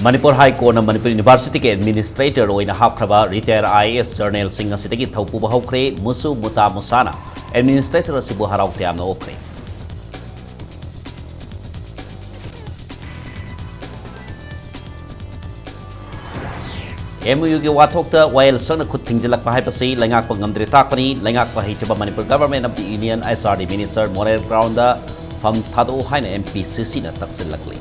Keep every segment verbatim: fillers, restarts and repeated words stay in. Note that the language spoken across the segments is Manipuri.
ꯃꯅꯤꯄꯨꯔ ꯍꯥꯏ ꯀꯣꯔꯠꯅ ꯃꯅꯤꯄꯨꯔ ꯌꯨꯅꯤꯚꯔꯁꯤꯇꯤꯒꯤ ꯑꯦꯗꯃꯤꯅꯤꯁꯇ꯭ꯔꯦꯇꯔ ꯑꯣꯏꯅ ꯍꯥꯞꯈ꯭ꯔꯕ retire I A S journal ꯁꯤꯡ ꯉꯁꯤꯗꯒꯤ ꯊꯧ ꯄꯨꯕ ꯍꯧꯈ꯭ꯔꯦ꯫ ꯃꯨꯁꯨ ꯃꯨꯇꯥ ꯃꯨꯁꯥꯅ ꯑꯦꯗꯃꯤꯅꯤꯁꯇ꯭ꯔꯦꯇꯔ ꯑꯁꯤꯕꯨ ꯍꯔꯥꯎ ꯇꯌꯥꯝꯅ ꯑꯣꯛꯈ꯭ꯔꯦ꯫ ꯑꯦꯝ ꯌꯨꯒꯤ ꯋꯥꯊꯣꯛꯇ ꯋꯥꯌꯦꯜ ꯁꯪꯅ ꯈꯨꯠ ꯊꯤꯡꯖꯤꯜꯂꯛꯄ ꯍꯥꯏꯕꯁꯤ ꯂꯩꯉꯥꯛꯄ ꯉꯝꯗ꯭ꯔꯦ ꯇꯥꯛꯄꯅꯤ꯫ ꯂꯩꯉꯥꯛꯄ ꯍꯩꯇꯕ ꯃꯅꯤꯄꯨꯔ ꯒꯚꯔꯟꯃꯦꯟꯠ ꯑꯃꯗꯤ union S R D minister moral ground ꯐꯝ ꯊꯥꯗꯣꯛꯎ ꯍꯥꯏꯅ ꯑꯦꯝ ꯄꯤ ꯁꯤ ꯁꯤꯅ ꯇꯛꯁꯤꯜꯂꯛꯂꯤ꯫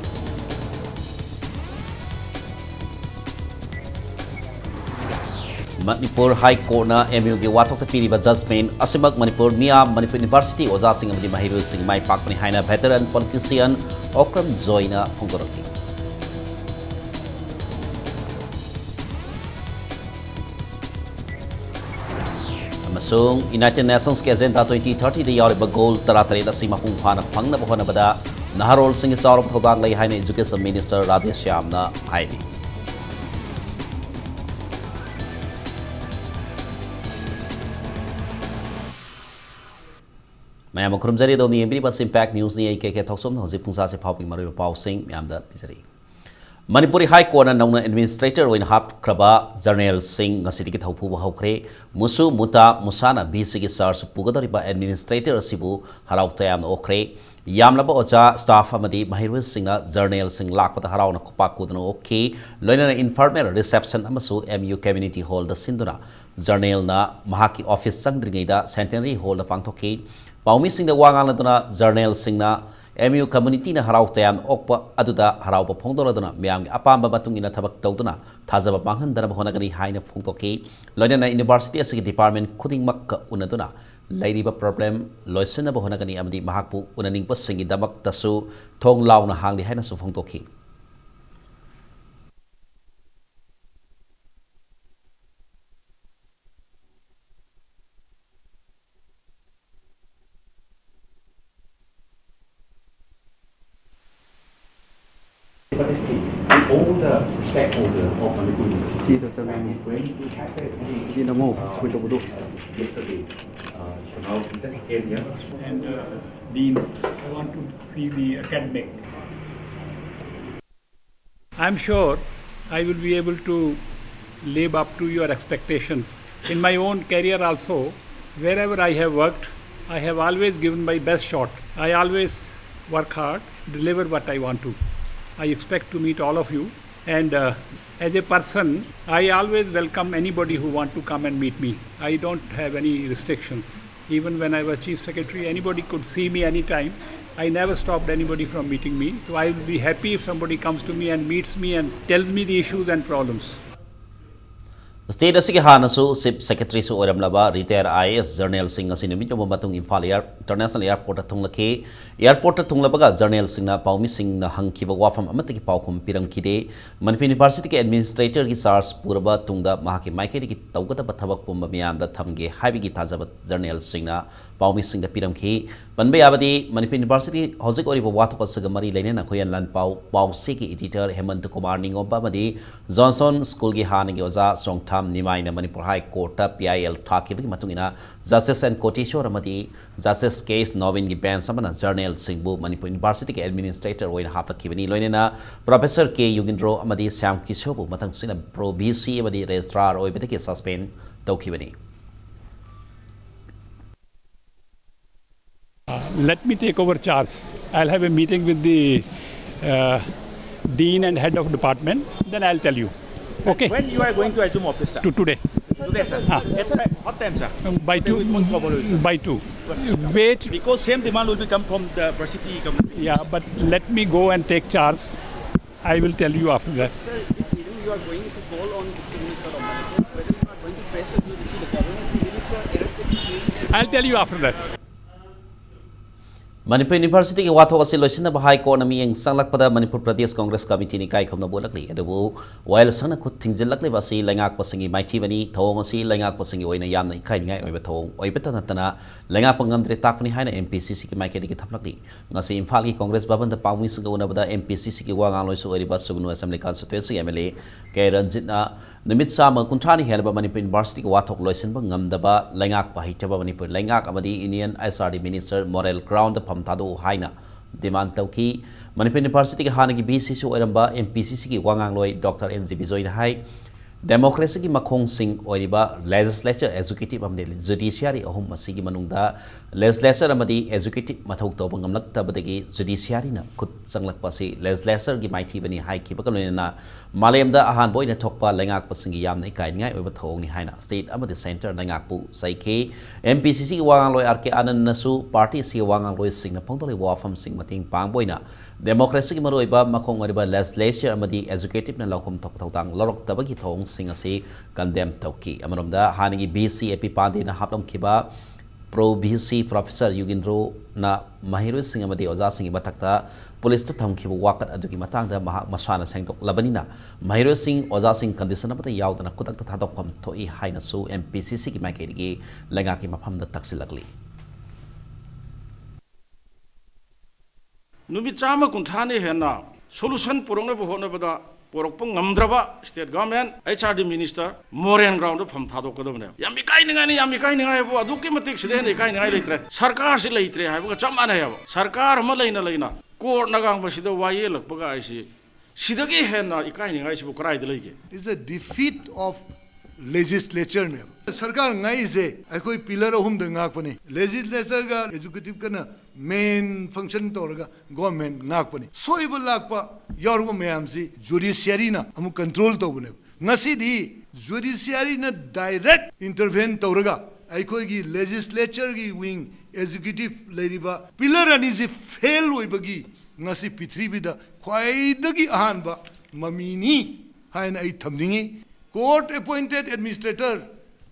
ꯃꯅꯤꯄꯨꯔ ꯍꯥꯏ ꯀꯣꯔꯠꯅ ꯑꯦꯝ ꯌꯨꯒꯤ ꯋꯥꯊꯣꯛꯇ ꯄꯤꯔꯤꯕ ꯖꯖꯃꯦꯟ ꯑꯁꯤꯃꯛ ꯃꯅꯤꯄꯨꯔ ꯃꯤꯌꯥꯝ, ꯃꯅꯤꯄꯨꯔ ꯌꯨꯅꯤꯚꯔꯁꯤꯇꯤ ꯑꯣꯖꯥꯁꯤꯡ ꯑꯃꯗꯤ ꯃꯍꯩꯔꯣꯏꯁꯤꯡꯒꯤ ꯃꯥꯏ ꯄꯥꯛꯄꯅꯤ ꯍꯥꯏꯅ ꯚꯦꯇꯔꯟ ꯄꯣꯂꯤꯇꯤꯁꯤꯌꯟ ꯑꯣꯀ꯭ꯔꯝ ꯖꯣꯏꯅ ꯐꯣꯡꯗꯣꯔꯛꯂꯤ꯫ ꯑꯃꯁꯨꯡ ꯌꯨꯅꯥꯏꯇꯦꯗ ꯅꯦꯁꯟꯁꯀꯤ ꯑꯦꯖꯦꯟꯗꯥ ꯇ꯭ꯋꯦꯟꯇꯤ ꯊꯥꯔꯇꯤꯗ ꯌꯥꯎꯔꯤꯕ ꯒꯣꯜ ꯇꯔꯥꯇꯔꯦꯠ ꯑꯁꯤ ꯃꯄꯨꯡ ꯐꯥꯅ ꯐꯪꯅꯕ ꯍꯣꯠꯅꯕꯗ ꯅꯍꯥꯔꯣꯜꯁꯤꯡꯒꯤ ꯆꯥꯎꯔꯕ ꯊꯧꯗꯥꯡ ꯂꯩ ꯍꯥꯏꯅ ꯏꯖꯨꯀꯦꯁꯟ ꯃꯤꯅꯤꯁꯇꯔ ꯔꯥꯙꯦꯁ꯭ꯌꯥꯝꯅ ꯍꯥꯏꯔꯤ꯫ ꯃꯌꯥꯝꯕꯨ ꯈꯨꯔꯨꯝꯖꯔꯤ꯫ ꯑꯗꯣꯝꯅ ꯌꯦꯡꯕꯤꯔꯤꯕ ꯑꯁꯤ ꯏꯝꯄꯦꯛ ꯅ꯭ꯌꯨꯁꯅꯤ꯫ ꯑꯩ ꯀꯦ ꯀꯦ ꯊꯧꯁꯣꯝꯅ ꯍꯧꯖꯤꯛ ꯄꯨꯡ ꯆꯥꯁꯦ ꯐꯥꯎꯕꯒꯤ ꯃꯔꯨꯑꯣꯏꯕ ꯄꯥꯎꯁꯤꯡ ꯃꯌꯥꯝꯗ ꯄꯤꯖꯔꯤ꯫ ꯃꯅꯤꯄꯨꯔꯤ ꯍꯥꯏ ꯀꯣꯔꯠꯅ ꯅꯧꯅ ꯑꯦꯗꯃꯤꯅꯤꯁꯇ꯭ꯔꯦꯇꯔ ꯑꯣꯏꯅ ꯍꯥꯞꯈ꯭ꯔꯕ ꯖꯔꯅꯦꯜꯁꯤꯡ ꯉꯁꯤꯗꯒꯤ ꯊꯧ ꯄꯨꯕ ꯍꯧꯈ꯭ꯔꯦ꯫ ꯃꯨꯁꯨ ꯃꯨꯇꯥ ꯃꯨꯁꯥꯅ ꯚꯤ ꯁꯤꯒꯤ ꯆꯥꯔꯖ ꯄꯨꯒꯗꯧꯔꯤꯕ ꯑꯦꯗꯃꯤꯅꯤꯁꯇ꯭ꯔꯦꯇꯔ ꯑꯁꯤꯕꯨ ꯍꯔꯥꯎ ꯇꯌꯥꯝꯅ ꯑꯣꯛꯈ꯭ꯔꯦ꯫ ꯌꯥꯝꯂꯕ ꯑꯣꯖꯥ, ꯁ꯭ꯇꯥꯐ ꯑꯃꯗꯤ ꯃꯍꯩꯔꯣꯏꯁꯤꯡꯅ ꯖꯔꯅꯦꯜꯁꯤꯡ ꯂꯥꯛꯄꯗ ꯍꯔꯥꯎꯅ ꯈꯨꯄꯥꯛ ꯈꯨꯗꯨꯅ ꯑꯣꯛꯈꯤ꯫ ꯂꯣꯏꯅꯅ ꯏꯟꯐꯣꯔꯃꯦꯜ ꯔꯤꯁꯦꯞꯁꯟ ꯑꯃꯁꯨ ꯑꯦꯝ ꯌꯨ ꯀꯝꯃ꯭ꯌꯨꯅꯤꯇꯤ ꯍꯣꯜꯗ ꯁꯤꯟꯗꯨꯅ ꯖꯔꯅꯦꯜꯅ ꯃꯍꯥꯛꯀꯤ ꯑꯣꯐꯤꯁ ꯆꯪꯗ꯭ꯔꯤꯉꯩꯗ ꯁꯦꯟꯇꯦꯅꯔꯤ ꯍꯣꯜꯗ ꯄꯥꯡꯊꯣꯛꯈꯤ꯫ ꯄꯥꯎꯃꯤꯁꯤꯡꯗ ꯋꯥ ꯉꯥꯡꯂꯗꯨꯅ ꯖꯔꯅꯦꯜꯁꯤꯡꯅ ꯑꯦꯝ ꯌꯨ ꯀꯝꯃ꯭ꯌꯨꯅꯤꯇꯤꯅ ꯍꯔꯥꯎ ꯇꯌꯥꯝꯅ ꯑꯣꯛꯄ ꯑꯗꯨꯗ ꯍꯔꯥꯎꯕ ꯐꯣꯡꯗꯣꯛꯂꯗꯨꯅ ꯃꯤꯌꯥꯝꯒꯤ ꯑꯄꯥꯝꯕ ꯃꯇꯨꯡ ꯏꯟꯅ ꯊꯕꯛ ꯇꯧꯗꯨꯅ ꯊꯥꯖꯕ ꯃꯥꯡꯍꯟꯗꯅꯕ ꯍꯣꯠꯅꯒꯅꯤ ꯍꯥꯏꯅ ꯐꯣꯡꯗꯣꯛꯈꯤ꯫ ꯂꯣꯏꯅꯅ ꯌꯨꯅꯤꯚꯔꯁꯤꯇꯤ ꯑꯁꯤꯒꯤ ꯗꯤꯄꯥꯔꯠꯃꯦꯟ ꯈꯨꯗꯤꯡꯃꯛꯀ ꯎꯅꯗꯨꯅ ꯂꯩꯔꯤꯕ ꯄ꯭ꯔꯣꯕ꯭ꯂꯦꯝ ꯂꯣꯏꯁꯤꯟꯅꯕ ꯍꯣꯠꯅꯒꯅꯤ ꯑꯃꯗꯤ ꯃꯍꯥꯛꯄꯨ ꯎꯅꯅꯤꯡꯕꯁꯤꯡꯒꯤꯗꯃꯛꯇꯁꯨ ꯊꯣꯡ ꯂꯥꯎꯅ ꯍꯥꯡꯂꯤ ꯍꯥꯏꯅꯁꯨ ꯐꯣꯡꯗꯣꯛꯈꯤ꯫ All the stakeholders of Manipur University. ꯁꯤ ꯗꯣꯛꯇꯔ ꯃꯦꯝ꯫ ꯁꯤ ꯅꯝꯃꯣ, ꯁꯣꯏ ꯇꯧꯕꯗꯣ꯫ Yesterday, uh, so now we just came here. And, uh, deans, I want to see the academic. I'm sure I will be able to live up to your expectations. In my own career also, wherever I have worked, I have always given my best shot. I always work hard, deliver what I want to. I expect to meet all of you. And uh, as a person, I always welcome anybody who want to come and meet me. I don't have any restrictions. Even when I was chief secretary, anybody could see me anytime. I never stopped anybody from meeting me. So I will be happy if somebody comes to me and meets me and tells me the issues and problems. State ꯑꯁꯤꯒꯤ ꯍꯥꯟꯅꯁꯨ Chief Secretaryꯁꯨ ꯑꯣꯏꯔꯝꯂꯕ retired I A S journalꯁꯤꯡ ꯑꯁꯤ ꯅꯨꯃꯤꯠ ꯌꯨꯡꯕ ꯃꯇꯨꯡ ꯏꯝꯐꯥꯜ Air International Airportꯇ ꯊꯨꯡꯂꯛꯈꯤ꯫ Airportꯇ ꯊꯨꯡꯂꯕꯒ journalꯁꯤꯡꯅ ꯄꯥꯎꯃꯤꯁꯤꯡꯅ ꯍꯪꯈꯤꯕ ꯋꯥꯐꯝ ꯑꯃꯠꯇꯒꯤ ꯄꯥꯎꯈꯨꯝ ꯄꯤꯔꯝꯈꯤꯗꯦ꯫ ꯃꯅꯤꯄꯨꯔ Universityꯒꯤ Administratorꯒꯤ charge ꯄꯨꯔꯕ ꯇꯨꯡꯗ ꯃꯍꯥꯛꯀꯤ ꯃꯥꯏꯀꯩꯗꯒꯤ ꯇꯧꯒꯗꯕ ꯊꯕꯛ ꯄꯨꯝꯕ ꯃꯤꯌꯥꯝꯗ ꯊꯝꯒꯦ ꯍꯥꯏꯕꯒꯤ ꯊꯥꯖꯕ journalꯁꯤꯡꯅ ꯄꯥꯎꯃꯤꯁꯤꯡꯗ ꯄꯤꯔꯝꯈꯤ꯫ ꯄꯟꯕ ꯌꯥꯕꯗꯤ, ꯃꯅꯤꯄꯨꯔ University ꯍꯧꯖꯤꯛ ꯑꯣꯏꯔꯤꯕ ꯋꯥꯊꯣꯛ ꯑꯁꯤꯒ ꯃꯔꯤ ꯂꯩꯅꯅ ꯍꯨꯌꯦꯟ ꯂꯥꯟꯄꯥꯎ ꯄꯥꯎꯆꯦꯒꯤ editor ꯍꯦꯃꯟꯇ ꯀꯨꯃꯥꯔ ꯅꯤꯉꯣꯝꯕ ꯑꯃꯗꯤ Johnson Schoolꯒꯤ ꯍꯥꯟꯅꯒꯤ ꯑꯣꯖꯥ ꯆꯣꯡꯊꯥꯝ ꯅꯤꯃꯥꯏꯅ Manipur High Courtꯇ P I L ꯊꯥꯈꯤꯕꯒꯤ ꯃꯇꯨꯡ ꯏꯟꯅ Justice N Koteshwar ꯑꯃꯗꯤ Justice K S Nobinꯒꯤ bench ꯑꯃꯅ journalꯁꯤꯡꯕꯨ ꯃꯅꯤꯄꯨꯔ Universityꯒꯤ administrator ꯑꯣꯏꯅ ꯍꯥꯞꯂꯛꯈꯤꯕꯅꯤ꯫ ꯂꯣꯏꯅꯅ Professor K Yugindro ꯑꯃꯗꯤ Shyam Kishoreꯕꯨ ꯃꯊꯪꯁꯤꯅ Pro V C ꯑꯃꯗꯤ registrar ꯑꯣꯏꯕꯗꯒꯤ suspend ꯇꯧꯈꯤꯕꯅꯤ꯫ Uh, let me take over charge. I'll have a meeting with the uh, dean and head of department. Then I'll tell you. Okay. When you are going to assume office, sir? To today. Today, sir. Ah. At what time, sir? Um, by two. With what problem, sir? By two. Wait. Because same demand will be come from the varsity community. Yeah, but let me go and take charge. I will tell you after that. Sir, this evening you are going to call on the Chief Minister of Manipur, whether you are going to press the bill to the government to release the erratic change. I'll tell you after that. Manipur Universityꯒꯤ ꯋꯥꯊꯣꯛ ꯑꯁꯤ ꯂꯣꯏꯁꯤꯟꯅꯕ High Courtꯅ ꯃꯤꯠꯌꯦꯡ ꯆꯪꯂꯛꯄꯗ ꯃꯅꯤꯄꯨꯔ ꯄ꯭ꯔꯗꯦꯁ ꯀꯪꯒ꯭ꯔꯦꯁ ꯀꯃꯤꯇꯤꯅ ꯏꯀꯥꯏ ꯈꯨꯝꯅꯕ ꯎꯠꯂꯛꯂꯤ꯫ ꯑꯗꯨꯕꯨ ꯋꯥꯌꯦꯜ ꯁꯪꯅ ꯈꯨꯠ ꯊꯤꯡꯖꯤꯜꯂꯛꯂꯤꯕ ꯑꯁꯤ ꯂꯩꯉꯥꯛꯄꯁꯤꯡꯒꯤ ꯃꯥꯏꯊꯤꯕꯅꯤ꯫ ꯊꯧꯑꯣꯡ ꯑꯁꯤ ꯂꯩꯉꯥꯛꯄꯁꯤꯡꯒꯤ ꯑꯣꯏꯅ ꯌꯥꯝꯅ ꯏꯀꯥꯏꯅꯤꯡꯉꯥꯏ ꯑꯣꯏꯕ ꯊꯧꯑꯣꯡ ꯑꯣꯏꯕꯇ ꯅꯠꯇꯅ ꯂꯩꯉꯥꯛꯄ ꯉꯝꯗ꯭ꯔꯦ ꯇꯥꯛꯄꯅꯤ ꯍꯥꯏꯅ M P C Cꯒꯤ ꯃꯥꯏꯀꯩꯗꯒꯤ ꯊꯝꯂꯛꯂꯤ꯫ ꯉꯁꯤ ꯏꯝꯐꯥꯜꯒꯤ ꯀꯪꯒ꯭ꯔꯦꯁ ꯚꯕꯟꯗ ꯄꯥꯎꯃꯤꯁꯤꯡꯒ ꯎꯅꯕꯗ M P C Cꯒꯤ ꯋꯥ ꯉꯥꯡꯂꯣꯏꯁꯨ ꯑꯣꯏꯔꯤꯕ ꯁꯨꯒꯅꯨ Assembly Constituency M L A K ꯔꯟꯖꯤꯠꯅ ꯅꯨꯃꯤꯠ ꯆꯥꯝꯃ ꯀꯨꯟꯊ꯭ꯔꯥꯅꯤ ꯍꯦꯜꯂꯕ ꯃꯅꯤꯄꯨꯔ Universityꯒꯤ ꯋꯥꯊꯣꯛ ꯂꯣꯏꯁꯤꯟꯕ ꯉꯝꯗꯕ, ꯂꯩꯉꯥꯛꯄ ꯍꯩꯇꯕ ꯃꯅꯤꯄꯨꯔ ꯂꯩꯉꯥꯛ ꯑꯃꯗꯤ Union H R D Minister moral groundꯗ ꯐꯝ ꯊꯥꯗꯣꯛꯎ ꯍꯥꯏꯅ demand ꯇꯧꯈꯤ꯫ ꯃꯅꯤꯄꯨꯔ ꯌꯨꯅꯤꯚꯔꯁꯤꯇꯤꯒꯤ ꯍꯥꯟꯅꯒꯤ ꯚꯤ ꯁꯤꯁꯨ ꯑꯣꯏꯔꯝꯕ ꯑꯦꯝ ꯄꯤ ꯁꯤ ꯁꯤꯒꯤ ꯋꯥ ꯉꯥꯡꯂꯣꯏ ꯗꯣꯛꯇꯔ ꯑꯦꯟ ꯖꯤ ꯕꯤꯖꯣꯏꯅ ꯍꯥꯏ, democracyꯒꯤ ꯃꯈꯣꯡꯁꯤꯡ ꯑꯣꯏꯔꯤꯕ legislature, executive ꯑꯃꯗꯤ judiciary ꯑꯍꯨꯝ ꯑꯁꯤꯒꯤ ꯃꯅꯨꯡꯗ legislature ꯑꯃꯗꯤ executive ꯃꯊꯧ ꯇꯧꯕ ꯉꯝꯂꯛꯇꯕꯗꯒꯤ judiciaryꯅ ꯈꯨꯠ ꯆꯪꯂꯛꯄ ꯑꯁꯤ legislatureꯒꯤ ꯃꯥꯏꯊꯤꯕꯅꯤ ꯍꯥꯏꯈꯤꯕꯒ ꯂꯣꯏꯅꯅ ꯃꯥꯂꯦꯝꯗ ꯑꯍꯥꯟꯕ ꯑꯣꯏꯅ ꯊꯣꯛꯄ ꯂꯩꯉꯥꯛꯄꯁꯤꯡꯒꯤ ꯌꯥꯝꯅ ꯏꯀꯥꯏꯅꯤꯡꯉꯥꯏ ꯑꯣꯏꯕ ꯊꯧꯑꯣꯡꯅꯤ ꯍꯥꯏꯅ state ꯑꯃꯗꯤ centre ꯂꯩꯉꯥꯛꯄꯨ ꯆꯩꯈꯤ꯫ ꯑꯦꯝ ꯄꯤ ꯁꯤ ꯁꯤꯒꯤ ꯋꯥ ꯉꯥꯡꯂꯣꯏ ꯑꯥꯔ ꯀꯦ ꯑꯥꯅꯟꯗꯅꯁꯨ party ꯑꯁꯤꯒꯤ ꯋꯥ ꯉꯥꯡꯂꯣꯏꯁꯤꯡꯅ ꯐꯣꯡꯗꯣꯛꯂꯤꯕ ꯋꯥꯐꯝꯁꯤꯡ ꯃꯇꯦꯡ ꯄꯥꯡꯕ ꯑꯣꯏꯅ democracyꯒꯤ ꯃꯔꯨꯑꯣꯏꯕ ꯃꯈꯣꯡ ꯑꯣꯏꯔꯤꯕ legislature ꯑꯃꯗꯤ executiveꯅ ꯂꯧꯐꯝ ꯊꯣꯛꯄ ꯊꯧꯗꯥꯡ ꯂꯧꯔꯛꯇꯕꯒꯤ ꯊꯧꯑꯣꯡꯁꯤꯡ ꯑꯁꯤ condemn ꯇꯧꯈꯤ꯫ ꯑꯃꯔꯣꯝꯗ ꯍꯥꯟꯅꯒꯤ ꯚꯤ ꯁꯤ ꯑꯦ ꯄꯤ ꯄꯥꯟꯗꯦꯅ ꯍꯥꯞꯂꯝꯈꯤꯕ ꯄ꯭ꯔꯣ ꯚꯤ ꯁꯤ ꯄ꯭ꯔꯣꯐꯦꯁꯔ ꯌꯨꯒꯤꯟꯗ꯭ꯔꯣꯅ ꯃꯍꯩꯔꯣꯏꯁꯤꯡ ꯑꯃꯗꯤ ꯑꯣꯖꯥꯁꯤꯡꯒꯤ ꯃꯊꯛꯇ ꯄꯨꯂꯤꯁꯇ ꯊꯝꯈꯤꯕ ꯋꯥꯀꯠ ꯑꯗꯨꯒꯤ ꯃꯇꯥꯡꯗ ꯃꯍꯥꯛ ꯃꯁꯥꯅ ꯁꯦꯡꯗꯣꯛꯂꯕꯅꯤꯅ, ꯃꯍꯩꯔꯣꯏꯁꯤꯡ, ꯑꯣꯖꯥꯁꯤꯡ condition ꯑꯃꯠꯇ ꯌꯥꯎꯗꯅ ꯈꯨꯗꯛꯇ ꯊꯥꯗꯣꯛꯐꯝ ꯊꯣꯛꯏ ꯍꯥꯏꯅꯁꯨ ꯑꯦꯝ ꯄꯤ ꯁꯤ ꯁꯤꯒꯤ ꯃꯥꯏꯀꯩꯗꯒꯤ ꯂꯩꯉꯥꯛꯀꯤ ꯃꯐꯝꯗ ꯇꯛꯁꯤꯜꯂꯛꯂꯤ꯫ ꯅꯨꯃꯤꯠ ꯆꯥꯝꯃ ꯀꯨꯟꯊ꯭ꯔꯥꯅꯤ ꯍꯦꯟꯅ solution ꯄꯨꯔꯛꯅꯕ ꯍꯣꯠꯅꯕꯗ ꯄꯨꯔꯛꯄ ꯉꯝꯗ꯭ꯔꯕ state government, H R D minister, moral ground ꯐꯝ ꯊꯥꯗꯣꯛꯀꯗꯕꯅꯦꯕ꯫ ꯌꯥꯝ ꯏꯀꯥꯏꯅꯤꯡꯉꯥꯏꯅꯤ, ꯌꯥꯝ ꯏꯀꯥꯏꯅꯤꯡꯉꯥꯏꯕꯨ ꯑꯗꯨꯛꯀꯤ ꯃꯇꯤꯛ ꯁꯤꯗ ꯍꯦꯟꯅ ꯏꯀꯥꯏꯅꯤꯡꯉꯥꯏ ꯂꯩꯇ꯭ꯔꯦ꯫ ꯁꯔꯀꯥꯔꯁꯤ ꯂꯩꯇ꯭ꯔꯦ ꯍꯥꯏꯕꯒ ꯆꯞ ꯃꯥꯟꯅꯩꯌꯦꯕ꯫ ꯁꯔꯀꯥꯔ ꯑꯃ ꯂꯩꯅ ꯂꯩꯅ courtꯅ ꯉꯥꯡꯕꯁꯤꯗ ꯋꯥ ꯌꯦꯜꯂꯛꯄꯒ ꯍꯥꯏꯁꯤ, ꯁꯤꯗꯒꯤ ꯍꯦꯟꯅ ꯏꯀꯥꯏꯅꯤꯡꯉꯥꯏꯁꯤꯕꯨ ꯀꯗꯥꯏꯗ ꯂꯩꯒꯦ? Is the defeat of legislatureꯅꯦꯕ꯫ ꯁꯔꯀꯥꯔ ꯉꯥꯛꯏꯁꯦ ꯑꯩꯈꯣꯏ pillar ꯑꯍꯨꯝꯗ ꯉꯥꯛꯄꯅꯤ꯫ Legislatureꯒ executiveꯒꯅ main function ꯇꯧꯔꯒ government ꯉꯥꯛꯄꯅꯤ꯫ ꯁꯣꯏꯕ ꯂꯥꯛꯄ ꯌꯥꯎꯔꯕ ꯃꯌꯥꯝꯁꯤ judiciaryꯅ ꯑꯃꯨꯛ control ꯇꯧꯕꯅꯦꯕ꯫ ꯉꯁꯤꯗꯤ judiciaryꯅ direct intervene ꯇꯧꯔꯒ ꯑꯩꯈꯣꯏꯒꯤ legislatureꯒꯤ wing, executive ꯂꯩꯔꯤꯕ pillar ꯑꯅꯤꯁꯤ fail ꯑꯣꯏꯕꯒꯤ ꯉꯁꯤ ꯄ꯭ꯔꯤꯊꯤꯕꯤꯗ ꯈ꯭ꯋꯥꯏꯗꯒꯤ ꯑꯍꯥꯟꯕ ꯃꯃꯤꯅꯤ ꯍꯥꯏꯅ ꯑꯩ ꯊꯝꯅꯤꯡꯉꯤ꯫ Court appointed administrator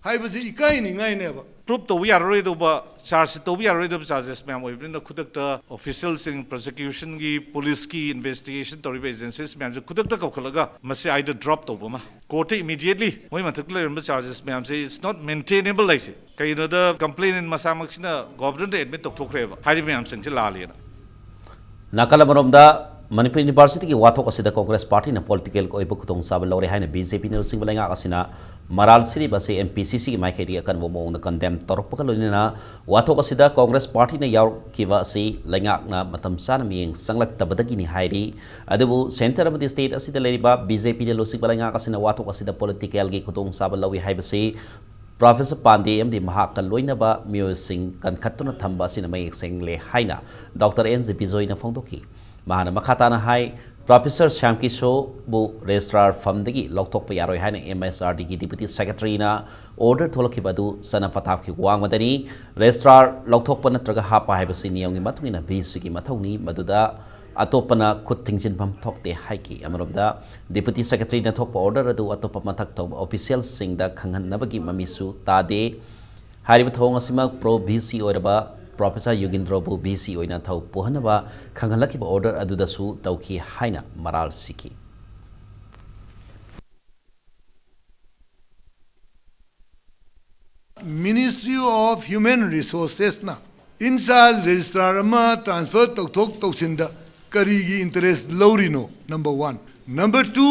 ꯍꯥꯏꯕꯁꯤ ꯏꯀꯥꯏꯅꯤꯡꯉꯥꯏꯅꯦꯕ꯫ Prove ꯇꯧꯕ ꯌꯥꯔꯔꯣꯏꯗꯧꯕ, charge sheet ꯇꯧꯕ ꯌꯥꯔꯔꯣꯏꯗꯧꯕ charges ꯃꯌꯥꯝ ꯑꯣꯏꯕꯅꯤꯅ, ꯈꯨꯗꯛꯇ officialꯁꯤꯡ, prosecutionꯒꯤ, policeꯀꯤ, investigation ꯇꯧꯔꯤꯕ agencies ꯃꯌꯥꯝꯁꯦ ꯈꯨꯗꯛꯇ ꯀꯧꯈꯠꯂꯒ ꯃꯁꯤ either drop ꯇꯧꯕ ꯑꯃ, courtꯇ immediately ꯃꯣꯏ ꯃꯊꯛꯇ ꯂꯩꯔꯝꯕ charges ꯃꯌꯥꯝꯁꯦ, it's not maintainable ꯍꯥꯏꯁꯦ꯫ ꯀꯩꯒꯤꯅꯣꯗ, complainant ꯃꯁꯥꯃꯛꯁꯤꯅ governorꯗ admit ꯇꯧꯊꯣꯛꯈ꯭ꯔꯦꯕ, ꯍꯥꯏꯔꯤꯕ ꯃꯌꯥꯝꯁꯤꯡꯁꯦ ꯂꯥꯜꯂꯦꯅ꯫ ꯅꯥꯀꯜ ꯑꯃꯔꯣꯝꯗ ꯃꯅꯤꯄꯨꯔ ꯌꯨꯅꯤꯚꯔꯁꯤꯇꯤꯒꯤ ꯋꯥꯊꯣꯛ ꯑꯁꯤꯗ ꯀꯣꯡꯒ꯭ꯔꯦꯁ ꯄꯥꯔꯇꯤꯅ ꯄꯣꯂꯤꯇꯤꯀꯦꯜꯒꯤ ꯑꯣꯏꯕ ꯈꯨꯗꯣꯡꯆꯥꯕ ꯂꯧꯔꯦ ꯍꯥꯏꯅ ꯕꯤ ꯖꯦ ꯄꯤꯅ ꯂꯨꯆꯤꯡꯕ ꯂꯩꯉꯥꯛ ꯑꯁꯤꯅ ꯃꯔꯥꯜ ꯁꯤꯔꯤꯕ ꯑꯁꯤ ꯑꯦꯝ ꯄꯤ ꯁꯤ ꯁꯤꯒꯤ ꯃꯥꯏꯀꯩꯗꯒꯤ ꯑꯀꯟꯕ ꯃꯑꯣꯡꯗ ꯀꯟꯗꯦꯝ ꯇꯧꯔꯛꯄꯒ ꯂꯣꯏꯅꯅ ꯋꯥꯊꯣꯛ ꯑꯁꯤꯗ ꯀꯣꯡꯒ꯭ꯔꯦꯁ ꯄꯥꯔꯇꯤꯅ ꯌꯥꯎꯔꯛꯈꯤꯕ ꯑꯁꯤ ꯂꯩꯉꯥꯛꯅ ꯃꯇꯝ ꯆꯥꯅ ꯃꯤꯠꯌꯦꯡ ꯆꯪꯂꯛꯇꯕꯗꯒꯤꯅꯤ ꯍꯥꯏꯔꯤ꯫ ꯑꯗꯨꯕꯨ ꯁꯦꯟꯇꯔ ꯑꯃꯗꯤ ꯁ꯭ꯇꯦꯠ ꯑꯁꯤꯗ ꯂꯩꯔꯤꯕ ꯕꯤ ꯖꯦ ꯄꯤꯅ ꯂꯨꯆꯤꯡꯕ ꯂꯩꯉꯥꯛ ꯑꯁꯤꯅ ꯋꯥꯊꯣꯛ ꯑꯁꯤꯗ ꯄꯣꯂꯤꯇꯤꯀꯦꯜꯒꯤ ꯈꯨꯗꯣꯡꯆꯥꯕ ꯂꯧꯏ ꯍꯥꯏꯕꯁꯤ ꯄ꯭ꯔꯣꯐꯦꯁꯔ ꯄꯥꯟꯗꯦ ꯑꯃꯗꯤ ꯃꯍꯥꯛꯀ ꯂꯣꯏꯅꯕ ꯃꯤꯑꯣꯏꯁꯤꯡ ꯀꯟꯈꯠꯇꯨꯅ ꯊꯝꯕ ꯑꯁꯤꯅ ꯃꯌꯦꯛ ꯁꯦꯡꯂꯦ ꯍꯥꯏꯅ ꯗꯣꯛꯇꯔ ꯑꯦꯟ ꯖꯤ ꯕꯤꯖꯣꯏꯅ ꯐꯣꯡꯗꯣꯛꯈꯤ꯫ ꯃꯍꯥꯛꯅ ꯃꯈꯥ ꯇꯥꯅ ꯍꯥꯏ, ꯄ꯭ꯔꯣꯐꯦꯁꯔ ꯁ꯭ꯌꯥꯝ ꯀꯤꯁꯣꯔꯕꯨ ꯔꯦꯖꯤꯁꯇ꯭ꯔꯥꯔ ꯐꯝꯗꯒꯤ ꯂꯧꯊꯣꯛꯄ ꯌꯥꯔꯣꯏ ꯍꯥꯏꯅ ꯑꯦꯝ ꯑꯦꯁ ꯑꯥꯔ ꯗꯤꯒꯤ ꯗꯤꯄꯨꯇꯤ ꯁꯦꯀ꯭ꯔꯦꯇꯔꯤꯅ ꯑꯣꯔꯗꯔ ꯊꯣꯛꯂꯛꯈꯤꯕ ꯑꯗꯨ ꯆꯠꯅ ꯄꯊꯥꯞꯀꯤ ꯋꯥꯡꯃꯗꯅꯤ꯫ ꯔꯦꯖꯤꯁꯇ꯭ꯔꯥꯔ ꯂꯧꯊꯣꯛꯄ ꯅꯠꯇ꯭ꯔꯒ ꯍꯥꯞꯄ ꯍꯥꯏꯕꯁꯤ ꯅꯤꯌꯝꯒꯤ ꯃꯇꯨꯡ ꯏꯟꯅ ꯚꯤ ꯁꯤꯒꯤ ꯃꯊꯧꯅꯤ, ꯃꯗꯨꯗ ꯑꯇꯣꯞꯄꯅ ꯈꯨꯠ ꯊꯤꯡꯖꯤꯟꯐꯝ ꯊꯣꯛꯇꯦ ꯍꯥꯏꯈꯤ꯫ ꯑꯃꯔꯣꯝꯗ, ꯗꯤꯄꯨꯇꯤ ꯁꯦꯀ꯭ꯔꯦꯇꯔꯤꯅ ꯊꯣꯛꯄ ꯑꯣꯔꯗꯔ ꯑꯗꯨ ꯑꯇꯣꯞꯄ ꯃꯊꯛ ꯊꯣꯡꯕ ꯑꯣꯐꯤꯁꯤꯌꯦꯜꯁꯤꯡꯗ ꯈꯪꯍꯟꯅꯕꯒꯤ ꯃꯃꯤꯁꯨ ꯇꯥꯗꯦ꯫ ꯍꯥꯏꯔꯤꯕ ꯊꯧꯑꯣꯡ ꯑꯁꯤꯃꯛ ꯄ꯭ꯔꯣ ꯚꯤ ꯁꯤ ꯑꯣꯏꯔꯕ ꯄ꯭ꯔꯣꯐꯦꯁꯔ ꯌꯨꯒꯤꯟꯗ꯭ꯔꯣꯕꯨ ꯚꯤ ꯁꯤ ꯑꯣꯏꯅ ꯊꯧ ꯄꯨꯍꯟꯅꯕ ꯈꯪꯍꯜꯂꯛꯈꯤꯕ ꯑꯣꯔꯗꯔ ꯑꯗꯨꯗꯁꯨ ꯇꯧꯈꯤ ꯍꯥꯏꯅ ꯃꯔꯥꯜ ꯁꯤꯈꯤ꯫ Ministry of Human Resourcesꯅ ꯏꯟꯆꯥꯔꯖ ꯔꯦꯖꯤꯁꯇ꯭ꯔꯥꯔ ꯑꯃ ꯇ꯭ꯔꯥꯟꯁꯐꯔ ꯇꯧꯊꯣꯛ ꯇꯧꯁꯤꯟꯗ ꯀꯔꯤꯒꯤ ꯏꯟꯇꯔꯦꯁ ꯂꯧꯔꯤꯅꯣ? Number one. Number two,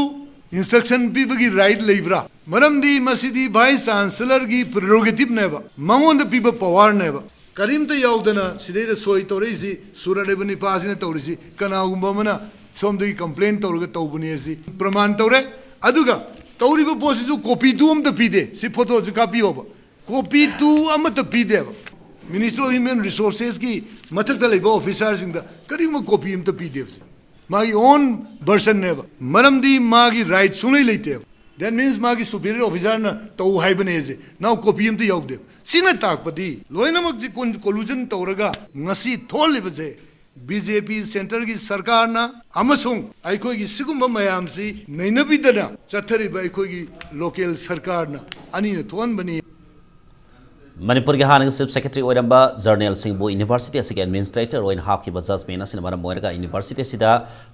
instruction ꯄꯤꯕꯒꯤ ꯔꯥꯏꯠ ꯂꯩꯕ꯭ꯔꯥ? ꯃꯔꯝꯗꯤ ꯃꯁꯤꯗꯤ ꯚꯥꯏꯁ ꯆꯥꯟꯁꯦꯂꯔꯒꯤ ꯄ꯭ꯔꯦꯔꯣꯒꯦꯇꯤꯞꯅꯦꯕ, ꯃꯉꯣꯟꯗ ꯄꯤꯕ ꯄꯋꯥꯔꯅꯦꯕ꯫ ꯀꯔꯤꯝꯇ ꯌꯥꯎꯗꯅ ꯁꯤꯗꯩꯗ ꯁꯣꯏ ꯇꯧꯔꯛꯏꯁꯤ, ꯁꯨꯔꯠ ꯍꯥꯏꯕ ꯅꯤꯄꯥꯁꯤꯅ ꯇꯧꯔꯤꯁꯤ, ꯀꯅꯥꯒꯨꯝꯕ ꯑꯃꯅ ꯁꯣꯝꯗꯒꯤ ꯀꯝꯄ꯭ꯂꯦꯟ ꯇꯧꯔꯒ ꯇꯧꯕꯅꯤ ꯑꯁꯤ ꯄ꯭ꯔꯃꯥꯟ ꯇꯧꯔꯦ꯫ ꯑꯗꯨꯒ ꯇꯧꯔꯤꯕ ꯄꯣꯠꯁꯤꯁꯨ ꯀꯣꯄꯤ ꯇꯨ ꯑꯃꯠꯇ ꯄꯤꯗꯦ꯫ ꯁꯤ ꯐꯣꯇꯣꯁꯤ ꯀꯥꯞꯄꯤꯌꯣꯕ꯫ ꯀꯣꯄꯤ ꯇꯨ ꯑꯃꯠꯇ ꯄꯤꯗꯦꯕ꯫ Ministry of Human Resourcesꯀꯤ ꯃꯊꯛꯇ ꯂꯩꯕ ꯑꯣꯐꯤꯁꯥꯔꯁꯤꯡꯗ ꯀꯔꯤꯒꯨꯝꯕ ꯀꯣꯄꯤ ꯑꯃꯠꯇ ꯄꯤꯗꯦꯕ꯫ ꯁꯤ ꯃꯥꯒꯤ ꯑꯣꯟ ꯚꯔꯁꯟꯅꯦꯕ꯫ ꯃꯔꯝꯗꯤ ꯃꯥꯒꯤ ꯔꯥꯏꯠ ꯁꯨꯡꯂꯩ ꯂꯩꯇꯦꯕ꯫ That means ꯃꯥꯒꯤ superior officerꯅ ꯇꯧ ꯍꯥꯏꯕꯅꯦ ꯁꯦ꯫ ꯅꯥꯎ ꯀꯣꯄꯤ ꯑꯃꯠꯇ ꯌꯥꯎꯗꯦꯕ꯫ ꯁꯤꯅ ꯇꯥꯛꯄꯗꯤ ꯂꯣꯏꯅꯃꯛꯁꯤ ꯀꯣꯟ-, collusion ꯇꯧꯔꯒ ꯉꯁꯤ ꯊꯣꯛꯍꯜꯂꯤꯕꯁꯦ ꯕꯤ ꯖꯦ ꯄꯤ ꯁꯦꯟꯇꯔꯒꯤ ꯁꯔꯀꯥꯔꯅ ꯑꯃꯁꯨꯡ ꯑꯩꯈꯣꯏꯒꯤ ꯁꯤꯒꯨꯝꯕ ꯃꯌꯥꯝꯁꯤ ꯅꯩꯅꯕꯤꯗꯅ ꯆꯠꯊꯔꯤꯕ ꯑꯩꯈꯣꯏꯒꯤ ꯂꯣꯀꯦꯜ ꯁꯔꯀꯥꯔꯅ ꯑꯅꯤꯅ ꯊꯣꯛꯍꯟꯕꯅꯤ꯫ ꯃꯅꯤꯄꯨꯔꯒꯤ ꯍꯥꯟꯅꯒꯤ ꯆꯤꯐ ꯁꯦꯀ꯭ꯔꯦꯇꯔꯤ ꯑꯣꯏꯔꯝꯕ ꯖꯔꯅꯦꯜ ꯁꯤꯡꯕꯨ ꯌꯨꯅꯤꯚꯔꯁꯤꯇꯤ ꯑꯁꯤꯒꯤ ꯑꯦꯗꯃꯤꯅꯤꯁꯇ꯭ꯔꯦꯇꯔ ꯑꯣꯏꯅ ꯍꯥꯞꯈꯤꯕ ꯖꯖꯃꯦꯟ ꯑꯁꯤꯅ ꯃꯔꯝ ꯑꯣꯏꯔꯒ ꯌꯨꯅꯤꯚꯔꯁꯤꯇꯤ ꯑꯁꯤꯗ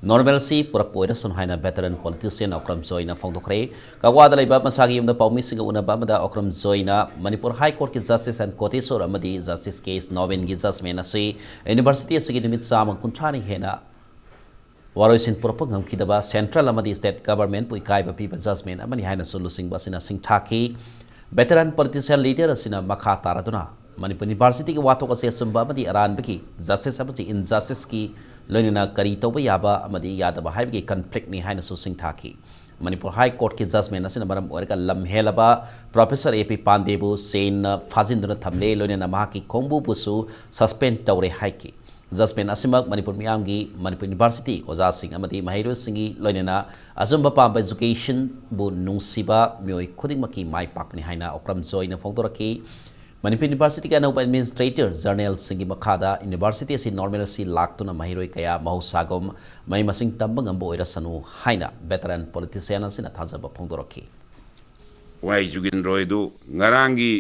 ꯅꯣꯔꯃꯦꯜꯁꯤ ꯄꯨꯔꯛꯄ ꯑꯣꯏꯔꯁꯅꯨ ꯍꯥꯏꯅ ꯚꯦꯇꯔꯟ ꯄꯣꯂꯤꯇꯤꯁꯤꯌꯟ ꯑꯣꯀ꯭ꯔꯝ ꯖꯣꯏꯅ ꯐꯣꯡꯗꯣꯛꯈ꯭ꯔꯦ꯫ ꯀꯛꯋꯥꯗ ꯂꯩꯕ ꯃꯁꯥꯒꯤ ꯌꯨꯝꯗ ꯄꯥꯎꯃꯤꯁꯤꯡꯒ ꯎꯅꯕ ꯑꯃꯗ ꯑꯣꯀ꯭ꯔꯝ ꯖꯣꯏꯅ ꯃꯅꯤꯄꯨꯔ ꯍꯥꯏ ꯀꯣꯔꯠꯀꯤ ꯖꯁꯇꯤꯁ ꯑꯦꯟ ꯀꯣꯇꯦꯁꯣꯔ ꯑꯃꯗꯤ ꯖꯁꯇꯤꯁ ꯀꯦ ꯑꯦꯁ ꯅꯣꯕꯤꯟꯒꯤ ꯖꯖꯃꯦꯟ ꯑꯁꯤ ꯌꯨꯅꯤꯚꯔꯁꯤꯇꯤ ꯑꯁꯤꯒꯤ ꯅꯨꯃꯤꯠ ꯆꯥꯝꯃ ꯀꯨꯟꯊ꯭ꯔꯥꯅꯤ ꯍꯦꯟꯅ ꯋꯥꯔꯣꯏꯁꯤꯟ ꯄꯨꯔꯛꯄ ꯉꯝꯈꯤꯗꯕ central ꯑꯃꯗꯤ state governmentꯄꯨ ꯏꯀꯥꯏꯕ ꯄꯤꯕ judgement ꯑꯃꯅꯤ ꯍꯥꯏꯅꯁꯨ ꯂꯨꯆꯤꯡꯕ ꯑꯁꯤꯅ ꯁꯤꯡꯊꯥꯈꯤ꯫ Veteran politician leader ꯑꯁꯤꯅ ꯃꯈꯥ ꯇꯥꯔꯗꯨꯅ ꯃꯅꯤꯄꯨꯔ Universityꯒꯤ ꯋꯥꯊꯣꯛ ꯑꯁꯤ ꯑꯆꯨꯝꯕ ꯑꯃꯗꯤ ꯑꯔꯥꯟꯕꯒꯤ, justice ꯑꯃꯗꯤ injusticeꯀꯤ ꯂꯣꯏꯅꯅ ꯀꯔꯤ ꯇꯧꯕ ꯌꯥꯕ ꯑꯃꯗꯤ ꯌꯥꯗꯕ ꯍꯥꯏꯕꯒꯤ conflictꯅꯤ ꯍꯥꯏꯅꯁꯨ ꯁꯤꯡꯊꯥꯈꯤ꯫ ꯃꯅꯤꯄꯨꯔ High Courtꯀꯤ judgement ꯑꯁꯤꯅ ꯃꯔꯝ ꯑꯣꯏꯔꯒ ꯂꯝ ꯍꯦꯜꯂꯕ Professor A P ꯄꯥꯟꯗꯦꯕꯨ ꯆꯦꯟꯅ ꯐꯥꯖꯤꯟꯗꯨꯅ ꯊꯝꯂꯦ, ꯂꯣꯏꯅꯅ ꯃꯍꯥꯛꯀꯤ ꯈꯣꯡꯕꯨꯕꯨꯁꯨ suspend ꯇꯧꯔꯦ ꯍꯥꯏꯈꯤ꯫ Judgement ꯑꯁꯤꯃꯛ ꯃꯅꯤꯄꯨꯔ ꯃꯤꯌꯥꯝꯒꯤ, ꯃꯅꯤꯄꯨꯔ Universityꯒꯤ ꯑꯣꯖꯥꯁꯤꯡ ꯑꯃꯗꯤ ꯃꯍꯩꯔꯣꯏꯁꯤꯡꯒꯤ ꯂꯣꯏꯅꯅ ꯑꯆꯨꯝꯕ ꯄꯥꯝꯕ educationꯕꯨ ꯅꯨꯡꯁꯤꯕ ꯃꯤꯑꯣꯏ ꯈꯨꯗꯤꯡꯃꯛꯀꯤ ꯃꯥꯏ ꯄꯥꯛꯄꯅꯤ ꯍꯥꯏꯅ ꯑꯣꯀ꯭ꯔꯝ ꯖꯣꯏꯅ ꯐꯣꯡꯗꯣꯔꯛꯈꯤ꯫ ꯃꯅꯤꯄꯨꯔ Universityꯒꯤ ꯑꯅꯧꯕ administrator generalꯁꯤꯡꯒꯤ ꯃꯈꯥꯗ university ꯑꯁꯤ normalcy ꯂꯥꯛꯇꯨꯅ ꯃꯍꯩꯔꯣꯏ ꯀꯌꯥ ꯃꯍꯧꯁꯥꯒꯨꯝ ꯃꯍꯩ ꯃꯁꯤꯡ ꯇꯝꯕ ꯉꯝꯕ ꯑꯣꯏꯔꯁꯅꯨ ꯍꯥꯏꯅ veteran politician ꯑꯁꯤꯅ ꯊꯥꯖꯕ ꯐꯣꯡꯗꯣꯔꯛꯈꯤ꯫ ꯋꯥꯏ ꯖꯨꯒꯦꯟꯗ꯭ꯔꯣꯏꯗꯨ ꯉꯔꯥꯡꯒꯤ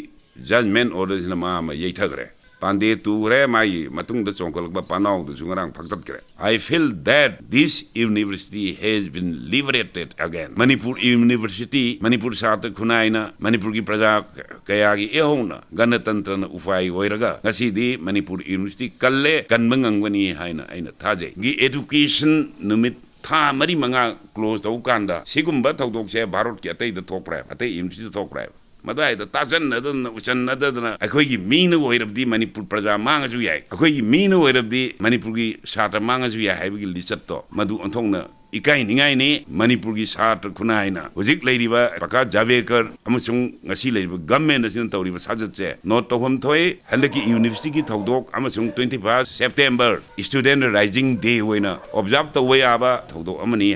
judgement orderꯁꯤꯅ ꯃꯥ ꯑꯃ ꯌꯩꯊꯈ꯭ꯔꯦ꯫ ꯄꯥꯟꯗꯦ ꯇꯨꯈ꯭ꯔꯦ, ꯃꯥꯒꯤ ꯃꯇꯨꯡꯗ ꯆꯣꯡꯈꯠꯂꯛꯄ ꯄꯥꯅꯥꯎꯗꯨꯁꯨ ꯉꯔꯥꯡ ꯐꯛꯇꯠꯈ꯭ꯔꯦ꯫ I feel that this university has been liberated again. Manipur University, Manipur ꯁꯥꯇ꯭ꯔ ꯈꯨꯟꯅꯥꯏꯅ, ꯃꯅꯤꯄꯨꯔꯒꯤ ꯄ꯭ꯔꯖꯥ ꯀꯌꯥꯒꯤ ꯏꯍꯧꯅ, ꯒꯅꯇꯟꯇ꯭ꯔꯅ ꯎꯄꯥꯏ ꯑꯣꯏꯔꯒ ꯉꯁꯤꯗꯤ ꯃꯅꯤꯄꯨꯔ University ꯀꯜꯂꯦ, ꯀꯟꯕ ꯉꯝꯒꯅꯤ ꯍꯥꯏꯅ ꯑꯩꯅ ꯊꯥꯖꯩ꯫ ꯒꯤ education ꯅꯨꯃꯤꯠ ꯊꯥ ꯃꯔꯤ ꯃꯉꯥ close ꯇꯧ ꯀꯥꯟꯗ ꯁꯤꯒꯨꯝꯕ ꯊꯧꯗꯣꯛꯁꯦ ꯚꯥꯔꯠꯀꯤ ꯑꯇꯩꯗ ꯊꯣꯛꯄ꯭ꯔꯥ ꯍꯥꯏꯕ, ꯑꯇꯩ universityꯗ ꯊꯣꯛꯄ꯭ꯔꯥ ꯍꯥꯏꯕ? ꯃꯗꯨꯋꯥꯏꯗ ꯇꯥꯁꯟꯅꯗꯅ ꯎꯁꯟꯅꯗꯗꯅ ꯑꯩꯈꯣꯏꯒꯤ ꯃꯤꯅ ꯑꯣꯏꯔꯕꯗꯤ ꯃꯅꯤꯄꯨꯔ ꯄ꯭ꯔꯖꯥ ꯃꯥꯡꯉꯁꯨ ꯌꯥꯏ, ꯑꯩꯈꯣꯏꯒꯤ ꯃꯤꯅ ꯑꯣꯏꯔꯕꯗꯤ ꯃꯅꯤꯄꯨꯔꯒꯤ ꯁꯥꯇ꯭ꯔ ꯃꯥꯡꯉꯁꯨ ꯌꯥꯏ ꯍꯥꯏꯕꯒꯤ ꯂꯤꯆꯠꯇꯣ ꯃꯗꯨ ꯑꯣꯟꯊꯣꯛꯅ ꯏꯀꯥꯏꯅꯤꯡꯉꯥꯏꯅꯤ꯫ ꯃꯅꯤꯄꯨꯔꯒꯤ ꯁꯥꯇ꯭ꯔ ꯈꯨꯟꯅꯥꯏꯅ ꯍꯧꯖꯤꯛ ꯂꯩꯔꯤꯕ ꯄ꯭ꯔꯀꯥꯁ ꯖꯥꯚꯦꯗꯀꯔ ꯑꯃꯁꯨꯡ ꯉꯁꯤ ꯂꯩꯔꯤꯕ government ꯑꯁꯤꯅ ꯇꯧꯔꯤꯕ ꯁꯥꯖꯠꯁꯦ note ꯇꯧꯐꯝ ꯊꯣꯛꯏ꯫ ꯍꯟꯗꯛꯀꯤ universityꯒꯤ ꯊꯧꯗꯣꯛ ꯑꯃꯁꯨꯡ twenty first September Student Rising Day ꯑꯣꯏꯅ observe ꯇꯧꯕ ꯌꯥꯕ ꯊꯧꯗꯣꯛ ꯑꯃꯅꯤ꯫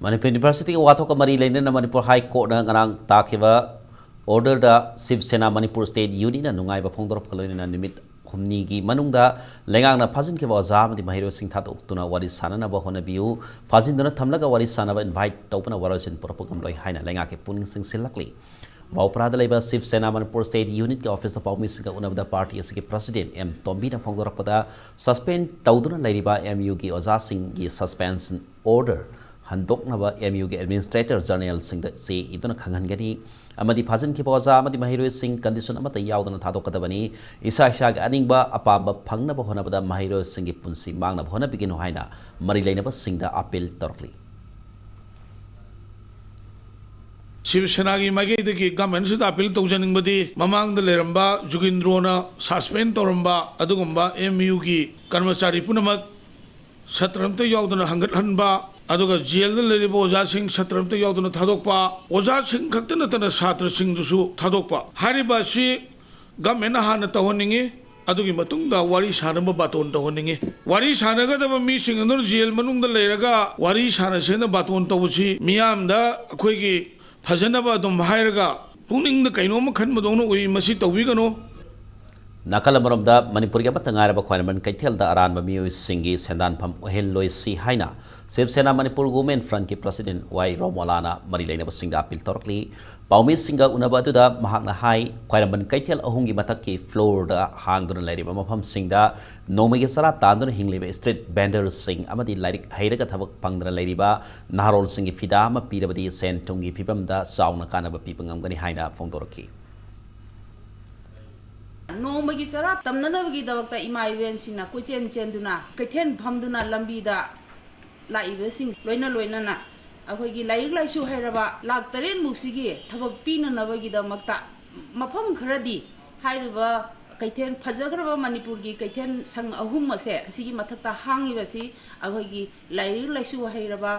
ꯃꯅꯤꯄꯨꯔ Universityꯒꯤ ꯋꯥꯊꯣꯛꯀ ꯃꯔꯤ ꯂꯩꯅꯅ ꯃꯅꯤꯄꯨꯔ High Courtꯅ ꯉꯔꯥꯡ ꯇꯥꯈꯤꯕ orderꯗ ꯁꯤꯕ ꯁꯦꯅꯥ ꯃꯅꯤꯄꯨꯔ State Unitꯅ ꯅꯨꯡꯉꯥꯏꯕ ꯐꯣꯡꯗꯣꯔꯛꯄꯒ ꯂꯣꯏꯅꯅ ꯅꯨꯃꯤꯠ ꯍꯨꯝꯅꯤꯒꯤ ꯃꯅꯨꯡꯗ ꯂꯩꯉꯥꯛꯅ ꯐꯥꯖꯤꯟꯈꯤꯕ ꯑꯣꯖꯥ ꯑꯃꯗꯤ ꯃꯍꯩꯔꯣꯏꯁꯤꯡ ꯊꯥꯗꯣꯛꯇꯨꯅ ꯋꯥꯔꯤ ꯁꯥꯅꯅꯕ ꯍꯣꯠꯅꯕꯤꯌꯨ꯫ ꯐꯥꯖꯤꯟꯗꯨꯅ ꯊꯝꯂꯒ ꯋꯥꯔꯤ ꯁꯥꯅꯕ invite ꯇꯧꯕꯅ ꯋꯥꯔꯣꯏꯁꯤꯟ ꯄꯨꯔꯛꯄ ꯉꯝꯂꯣꯏ ꯍꯥꯏꯅ ꯂꯩꯉꯥꯛꯀꯤ ꯄꯨꯛꯅꯤꯡ ꯆꯤꯡꯁꯤꯜꯂꯛꯂꯤ꯫ ꯕꯥꯎꯄ꯭ꯔꯥꯗ ꯂꯩꯕ ꯁꯤꯕ ꯁꯦꯅꯥ ꯃꯅꯤꯄꯨꯔ State Unitꯀꯤ officeꯇ ꯄꯥꯎꯃꯤꯁꯤꯡꯒ ꯎꯅꯕꯗ party ꯑꯁꯤꯒꯤ president ꯑꯦꯝ ꯇꯣꯝꯕꯤꯅ ꯐꯣꯡꯗꯣꯔꯛꯄꯗ, suspend ꯇꯧꯗꯨꯅ ꯂꯩꯔꯤꯕ MUꯒꯤ ꯑꯣꯖꯥꯁꯤꯡꯒꯤ suspension order ꯍꯟꯗꯣꯛꯅꯕ ꯑꯦꯝ ꯌꯨꯒꯤ ꯑꯦꯗꯃꯤꯅꯤꯁꯇ꯭ꯔꯦꯇꯔ ꯖꯦꯅꯔꯦꯜꯁꯤꯡꯗ ꯆꯦ ꯏꯗꯨꯅ ꯈꯪꯍꯟꯒꯅꯤ ꯑꯃꯗꯤ ꯐꯥꯖꯤꯟꯈꯤꯕ ꯑꯣꯖꯥ ꯑꯃꯗꯤ ꯃꯍꯩꯔꯣꯏꯁꯤꯡ ꯀꯟꯗꯤꯁꯟ ꯑꯃꯠꯇ ꯌꯥꯎꯗꯅ ꯊꯥꯗꯣꯛꯀꯗꯕꯅꯤ꯫ ꯏꯁꯥ ꯏꯁꯥꯒꯤ ꯑꯅꯤꯡꯕ ꯑꯄꯥꯝꯕ ꯐꯪꯅꯕ ꯍꯣꯠꯅꯕꯗ ꯃꯍꯩꯔꯣꯏꯁꯤꯡꯒꯤ ꯄꯨꯟꯁꯤ ꯃꯥꯡꯅꯕ ꯍꯣꯠꯅꯕꯤꯒꯅꯨ ꯍꯥꯏꯅ ꯃꯔꯤ ꯂꯩꯅꯕꯁꯤꯡꯗ ꯑꯥꯄꯤꯜ ꯇꯧꯔꯛꯂꯤ꯫ ꯁꯤꯕ ꯁꯦꯅꯥꯒꯤ ꯃꯥꯏꯀꯩꯗꯒꯤ ꯒꯃꯦꯟꯁꯤꯗ ꯑꯥꯄꯤꯜ ꯇꯧꯖꯅꯤꯡꯕꯗꯤ, ꯃꯃꯥꯡꯗ ꯂꯩꯔꯝꯕ ꯖꯨꯒꯤꯟꯗ꯭ꯔꯣꯅ ꯁꯁꯄꯦꯟ ꯇꯧꯔꯝꯕ ꯑꯗꯨꯒꯨꯝꯕ ꯑꯦꯝ ꯌꯨꯒꯤ ꯀꯔꯃꯆꯥꯔꯤ ꯄꯨꯝꯅꯃꯛ ꯁꯥꯇ꯭ꯔ ꯑꯝꯇ ꯌꯥꯎꯗꯅ ꯍꯪꯒꯠꯍꯟꯕ, ꯑꯗꯨꯒ ꯖꯦꯜꯗ ꯂꯩꯔꯤꯕ ꯑꯣꯖꯥꯁꯤꯡ ꯁꯥꯇ꯭ꯔ ꯑꯝꯇ ꯌꯥꯎꯗꯅ ꯊꯥꯗꯣꯛꯄ, ꯑꯣꯖꯥꯁꯤꯡ ꯈꯛꯇ ꯅꯠꯇꯅ ꯁꯥꯇ꯭ꯔꯁꯤꯡꯗꯨꯁꯨ ꯊꯥꯗꯣꯛꯄ, ꯍꯥꯏꯔꯤꯕ ꯑꯁꯤ ꯒꯃꯦꯟꯅ ꯍꯥꯟꯅ ꯇꯧꯍꯟꯅꯤꯡꯉꯤ꯫ ꯑꯗꯨꯒꯤ ꯃꯇꯨꯡꯗ ꯋꯥꯔꯤ ꯁꯥꯅꯕ ꯕꯥꯇꯣꯟ ꯇꯧꯍꯟꯅꯤꯡꯉꯤ꯫ ꯋꯥꯔꯤ ꯁꯥꯟꯅꯒꯗꯕ ꯃꯤꯁꯤꯡ ꯑꯗꯨꯅ ꯖꯦꯜ ꯃꯅꯨꯡꯗ ꯂꯩꯔꯒ ꯋꯥꯔꯤ ꯁꯥꯟꯅꯁꯦꯅ ꯕꯥꯇꯣꯟ ꯇꯧꯕꯁꯤ ꯃꯤꯌꯥꯝꯗ ꯑꯩꯈꯣꯏꯒꯤ ꯐꯖꯅꯕ ꯑꯗꯨꯝ ꯍꯥꯏꯔꯒ ꯄꯨꯛꯅꯤꯡꯗ ꯀꯩꯅꯣꯝꯃ ꯈꯟꯕꯗꯧꯅ ꯎꯏ꯫ ꯃꯁꯤ ꯇꯧꯕꯤꯒꯅꯨ꯫ ꯅꯥꯀꯜ ꯑꯃꯔꯣꯝꯗ ꯃꯅꯤꯄꯨꯔꯒꯤ ꯑꯃꯠꯇ ꯉꯥꯏꯔꯕ ꯈ꯭ꯋꯥꯏꯔꯝꯕꯟ ꯀꯩꯊꯦꯜꯗ ꯑꯔꯥꯟꯕ ꯃꯤꯑꯣꯏꯁꯤꯡꯒꯤ ꯁꯦꯟꯗꯥꯟꯐꯝ ꯑꯣꯏꯍꯜꯂꯣꯏꯁꯤ ꯍꯥꯏꯅ ꯁꯤꯕ ꯁꯦꯅꯥ ꯃꯅꯤꯄꯨꯔ ꯋꯨꯃꯦꯟ ꯐ꯭ꯔꯟꯠꯀꯤ ꯄ꯭ꯔꯁꯤꯗꯦꯟꯠ ꯋꯥꯏ ꯔꯣꯃꯣꯂꯥꯅ ꯃꯔꯤ ꯂꯩꯅꯕꯁꯤꯡꯗ ꯑꯥꯄꯤꯜ ꯇꯧꯔꯛꯂꯤ꯫ ꯄꯥꯎꯃꯤꯁꯤꯡꯒ ꯎꯅꯕ ꯑꯗꯨꯗ ꯃꯍꯥꯛꯅ ꯍꯥꯏ, ꯈ꯭ꯋꯥꯏꯔꯝꯕꯟ ꯀꯩꯊꯦꯜ ꯑꯍꯨꯝꯒꯤ ꯃꯊꯛꯀꯤ ꯐ꯭ꯂꯣꯔꯗ ꯍꯥꯡꯗꯨꯅ ꯂꯩꯔꯤꯕ ꯃꯐꯝꯁꯤꯡꯗ ꯅꯣꯡꯃꯒꯤ ꯆꯔꯥ ꯇꯥꯟꯗꯨꯅ ꯍꯤꯡꯂꯤꯕ ꯁ꯭ꯇ꯭ꯔꯤꯠ ꯚꯦꯟꯗꯔꯁꯤꯡ ꯑꯃꯗꯤ ꯂꯥꯏꯔꯤꯛ ꯍꯩꯔꯒ ꯊꯕꯛ ꯐꯪꯗꯅ ꯂꯩꯔꯤꯕ ꯅꯍꯥꯔꯣꯜꯁꯤꯡꯒꯤ ꯐꯤꯗꯥ ꯑꯃ ꯄꯤꯔꯕꯗꯤ ꯁꯦꯟ ꯊꯨꯝꯒꯤ ꯐꯤꯕꯝꯗ ꯆꯥꯎꯅ ꯀꯥꯟꯅꯕ ꯄꯤꯕ ꯉꯝꯒꯅꯤ ꯍꯥꯏꯅ ꯐꯣꯡꯗꯣꯔꯛꯈꯤ꯫ ꯅꯣꯡꯃꯒꯤ ꯆꯔꯥ ꯇꯝꯅꯅꯕꯒꯤꯗꯃꯛꯇ ꯏꯃꯥ ꯏꯕꯦꯟꯁꯤꯡꯅ ꯀꯣꯏꯆꯦꯟ ꯆꯦꯟꯗꯨꯅ, ꯀꯩꯊꯦꯜ ꯐꯝꯗꯨꯅ, ꯂꯝꯕꯤꯗ ꯂꯥꯛꯏꯕꯁꯤꯡ ꯂꯣꯏꯅ ꯂꯣꯏꯅꯅ ꯑꯩꯈꯣꯏꯒꯤ ꯂꯥꯏꯔꯤꯛ ꯂꯥꯏꯁꯨ ꯍꯩꯔꯕ ꯂꯥꯛ ꯇꯔꯦꯠ ꯃꯨꯛꯁꯤꯒꯤ ꯊꯕꯛ ꯄꯤꯅꯅꯕꯒꯤꯗꯃꯛꯇ ꯃꯐꯝ ꯈꯔꯗꯤ ꯍꯥꯏꯔꯤꯕ ꯀꯩꯊꯦꯜ, ꯐꯖꯈ꯭ꯔꯕ ꯃꯅꯤꯄꯨꯔꯒꯤ ꯀꯩꯊꯦꯜ ꯁꯪ ꯑꯍꯨꯝ ꯑꯁꯦ, ꯑꯁꯤꯒꯤ ꯃꯊꯛꯇ ꯍꯥꯡꯉꯤꯕꯁꯤ ꯑꯩꯈꯣꯏꯒꯤ ꯂꯥꯏꯔꯤꯛ ꯂꯥꯏꯁꯨ ꯍꯩꯔꯕ,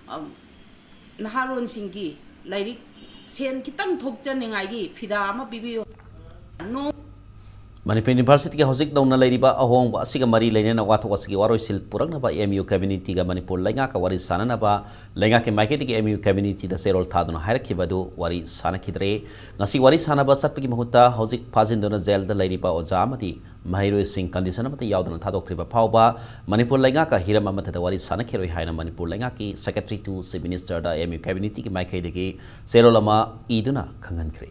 ꯑꯝ, ꯅꯍꯥꯔꯣꯟꯁꯤꯡꯒꯤ ꯂꯥꯏꯔꯤꯛ ꯁꯦꯟ ꯈꯤꯇꯪ ꯊꯣꯛꯆꯅꯤꯡꯉꯥꯏꯒꯤ ꯐꯤꯗꯥ ꯑꯃ ꯄꯤꯕꯤꯌꯨ꯫ ꯅꯣꯡ ꯃꯅꯤꯄꯨꯔ ꯌꯨꯅꯤꯚꯔꯁꯤꯇꯤꯒꯤ ꯍꯧꯖꯤꯛ ꯅꯧꯅ ꯂꯩꯔꯤꯕ ꯑꯍꯣꯡꯕ ꯑꯁꯤꯒ ꯃꯔꯤ ꯂꯩꯅꯅ ꯋꯥꯊꯣꯛ ꯑꯁꯤꯒꯤ ꯋꯥꯔꯣꯏꯁꯤꯜ ꯄꯨꯔꯛꯅꯕ ꯑꯦꯝ ꯌꯨ ꯀꯝꯃ꯭ꯌꯨꯅꯤꯇꯤꯒ ꯃꯅꯤꯄꯨꯔ ꯂꯩꯉꯥꯛꯀ ꯋꯥꯔꯤ ꯁꯥꯅꯅꯕ ꯂꯩꯉꯥꯛꯀꯤ ꯃꯥꯏꯀꯩꯗꯒꯤ ꯑꯦꯝ ꯌꯨ ꯀꯝꯃ꯭ꯌꯨꯅꯤꯇꯤꯗ ꯆꯦꯔꯣꯜ ꯊꯥꯗꯨꯅ ꯍꯥꯏꯔꯛꯈꯤꯕ ꯑꯗꯨ ꯋꯥꯔꯤ ꯁꯥꯅꯈꯤꯗ꯭ꯔꯦ꯫ ꯉꯁꯤ ꯋꯥꯔꯤ ꯁꯥꯅꯕ ꯆꯠꯄꯒꯤ ꯃꯍꯨꯠꯇ ꯍꯧꯖꯤꯛ ꯐꯥꯖꯤꯟꯗꯨꯅ ꯖꯦꯜꯗ ꯂꯩꯔꯤꯕ ꯑꯣꯖꯥ ꯑꯃꯗꯤ ꯃꯍꯩꯔꯣꯏꯁꯤꯡ ꯀꯟꯗꯤꯁꯟ ꯑꯃꯠꯇ ꯌꯥꯎꯗꯅ ꯊꯥꯗꯣꯛꯇ꯭ꯔꯤꯕ ꯐꯥꯎꯕ ꯃꯅꯤꯄꯨꯔ ꯂꯩꯉꯥꯛꯀ ꯍꯤꯔꯝ ꯑꯃꯠꯇꯗ ꯋꯥꯔꯤ ꯁꯥꯅꯈꯤꯔꯣꯏ ꯍꯥꯏꯅ ꯃꯅꯤꯄꯨꯔ ꯂꯩꯉꯥꯛꯀꯤ Secretary to Chief Minister ꯗ ꯑꯦꯝ ꯌꯨ ꯀꯝꯃ꯭ꯌꯨꯅꯤꯇꯤꯒꯤ ꯃꯥꯏꯀꯩꯗꯒꯤ ꯆꯦꯔꯣꯜ ꯑꯃ ꯏꯗꯨꯅ ꯈꯪꯍꯟꯈ꯭ꯔꯦ꯫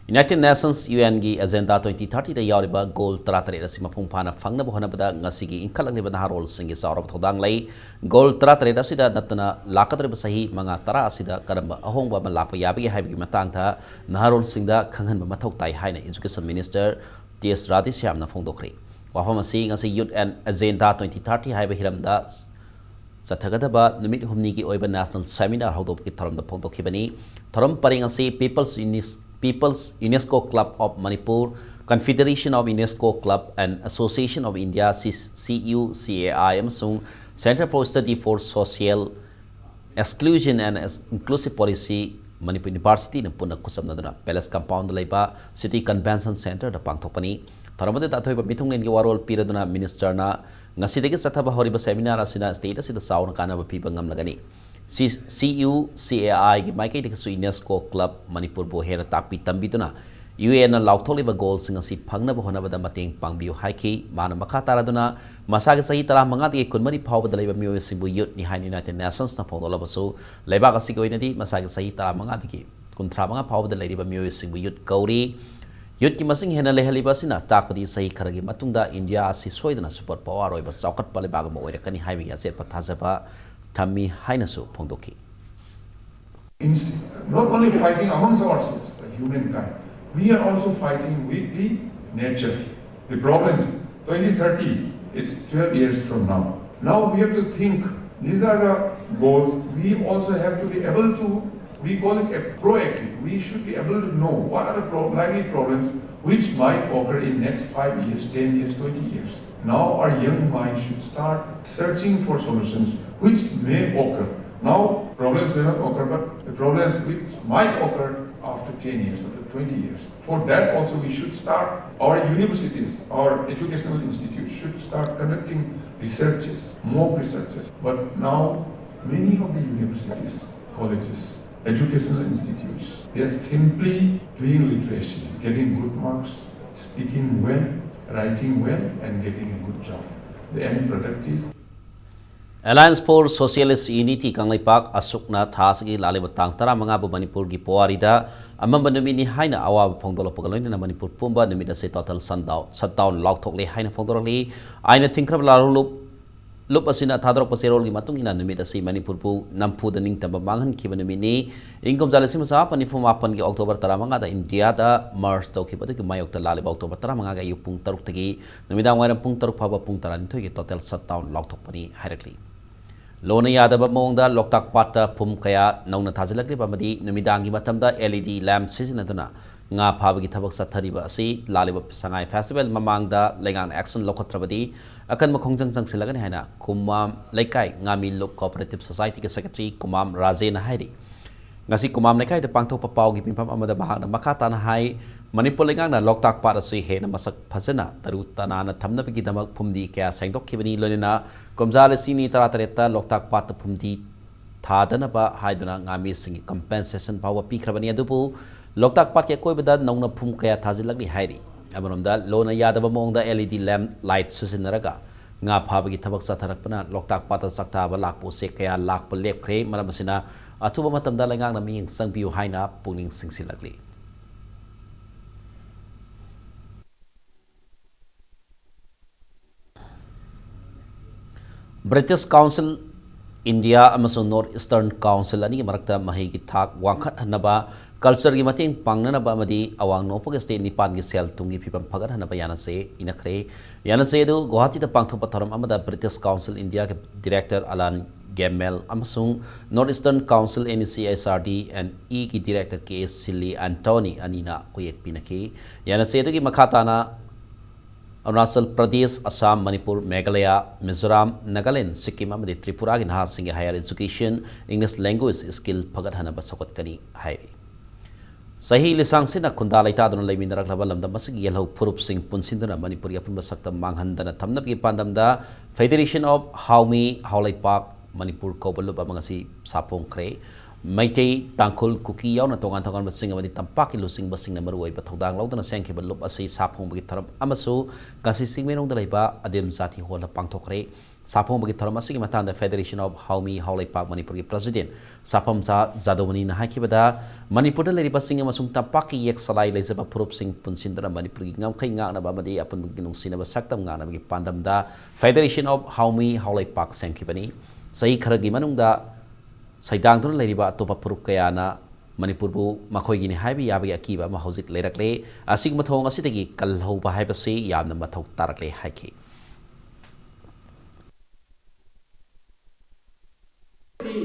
United Nations, U N ꯒꯤ Agenda twenty thirty ꯗ ꯌꯥꯎꯔꯤꯕ goal ꯇꯔꯥꯇꯔꯦꯠ ꯑꯁꯤ ꯃꯄꯨꯡ ꯐꯥꯅ ꯐꯪꯅꯕ ꯍꯣꯠꯅꯕꯗ ꯉꯁꯤꯒꯤ ꯏꯟꯈꯠꯂꯛꯂꯤꯕ ꯅꯍꯥꯔꯣꯜꯁꯤꯡꯒꯤ ꯆꯥꯎꯔꯕ ꯊꯧꯗꯥꯡ ꯂꯩ꯫ Goal ꯇꯔꯥꯇꯔꯦꯠ ꯑꯁꯤꯗ ꯅꯠꯇꯅ ꯂꯥꯛꯀꯗꯧꯔꯤꯕ ꯆꯍꯤ ꯃꯉꯥ ꯇꯔꯥ ꯑꯁꯤꯗ ꯀꯔꯝꯕ ꯑꯍꯣꯡꯕ ꯑꯃ ꯂꯥꯛꯄ ꯌꯥꯕꯒꯦ ꯍꯥꯏꯕꯒꯤ ꯃꯇꯥꯡꯗ ꯅꯍꯥꯔꯣꯜꯁꯤꯡꯗ ꯈꯪꯍꯟꯕ ꯃꯊꯧ ꯇꯥꯏ ꯍꯥꯏꯅ Education Minister T S ꯔꯥꯙꯦꯁ꯭ꯌꯥꯝꯅ ꯐꯣꯡꯗꯣꯛꯈ꯭ꯔꯦ꯫ ꯋꯥꯐꯝ ꯑꯁꯤ ꯉꯁꯤ Youth and Agenda twenty thirty ꯍꯥꯏꯕ ꯍꯤꯔꯝꯗ ꯆꯠꯊꯒꯗꯕ ꯅꯨꯃꯤꯠ ꯍꯨꯝꯅꯤꯒꯤ ꯑꯣꯏꯕ National Seminar ꯍꯧꯗꯣꯛꯄꯒꯤ ꯊꯧꯔꯝꯗ ꯐꯣꯡꯗꯣꯛꯈꯤꯕꯅꯤ꯫ ꯊꯧꯔꯝ ꯄꯔꯦꯡ ꯑꯁꯤ People's Unis-, People's UNESCO Club of Manipur, Confederation of UNESCO Club and Association of India, C-, C U C A I, ꯑꯃꯁꯨꯡ Center for Study for Social Exclusion and Inclusive Policy, Manipur University ꯅ ꯄꯨꯟꯅ ꯈꯨꯠꯁꯝꯅꯗꯨꯅ Palace Compound ꯗ ꯂꯩꯕ City Convention Center ꯗ ꯄꯥꯡꯊꯣꯛꯄꯅꯤ꯫ ꯊꯧꯔꯝ ꯑꯗꯨꯗ ꯑꯊꯣꯏꯕ ꯃꯤꯊꯨꯡꯂꯦꯟꯒꯤ ꯋꯥꯔꯣꯜ ꯄꯤꯔꯗꯨꯅ Minister ꯅ ꯉꯁꯤꯗꯒꯤ ꯆꯠꯊꯕ ꯍꯧꯔꯤꯕ seminar ꯑꯁꯤꯅ state ꯑꯁꯤꯗ ꯆꯥꯎꯅ ꯀꯥꯟꯅꯕ ꯄꯤꯕ ꯉꯝꯂꯒꯅꯤ꯫ ꯁꯤ-, C U C A I ꯒꯤ ꯃꯥꯏꯀꯩꯗꯒꯤꯁꯨ UNESCO Club ꯃꯅꯤꯄꯨꯔꯕꯨ ꯍꯦꯟꯅ ꯇꯥꯛꯄꯤ ꯇꯝꯕꯤꯗꯨꯅ U N ꯅ ꯂꯥꯎꯊꯣꯛꯂꯤꯕ goal ꯁꯤꯡ ꯑꯁꯤ ꯐꯪꯅꯕ ꯍꯣꯠꯅꯕꯗ ꯃꯇꯦꯡ ꯄꯥꯡꯕꯤꯌꯨ ꯍꯥꯏꯈꯤ꯫ ꯃꯥꯅ ꯃꯈꯥ ꯇꯥꯔꯗꯨꯅ ꯃꯁꯥꯒꯤ ꯆꯍꯤ ꯇꯔꯥꯃꯉꯥꯗꯒꯤ ꯀꯨꯟꯃꯔꯤ ꯐꯥꯎꯕꯗ ꯂꯩꯕ ꯃꯤꯑꯣꯏꯁꯤꯡꯕꯨ youth ꯅꯤ ꯍꯥꯏꯅ United Nations ꯅ ꯐꯣꯡꯗꯣꯛꯂꯕꯁꯨ, ꯂꯩꯕꯥꯛ ꯑꯁꯤꯒꯤ ꯑꯣꯏꯅꯗꯤ ꯃꯁꯥꯒꯤ ꯆꯍꯤ ꯇꯔꯥꯃꯉꯥꯗꯒꯤ ꯀꯨꯟꯊ꯭ꯔꯥ ꯃꯉꯥ ꯐꯥꯎꯕꯗ ꯂꯩꯔꯤꯕ ꯃꯤꯑꯣꯏꯁꯤꯡꯕꯨ youth ꯀꯧꯔꯤ꯫ Youth ꯀꯤ ꯃꯁꯤꯡ ꯍꯦꯟꯅ ꯂꯩꯍꯜꯂꯤꯕ ꯑꯁꯤꯅ ꯇꯥꯛꯄꯗꯤ ꯆꯍꯤ ꯈꯔꯒꯤ ꯃꯇꯨꯡꯗ India ꯑꯁꯤ ꯁꯣꯏꯗꯅ super power ꯑꯣꯏꯕ ꯆꯥꯎꯈꯠꯄ ꯂꯩꯕꯥꯛ ꯑꯃ ꯑꯣꯏꯔꯛꯀꯅꯤ ꯍꯥꯏꯕꯒꯤ ꯑꯆꯦꯠꯄ ꯊꯥꯖꯕ ꯊꯝꯃꯤ ꯍꯥꯏꯅꯁꯨ ꯐꯣꯡꯗꯣꯛꯈꯤ꯫ Inst-, not only fighting amongst ourselves, but humankind. We are also fighting with the nature. The problems, twenty thirty, it's twelve years from now. Now we have to think, these are the goals. We also have to be able to, we call it a proactive. We should be able to know what are the pro-, likely problems which might occur in next five years, ten years, twenty years. Now our young mind should start searching for solutions which may occur. Now problems may not occur, but the problems which might occur after ten years, after twenty years. For that also we should start, our universities, our educational institutes should start conducting researches, mock researches. But now many of the universities, colleges, educational institutes, they are simply doing literacy, getting good marks, speaking well, writing well, and getting a good job. The end product is Alliance for Socialist Unity Kangleipak ꯑꯁꯨꯛꯅ ꯊꯥ ꯑꯁꯤꯒꯤ ꯂꯥꯛꯂꯤꯕ ꯇꯥꯡ ꯇꯔꯥꯃꯉꯥꯕꯨ ꯃꯅꯤꯄꯨꯔꯒꯤ ꯄꯨꯋꯥꯔꯤꯗ ꯑꯃꯝꯕ ꯅꯨꯃꯤꯠꯅꯤ ꯍꯥꯏꯅ ꯑꯋꯥꯕ ꯐꯣꯡꯗꯣꯛꯂꯛꯄꯒ ꯂꯣꯏꯅꯅ ꯃꯅꯤꯄꯨꯔ ꯄꯨꯝꯕ ꯅꯨꯃꯤꯠ ꯑꯁꯤ total shutdown, shutdown ꯂꯥꯎꯊꯣꯛꯂꯦ ꯍꯥꯏꯅ ꯐꯣꯡꯗꯣꯔꯛꯂꯤ꯫ ꯑꯥꯏꯟꯅ ꯊꯤꯡꯈ꯭ꯔꯕ ꯂꯥꯂꯣꯡ ꯂꯨꯞ ꯑꯁꯤꯅ ꯊꯥꯗꯣꯔꯛꯄ ꯆꯦꯔꯣꯜꯒꯤ ꯃꯇꯨꯡ ꯏꯟꯅ ꯅꯨꯃꯤꯠ ꯑꯁꯤ ꯃꯅꯤꯄꯨꯔꯕꯨ ꯅꯝꯐꯨꯗ ꯅꯤꯡꯇꯝꯕ ꯃꯥꯡꯍꯟꯈꯤꯕ ꯅꯨꯃꯤꯠꯅꯤ꯫ ꯏꯪ ꯀꯨꯝꯖꯥ ꯂꯤꯁꯤꯡ ꯑꯃ ꯆꯥꯃꯥꯄꯟ ꯅꯤꯐꯨ ꯃꯥꯄꯟꯒꯤ October ꯇꯔꯥꯃꯉꯥꯗ ꯏꯟꯗꯤꯌꯥꯗ merge ꯇꯧꯈꯤꯕ ꯑꯗꯨꯒꯤ ꯃꯥꯌꯣꯛꯇ ꯂꯥꯛꯂꯤꯕ October ꯇꯔꯥꯃꯉꯥꯒꯤ ꯑꯌꯨꯛ ꯄꯨꯡ ꯇꯔꯨꯛꯇꯒꯤ ꯅꯨꯃꯤꯗꯥꯡ ꯋꯥꯏꯔꯝ ꯄꯨꯡ ꯇꯔꯨꯛ ꯐꯥꯎꯕ ꯄꯨꯡ ꯇꯔꯥꯅꯤꯊꯣꯏꯒꯤ total shutdown ꯂꯥꯎꯊꯣꯛꯄꯅꯤ ꯍꯥꯏꯔꯛꯂꯤ꯫ ꯂꯣꯟꯅ ꯌꯥꯗꯕ ꯃꯑꯣꯡꯗ ꯂꯣꯛꯇꯥꯛ ꯄꯥꯠꯇ ꯐꯨꯝ ꯀꯌꯥ ꯅꯧꯅ ꯊꯥꯖꯤꯜꯂꯛꯂꯤꯕ ꯑꯃꯗꯤ ꯅꯨꯃꯤꯗꯥꯡꯒꯤ ꯃꯇꯝꯗ LED lamp ꯁꯤꯖꯤꯟꯅꯗꯨꯅ ꯉꯥ ꯐꯥꯕꯒꯤ ꯊꯕꯛ ꯆꯠꯊꯔꯤꯕ ꯑꯁꯤ ꯂꯥꯛꯂꯤꯕ ꯁꯉꯥꯏ festival ꯃꯃꯥꯡꯗ ꯂꯩꯉꯥꯛꯅ action ꯂꯧꯈꯠꯇ꯭ꯔꯕꯗꯤ ꯑꯀꯟꯕ ꯈꯣꯡꯖꯪ ꯆꯪꯁꯤꯜꯂꯒꯅꯤ ꯍꯥꯏꯅ ꯈꯨꯃꯥꯝ ꯂꯩꯀꯥꯏ ꯉꯥꯃꯤ ꯂꯨꯞ cooperative society ꯒꯤ secretary ꯀꯨꯃꯥꯝ ꯔꯥꯖꯦꯅ ꯍꯥꯏꯔꯤ꯫ ꯉꯁꯤ ꯀꯨꯃꯥꯝ ꯂꯩꯀꯥꯏꯗ ꯄꯥꯡꯊꯣꯛꯄ ꯄꯥꯎꯒꯤ ꯃꯤꯐꯝ ꯑꯃꯗ ꯃꯍꯥꯛꯅ ꯃꯈꯥ ꯇꯥꯅ ꯍꯥꯏ, ꯃꯅꯤꯄꯨꯔ ꯂꯩꯉꯥꯛꯅ ꯂꯣꯛꯇꯥꯛ ꯄꯥꯠ ꯑꯁꯤ ꯍꯦꯟꯅ ꯃꯁꯛ ꯐꯖꯅ ꯇꯔꯨ ꯇꯅꯥꯟꯅ ꯊꯝꯅꯕꯒꯤꯗꯃꯛ ꯐꯨꯝꯗꯤ ꯀꯌꯥ ꯁꯦꯡꯗꯣꯛꯈꯤꯕꯅꯤ, ꯂꯣꯏꯅꯅ ꯀꯨꯝꯖꯥ ꯂꯤꯁꯤꯡ ꯑꯅꯤ ꯇꯔꯥꯇꯔꯦꯠꯇ ꯂꯣꯛꯇꯥꯛ ꯄꯥꯠꯇ ꯐꯨꯝꯗꯤ ꯊꯥꯗꯅꯕ ꯍꯥꯏꯗꯨꯅ ꯉꯥꯃꯤꯁꯤꯡꯒꯤ compensation ꯐꯥꯎꯕ ꯄꯤꯈ꯭ꯔꯕꯅꯤ꯫ ꯑꯗꯨꯕꯨ ꯂꯣꯛꯇꯥꯛ ꯄꯥꯠꯀꯤ ꯑꯀꯣꯏꯕꯗ ꯅꯧꯅ ꯐꯨꯝ ꯀꯌꯥ ꯊꯥꯖꯤꯜꯂꯛꯂꯤ ꯍꯥꯏꯔꯤ꯫ ꯑꯃꯔꯣꯝꯗ ꯂꯣꯟꯅ ꯌꯥꯗꯕ ꯃꯑꯣꯡꯗ LED lamp light ꯁꯤꯖꯤꯟꯅꯔꯒ ꯉꯥ ꯐꯥꯕꯒꯤ ꯊꯕꯛ ꯆꯠꯊꯔꯛꯄꯅ ꯂꯣꯛꯇꯥꯛ ꯄꯥꯠꯇ ꯆꯥꯛ ꯊꯥꯕ ꯂꯥꯛꯄ ꯎꯆꯦꯛ ꯀꯌꯥ ꯂꯥꯛꯄ ꯂꯦꯞꯈ꯭ꯔꯦ꯫ ꯃꯔꯝ ꯑꯁꯤꯅ ꯑꯊꯨꯕ ꯃꯇꯝꯗ ꯂꯩꯉꯥꯛꯅ ꯃꯤꯠꯌꯦꯡ ꯆꯪꯕꯤꯌꯨ ꯍꯥꯏꯅ ꯄꯨꯛꯅꯤꯡ ꯆꯤꯡꯁꯤꯜꯂꯛꯂꯤ꯫ British Council India ꯑꯃꯁꯨꯡ North Eastern Council ꯑꯅꯤꯒꯤ ꯃꯔꯛꯇ ꯃꯍꯩꯒꯤ ꯊꯥꯛ ꯋꯥꯡꯈꯠꯍꯟꯅꯕ, culture ꯒꯤ ꯃꯇꯦꯡ ꯄꯥꯡꯅꯅꯕ ꯑꯃꯗꯤ ꯑꯋꯥꯡ ꯅꯣꯡꯄꯣꯛ state ꯅꯤꯄꯥꯟꯒꯤ ꯁꯦꯜ ꯊꯨꯝꯒꯤ ꯐꯤꯕꯝ ꯐꯒꯠꯍꯟꯅꯕ ꯌꯥꯅꯁꯦ ꯏꯅꯈ꯭ꯔꯦ꯫ ꯌꯥꯅꯁꯦ ꯑꯗꯨ ꯒꯨꯋꯥꯍꯥꯇꯤꯗ ꯄꯥꯡꯊꯣꯛꯄ ꯊꯧꯔꯝ ꯑꯃꯗ British Council India ꯒꯤ director Alan Gemmell ꯑꯃꯁꯨꯡ North Eastern Council, NECHRD and E ꯒꯤ director K S Silly Anthony ꯑꯅꯤꯅ ꯈꯨꯌꯦꯛ ꯄꯤꯅꯈꯤ꯫ ꯌꯥꯅꯁꯦ ꯑꯗꯨꯒꯤ ꯃꯈꯥ ꯇꯥꯅ ꯑꯔꯨꯅꯥꯆꯜ ꯄ꯭ꯔꯗꯦꯁ, ꯑꯁꯥꯝ, ꯃꯅꯤꯄꯨꯔ, ꯃꯦꯘꯥꯂꯌꯥ, ꯃꯤꯖꯣꯔꯥꯝ, ꯅꯥꯒꯥꯂꯦꯟ, ꯁꯤꯛꯀꯤꯝ ꯑꯃꯗꯤ ꯇ꯭ꯔꯤꯄꯨꯔꯥꯒꯤ ꯅꯍꯥꯁꯤꯡꯒꯤ higher education, English language skill ꯐꯒꯠꯍꯟꯅꯕ ꯁꯧꯒꯠꯀꯅꯤ ꯍꯥꯏꯔꯤ꯫ ꯆꯍꯤ ꯂꯤꯁꯥꯡꯁꯤꯠꯅ ꯈꯨꯟꯗꯥ ꯂꯩꯇꯥꯗꯨꯅ ꯂꯩꯃꯤꯟꯅꯔꯛꯂꯕ ꯂꯝꯗꯝ ꯑꯁꯤꯒꯤ ꯌꯦꯜꯍꯧ ꯐꯨꯔꯨꯞꯁꯤꯡ ꯄꯨꯟꯁꯤꯟꯗꯨꯅ ꯃꯅꯤꯄꯨꯔꯒꯤ ꯑꯄꯨꯟꯕ ꯁꯛꯇꯝ ꯃꯥꯡꯍꯟꯗꯅ ꯊꯝꯅꯕꯒꯤ ꯄꯥꯟꯗꯝꯗ Federation of Haomi, ꯍꯥꯎꯂꯩꯄꯥꯛ, ꯃꯅꯤꯄꯨꯔ ꯀꯧꯕ ꯂꯨꯞ ꯑꯃ ꯉꯁꯤ ꯁꯥꯐꯣꯡꯈ꯭ꯔꯦ꯫ ꯃꯩꯇꯩ, ꯇꯥꯡꯈꯨꯜ, ꯀꯨꯀꯤ ꯌꯥꯎꯅ ꯇꯣꯉꯥꯟ ꯇꯣꯉꯥꯟꯕꯁꯤꯡ ꯑꯃꯗꯤ ꯇꯝꯄꯥꯛꯀꯤ ꯂꯨꯆꯤꯡꯕꯁꯤꯡꯅ ꯃꯔꯨꯑꯣꯏꯕ ꯊꯧꯗꯥꯡ ꯂꯧꯗꯨꯅ ꯁꯦꯝꯈꯤꯕ ꯂꯨꯞ ꯑꯁꯤ ꯁꯥꯐꯣꯡꯕꯒꯤ ꯊꯧꯔꯝ ꯑꯃꯁꯨ ꯉꯁꯤ ꯆꯤꯡꯃꯩꯔꯣꯡꯗ ꯂꯩꯕ ꯑꯗꯤꯝ ꯖꯥꯇꯤ ꯍꯣꯜꯗ ꯄꯥꯡꯊꯣꯛꯈ꯭ꯔꯦ꯫ ꯁꯥꯐꯣꯡꯕꯒꯤ ꯊꯧꯔꯝ ꯑꯁꯤꯒꯤ ꯃꯇꯥꯡꯗ Federation of Haomi ꯍꯥꯎꯂꯩꯄꯥꯛ ꯃꯅꯤꯄꯨꯔꯒꯤ president ꯁꯥꯐꯝꯆꯥ ꯖꯥꯗꯧꯃꯅꯤꯅ ꯍꯥꯏꯈꯤꯕꯗ, ꯃꯅꯤꯄꯨꯔꯗ ꯂꯩꯔꯤꯕ ꯆꯤꯡ ꯑꯃꯁꯨꯡ ꯇꯝꯄꯥꯛꯀꯤ ꯌꯦꯛ ꯁꯂꯥꯏ ꯂꯩꯖꯕ ꯐꯨꯔꯨꯞꯁꯤꯡ ꯄꯨꯟꯁꯤꯟꯗꯨꯅ ꯃꯅꯤꯄꯨꯔꯒꯤ ꯉꯝꯈꯩ ꯉꯥꯛꯅꯕ ꯑꯃꯗꯤ ꯑꯄꯨꯟꯕꯒꯤ ꯅꯨꯡꯁꯤꯅꯕ ꯁꯛꯇꯝ ꯉꯥꯛꯅꯕꯒꯤ ꯄꯥꯟꯗꯝꯗ Federation of Haomi ꯍꯥꯎꯂꯩꯄꯥꯛ ꯁꯦꯝꯈꯤꯕꯅꯤ꯫ ꯆꯍꯤ ꯈꯔꯒꯤ ꯃꯅꯨꯡꯗ ꯁꯩꯗꯥꯡꯗꯨꯅ ꯂꯩꯔꯤꯕ ꯑꯇꯣꯞꯄ ꯐꯨꯔꯨꯞ ꯀꯌꯥꯅ ꯃꯅꯤꯄꯨꯔꯕꯨ ꯃꯈꯣꯏꯒꯤꯅꯤ ꯍꯥꯏꯕ ꯌꯥꯕꯒꯤ ꯑꯀꯤꯕ ꯑꯃ ꯍꯧꯖꯤꯛ ꯂꯩꯔꯛꯂꯦ꯫ ꯑꯁꯤꯒꯨꯝꯕ ꯊꯧꯑꯣꯡ ꯑꯁꯤꯗꯒꯤ ꯀꯜꯍꯧꯕ ꯍꯥꯏꯕꯁꯤ ꯌꯥꯝꯅ ꯃꯊꯧ ꯇꯥꯔꯛꯂꯦ ꯍꯥꯏꯈꯤ꯫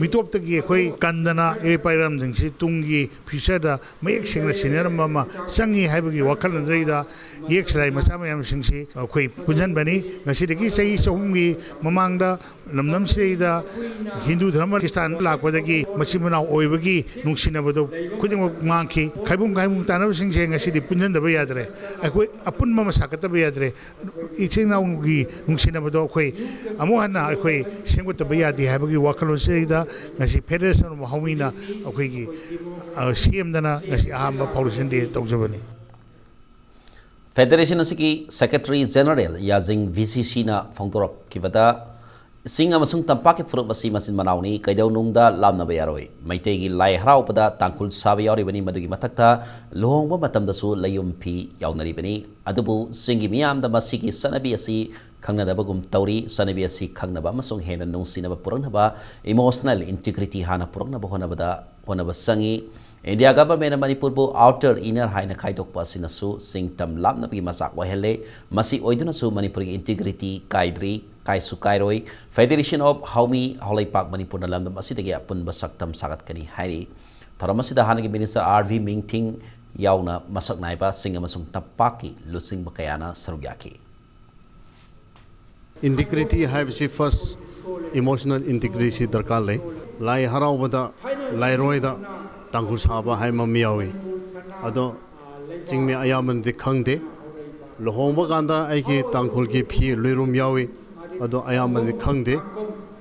ꯃꯤꯇꯣꯞꯇꯒꯤ ꯑꯩꯈꯣꯏ ꯀꯟꯗꯅ ꯏꯔꯩ ꯄꯥꯏꯔꯝꯁꯤꯡꯁꯤ ꯇꯨꯡꯒꯤ future ꯗ ꯃꯌꯦꯛ ꯁꯦꯡꯅ ꯁꯤꯟꯅꯔꯝꯕ ꯑꯃ ꯆꯪꯉꯤ ꯍꯥꯏꯕꯒꯤ ꯋꯥꯈꯜꯂꯣꯟꯗꯩꯗ ꯌꯦꯛ ꯁꯂꯥꯏ ꯃꯆꯥ ꯃꯌꯥꯝꯁꯤꯡꯁꯤ ꯑꯩꯈꯣꯏ ꯄꯨꯟꯁꯤꯟꯕꯅꯤ꯫ ꯉꯁꯤꯗꯒꯤ ꯆꯍꯤ ꯆꯍꯨꯝꯒꯤ ꯃꯃꯥꯡꯗ ꯂꯝꯗꯝꯁꯤꯗꯩꯗ ꯍꯤꯟꯗꯨ ꯙꯔꯃ ꯈ꯭ꯔꯤꯁꯇꯥꯟ ꯂꯥꯛꯄꯗꯒꯤ ꯃꯆꯤꯟ ꯃꯅꯥꯎ ꯑꯣꯏꯕꯒꯤ ꯅꯨꯡꯁꯤꯅꯕꯗꯣ ꯈꯨꯗꯤꯡꯃꯛ ꯃꯥꯡꯈꯤ꯫ ꯈꯥꯏꯕꯨꯡ ꯈꯥꯏꯕꯨꯡ ꯇꯥꯅꯕꯁꯤꯡꯁꯦ ꯉꯁꯤꯗꯤ ꯄꯨꯟꯁꯤꯟꯗꯕ ꯌꯥꯗ꯭ꯔꯦ꯫ ꯑꯩꯈꯣꯏ ꯑꯄꯨꯟꯕ ꯑꯃ ꯁꯥꯒꯠꯇꯕ ꯌꯥꯗ꯭ꯔꯦ꯫ ꯏꯆꯤꯟ ꯏꯅꯥꯎꯒꯤ ꯅꯨꯡꯁꯤꯅꯕꯗꯣ ꯑꯩꯈꯣꯏ ꯑꯃꯨꯛ ꯍꯟꯅ ꯑꯩꯈꯣꯏ ꯁꯦꯝꯒꯠꯇꯕ ꯌꯥꯗꯦ ꯍꯥꯏꯕꯒꯤ ꯋꯥꯈꯜꯂꯣꯟꯁꯤꯗ ꯉꯁꯤ Federation of Haomi ꯅ ꯑꯩꯈꯣꯏꯒꯤ, ꯑ, ꯁꯦꯝꯗꯅ ꯉꯁꯤ ꯑꯍꯥꯟꯕ Foundation Day ꯇꯧꯖꯕꯅꯤ꯫ Federation ꯑꯁꯤꯒꯤ Secretary General ꯌꯥꯖꯤꯡ ꯚꯤ ꯁꯤ ꯁꯤꯅ ꯐꯣꯡꯗꯣꯔꯛꯈꯤꯕꯗ, ꯆꯤꯡ ꯑꯃꯁꯨꯡ ꯇꯝꯄꯥꯛꯀꯤ ꯐꯨꯔꯨꯞ ꯑꯁꯤ ꯃꯆꯤꯟ ꯃꯅꯥꯎꯅꯤ, ꯀꯩꯗꯧꯅꯨꯡꯗ ꯂꯥꯞꯅꯕ ꯌꯥꯔꯣꯏ꯫ ꯃꯩꯇꯩꯒꯤ ꯂꯥꯏ ꯍꯔꯥꯎꯕꯗ ꯇꯥꯡꯈꯨꯜ ꯁꯥꯕ ꯌꯥꯎꯔꯤꯕꯅꯤ, ꯃꯗꯨꯒꯤ ꯃꯊꯛꯇ ꯂꯨꯍꯣꯡꯕ ꯃꯇꯝꯗꯁꯨ ꯂꯩꯌꯨꯝ ꯐꯤ ꯌꯥꯎꯅꯔꯤꯕꯅꯤ꯫ ꯑꯗꯨꯕꯨ ꯆꯤꯡꯒꯤ ꯃꯤꯌꯥꯝꯗ ꯃꯁꯤꯒꯤ ꯆꯠꯅꯕꯤ ꯑꯁꯤ ꯈꯪꯅꯗꯕꯒꯨꯝ ꯇꯧꯔꯤ꯫ ꯆꯠꯅꯕꯤ ꯑꯁꯤ ꯈꯪꯅꯕ ꯑꯃꯁꯨꯡ ꯍꯦꯟꯅ ꯅꯨꯡꯁꯤꯅꯕ ꯄꯨꯔꯛꯅꯕ emotional integrity ꯍꯥꯟꯅ ꯄꯨꯔꯛꯅꯕ ꯍꯣꯠꯅꯕꯗ ꯍꯣꯠꯅꯕ ꯆꯪꯏ꯫ India Government ꯅ ꯃꯅꯤꯄꯨꯔꯕꯨ Outer Inner ꯍꯥꯏꯅ ꯈꯥꯏꯗꯣꯛꯄ ꯑꯁꯤꯅꯁꯨ ꯆꯤꯡ ꯇꯝ ꯂꯥꯞꯅꯕꯒꯤ ꯃꯆꯥꯛ ꯑꯣꯏꯍꯜꯂꯦ꯫ ꯃꯁꯤ ꯑꯣꯏꯗꯨꯅꯁꯨ ꯃꯅꯤꯄꯨꯔꯒꯤ integrity ꯀꯥꯏꯗ꯭ꯔꯤ, ꯀꯥꯏꯁꯨ ꯀꯥꯏꯔꯣꯏ꯫ Federation of Haomi ꯍꯥꯎꯂꯩꯄꯥꯛ ꯃꯅꯤꯄꯨꯔꯅ ꯂꯝꯗꯝ ꯑꯁꯤꯗꯒꯤ ꯑꯄꯨꯟꯕ ꯁꯛꯇꯝ ꯁꯥꯒꯠꯀꯅꯤ ꯍꯥꯏꯔꯤ꯫ ꯊꯧꯔꯝ ꯑꯁꯤꯗ ꯍꯥꯟꯅꯒꯤ Minister ꯑꯥꯔ ꯚꯤ ꯃꯤꯡꯊꯤꯡ ꯌꯥꯎꯅ ꯃꯁꯛ ꯅꯥꯏꯕꯁꯤꯡ ꯑꯃꯁꯨꯡ ꯇꯝꯄꯥꯛꯀꯤ ꯂꯨꯆꯤꯡꯕ ꯀꯌꯥꯅ ꯁꯔꯨꯛ ꯌꯥꯈꯤ꯫ Integrity ꯍꯥꯏꯕꯁꯤ first emotional integrity ꯁꯤ ꯗꯔꯀꯥꯔ ꯂꯩ꯫ ꯂꯥꯏ ꯍꯔꯥꯎꯕꯗ, ꯂꯥꯏꯔꯣꯏꯗ ꯇꯥꯡꯈꯨꯜ ꯁꯥꯕ ꯍꯥꯏꯕ ꯑꯃ ꯌꯥꯎꯏ꯫ ꯑꯗꯣ ꯆꯤꯡꯃꯤ ꯑꯌꯥꯝꯕꯅꯗꯤ ꯈꯪꯗꯦ꯫ ꯂꯨꯍꯣꯡꯕ ꯀꯥꯟꯗ ꯑꯩꯒꯤ ꯇꯥꯡꯈꯨꯜꯒꯤ ꯐꯤ ꯂꯣꯏꯔꯨꯝ ꯌꯥꯎꯏ꯫ ꯑꯗꯣ ꯑꯌꯥꯝꯕꯅꯗꯤ ꯈꯪꯗꯦ꯫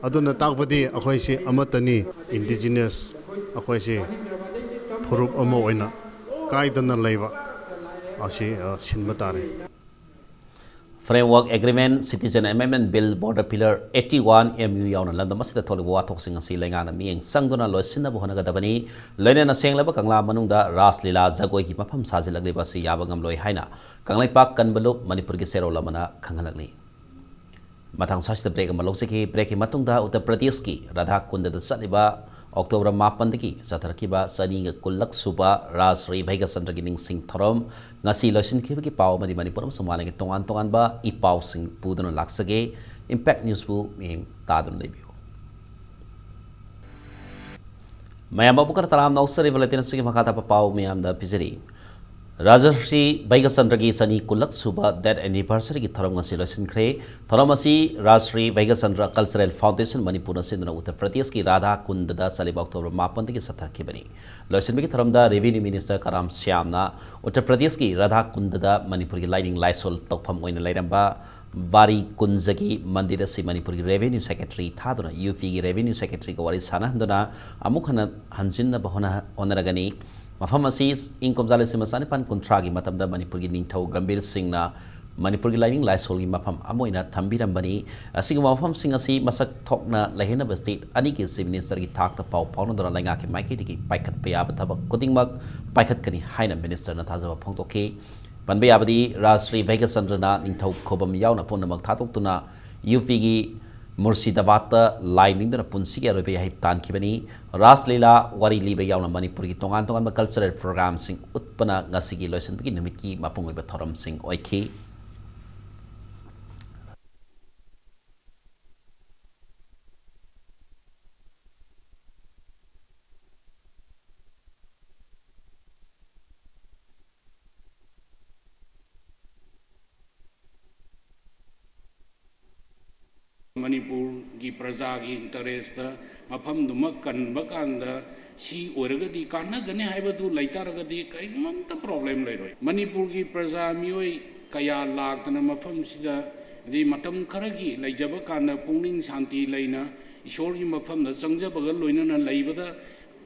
ꯑꯗꯨꯅ ꯇꯥꯛꯄꯗꯤ ꯑꯩꯈꯣꯏꯁꯤ ꯑꯃꯠꯇꯅꯤ, indigenous ꯑꯩꯈꯣꯏꯁꯤ ꯐꯨꯔꯨꯞ ꯑꯃ ꯑꯣꯏꯅ ꯀꯥꯏꯗꯅ ꯂꯩꯕ ꯑꯁꯤ, ꯑ, ꯁꯤꯟꯕ ꯇꯥꯔꯦ꯫ Framework Agreement, Citizen Amendment Bill, Border Pillar eighty one, M U ꯌꯥꯎꯅ ꯂꯝꯗꯝ ꯑꯁꯤꯗ ꯊꯣꯛꯂꯤꯕ ꯋꯥꯊꯣꯛꯁꯤꯡ ꯑꯁꯤ ꯂꯩꯉꯥꯛꯅ ꯃꯤꯠꯌꯦꯡ ꯆꯪꯗꯨꯅ ꯂꯣꯏꯁꯤꯟꯅꯕ ꯍꯣꯠꯅꯒꯗꯕꯅꯤ꯫ ꯂꯣꯏꯅꯅ ꯁꯦꯡꯂꯕ ꯀꯪꯂꯥ ꯃꯅꯨꯡꯗ ꯔꯥꯁ ꯂꯤꯂꯥ ꯖꯒꯣꯏꯒꯤ ꯃꯐꯝ ꯁꯥꯖꯤꯜꯂꯛꯂꯤꯕ ꯑꯁꯤ ꯌꯥꯕ ꯉꯝꯂꯣꯏ ꯍꯥꯏꯅ ꯀꯪꯂꯩꯄꯥꯛ ꯀꯟꯕ ꯂꯨꯞ ꯃꯅꯤꯄꯨꯔꯒꯤ ꯆꯦꯔꯣꯜ ꯑꯃꯅ ꯈꯪꯍꯜꯂꯛꯂꯤ꯫ ꯃꯊꯪ ꯁ꯭ꯋꯥꯏꯁꯤꯗ break ꯑꯃ ꯂꯧꯖꯒꯦ꯫ Breakꯀꯤ ꯃꯇꯨꯡꯗ ꯎꯠꯇꯔ ꯄ꯭ꯔꯗꯦꯁꯀꯤ ꯔꯥꯙꯥ ꯀꯨꯟꯗꯗ ꯆꯠꯂꯤꯕ ꯑꯣꯛꯇꯣꯕꯔ ꯃꯥꯄꯟꯗꯒꯤ ꯆꯠꯊꯔꯛꯈꯤꯕ ꯆꯅꯤꯒ ꯀꯨꯟꯂꯛ ꯁꯨꯕ ꯔꯥꯁ ꯁ꯭ꯔꯤ ꯚꯩꯒꯆꯟꯗ꯭ꯔꯒꯤ ꯅꯤꯡꯁꯤꯡ ꯊꯧꯔꯝ ꯉꯁꯤ ꯂꯣꯏꯁꯤꯟꯈꯤꯕꯒꯤ ꯄꯥꯎ ꯑꯃꯗꯤ ꯃꯅꯤꯄꯨꯔ ꯑꯃꯁꯨꯡ ꯃꯥꯂꯦꯝꯒꯤ ꯇꯣꯉꯥꯟ ꯇꯣꯉꯥꯟꯕ ꯏ ꯄꯥꯎꯁꯤꯡ ꯄꯨꯗꯨꯅ ꯂꯥꯛꯆꯒꯦ꯫ Impact Newsꯕꯨ ꯃꯤꯠꯌꯦꯡ ꯇꯥꯗꯨꯅ ꯂꯩꯕꯤꯌꯨ꯫ ꯃꯌꯥꯝ ꯑꯃꯨꯛ ꯈꯔ ꯇꯔꯥꯝꯅ ꯑꯣꯛꯆꯔꯤꯕ ꯂꯩꯇꯦꯡ ꯑꯁꯤꯒꯤ ꯃꯈꯥ ꯇꯥꯕ ꯄꯥꯎ ꯃꯌꯥꯝꯗ ꯄꯤꯖꯔꯤ꯫ ꯔꯥꯖꯁ꯭ꯔꯤ ꯚꯩꯒꯆꯟꯗ꯭ꯔꯒꯤ ꯆꯅꯤ ꯀꯨꯟꯂꯛ ꯁꯨꯕ death anniversaryꯒꯤ ꯊꯧꯔꯝ ꯉꯁꯤ ꯂꯣꯏꯁꯤꯟꯈ꯭ꯔꯦ꯫ ꯊꯧꯔꯝ ꯑꯁꯤ ꯔꯥꯖꯁ꯭ꯔꯤ ꯚꯩꯒꯆꯟꯗ꯭ꯔ Cultural Foundation ꯃꯅꯤꯄꯨꯔꯅ ꯁꯤꯟꯗꯨꯅ ꯎꯠꯇꯔ ꯄ꯭ꯔꯗꯦꯁꯀꯤ ꯔꯥꯙꯥ ꯀꯨꯟꯗꯗ ꯆꯠꯂꯤꯕ ꯑꯣꯛꯇꯣꯕꯔ ꯃꯥꯄꯟꯗꯒꯤ ꯆꯠꯊꯔꯛꯈꯤꯕꯅꯤ꯫ ꯂꯣꯏꯁꯤꯟꯕꯒꯤ ꯊꯧꯔꯝꯗ Revenue Minister ꯀꯔꯥꯝ ꯁ꯭ꯌꯥꯝꯅ ꯎꯠꯇꯔ ꯄ꯭ꯔꯗꯦꯁꯀꯤ ꯔꯥꯙꯥ ꯀꯨꯟꯗꯗ ꯃꯅꯤꯄꯨꯔꯒꯤ ꯂꯥꯏꯅꯤꯡ ꯂꯥꯏꯁꯣꯜ ꯇꯧꯐꯝ ꯑꯣꯏꯅ ꯂꯩꯔꯝꯕ ꯕꯥꯔꯤ ꯀꯨꯟꯖꯒꯤ ꯃꯟꯗꯤꯔ ꯑꯁꯤ ꯃꯅꯤꯄꯨꯔꯒꯤ Revenue Secretary ꯊꯥꯗꯨꯅ UPꯒꯤ Revenue Secretaryꯒ ꯋꯥꯔꯤ ꯁꯥꯟꯅꯍꯟꯗꯨꯅ ꯑꯃꯨꯛ ꯍꯟꯅ ꯍꯟꯖꯤꯟꯅꯕ ꯍꯣꯠꯅ-, ꯍꯣꯠꯅꯔꯒꯅꯤ꯫ ꯃꯐꯝ ꯑꯁꯤ ꯏꯪ ꯀꯨꯝꯖꯥ ꯂꯤꯁꯤꯡ ꯑꯃ ꯆꯅꯤꯄꯥꯟ ꯀꯨꯟꯊ꯭ꯔꯥꯒꯤ ꯃꯇꯝꯗ ꯃꯅꯤꯄꯨꯔꯒꯤ ꯅꯤꯡꯊꯧ ꯒꯝꯚꯤꯔ ꯁꯤꯡꯅ ꯃꯅꯤꯄꯨꯔꯒꯤ ꯂꯥꯏꯅꯤꯡ ꯂꯥꯏꯁꯣꯜꯒꯤ ꯃꯐꯝ ꯑꯃ ꯑꯣꯏꯅ ꯊꯝꯕꯤꯔꯝꯕꯅꯤ꯫ ꯑꯁꯤꯒꯨꯝꯕ ꯃꯐꯝꯁꯤꯡ ꯑꯁꯤ ꯃꯁꯛ ꯊꯣꯛꯅ ꯂꯩꯍꯟꯅꯕ state ꯑꯅꯤꯒꯤ Chief Ministerꯒꯤ ꯊꯥꯛꯇ ꯄꯥꯎ ꯐꯥꯎꯅꯗꯨꯅ ꯂꯩꯉꯥꯛꯀꯤ ꯃꯥꯏꯀꯩꯗꯒꯤ ꯄꯥꯏꯈꯠꯄ ꯌꯥꯕ ꯊꯕꯛ ꯈꯨꯗꯤꯡꯃꯛ ꯄꯥꯏꯈꯠꯀꯅꯤ ꯍꯥꯏꯅ Ministerꯅ ꯊꯥꯖꯕ ꯐꯣꯡꯗꯣꯛꯈꯤ꯫ ꯄꯟꯕ ꯌꯥꯕꯗꯤ ꯔꯥꯖ ꯁ꯭ꯔꯤ ꯚꯩꯒꯆꯟꯗ꯭ꯔꯅ ꯅꯤꯡꯊꯧ ꯈꯨꯕꯝ ꯌꯥꯎꯅ ꯄꯨꯝꯅꯃꯛ ꯊꯥꯗꯣꯛꯇꯨꯅ UPꯒꯤ ꯃꯨꯔꯁꯤꯗꯥꯕꯥꯗꯇ ꯂꯥꯏ ꯅꯤꯡꯗꯨꯅ ꯄꯨꯟꯁꯤꯒꯤ ꯑꯔꯣꯏꯕ ꯌꯥꯍꯩ ꯇꯥꯟꯈꯤꯕꯅꯤ꯫ ꯔꯥꯁ ꯂꯤꯂꯥ, ꯋꯥꯔꯤ ꯂꯤꯕ ꯌꯥꯎꯅ ꯃꯅꯤꯄꯨꯔꯒꯤ ꯇꯣꯉꯥꯟ ꯇꯣꯉꯥꯟꯕ cultural programmeꯁꯤꯡ ꯎꯠꯄꯅ ꯉꯁꯤꯒꯤ ꯂꯣꯏꯁꯤꯟꯕꯒꯤ ꯅꯨꯃꯤꯠꯀꯤ ꯃꯄꯨꯡ ꯑꯣꯏꯕ ꯊꯧꯔꯝꯁꯤꯡ ꯑꯣꯏꯈꯤ꯫ ꯃꯅꯤꯄꯨꯔꯒꯤ ꯄ꯭ꯔꯖꯥꯒꯤ interestꯇ ꯃꯐꯝꯗꯨꯃ ꯀꯟꯕ ꯀꯥꯟꯗ ꯁꯤ ꯑꯣꯏꯔꯒꯗꯤ ꯀꯥꯟꯅꯒꯅꯤ ꯍꯥꯏꯕꯗꯨ ꯂꯩꯇꯥꯔꯒꯗꯤ ꯀꯔꯤꯒꯨꯝꯕ ꯑꯝꯇ problem ꯂꯩꯔꯣꯏ꯫ ꯃꯅꯤꯄꯨꯔꯒꯤ ꯄ꯭ꯔꯖꯥ ꯃꯤꯑꯣꯏ ꯀꯌꯥ ꯂꯥꯛꯇꯅ ꯃꯐꯝꯁꯤꯗ, ꯑꯗꯩ ꯃꯇꯝ ꯈꯔꯒꯤ ꯂꯩꯖꯕ ꯀꯥꯟꯗ ꯄꯨꯛꯅꯤꯡ ꯁꯥꯟꯇꯤ ꯂꯩꯅ ꯏꯁꯣꯔꯒꯤ ꯃꯐꯝꯗ ꯆꯪꯖꯕꯒ ꯂꯣꯏꯅꯅ ꯂꯩꯕꯗ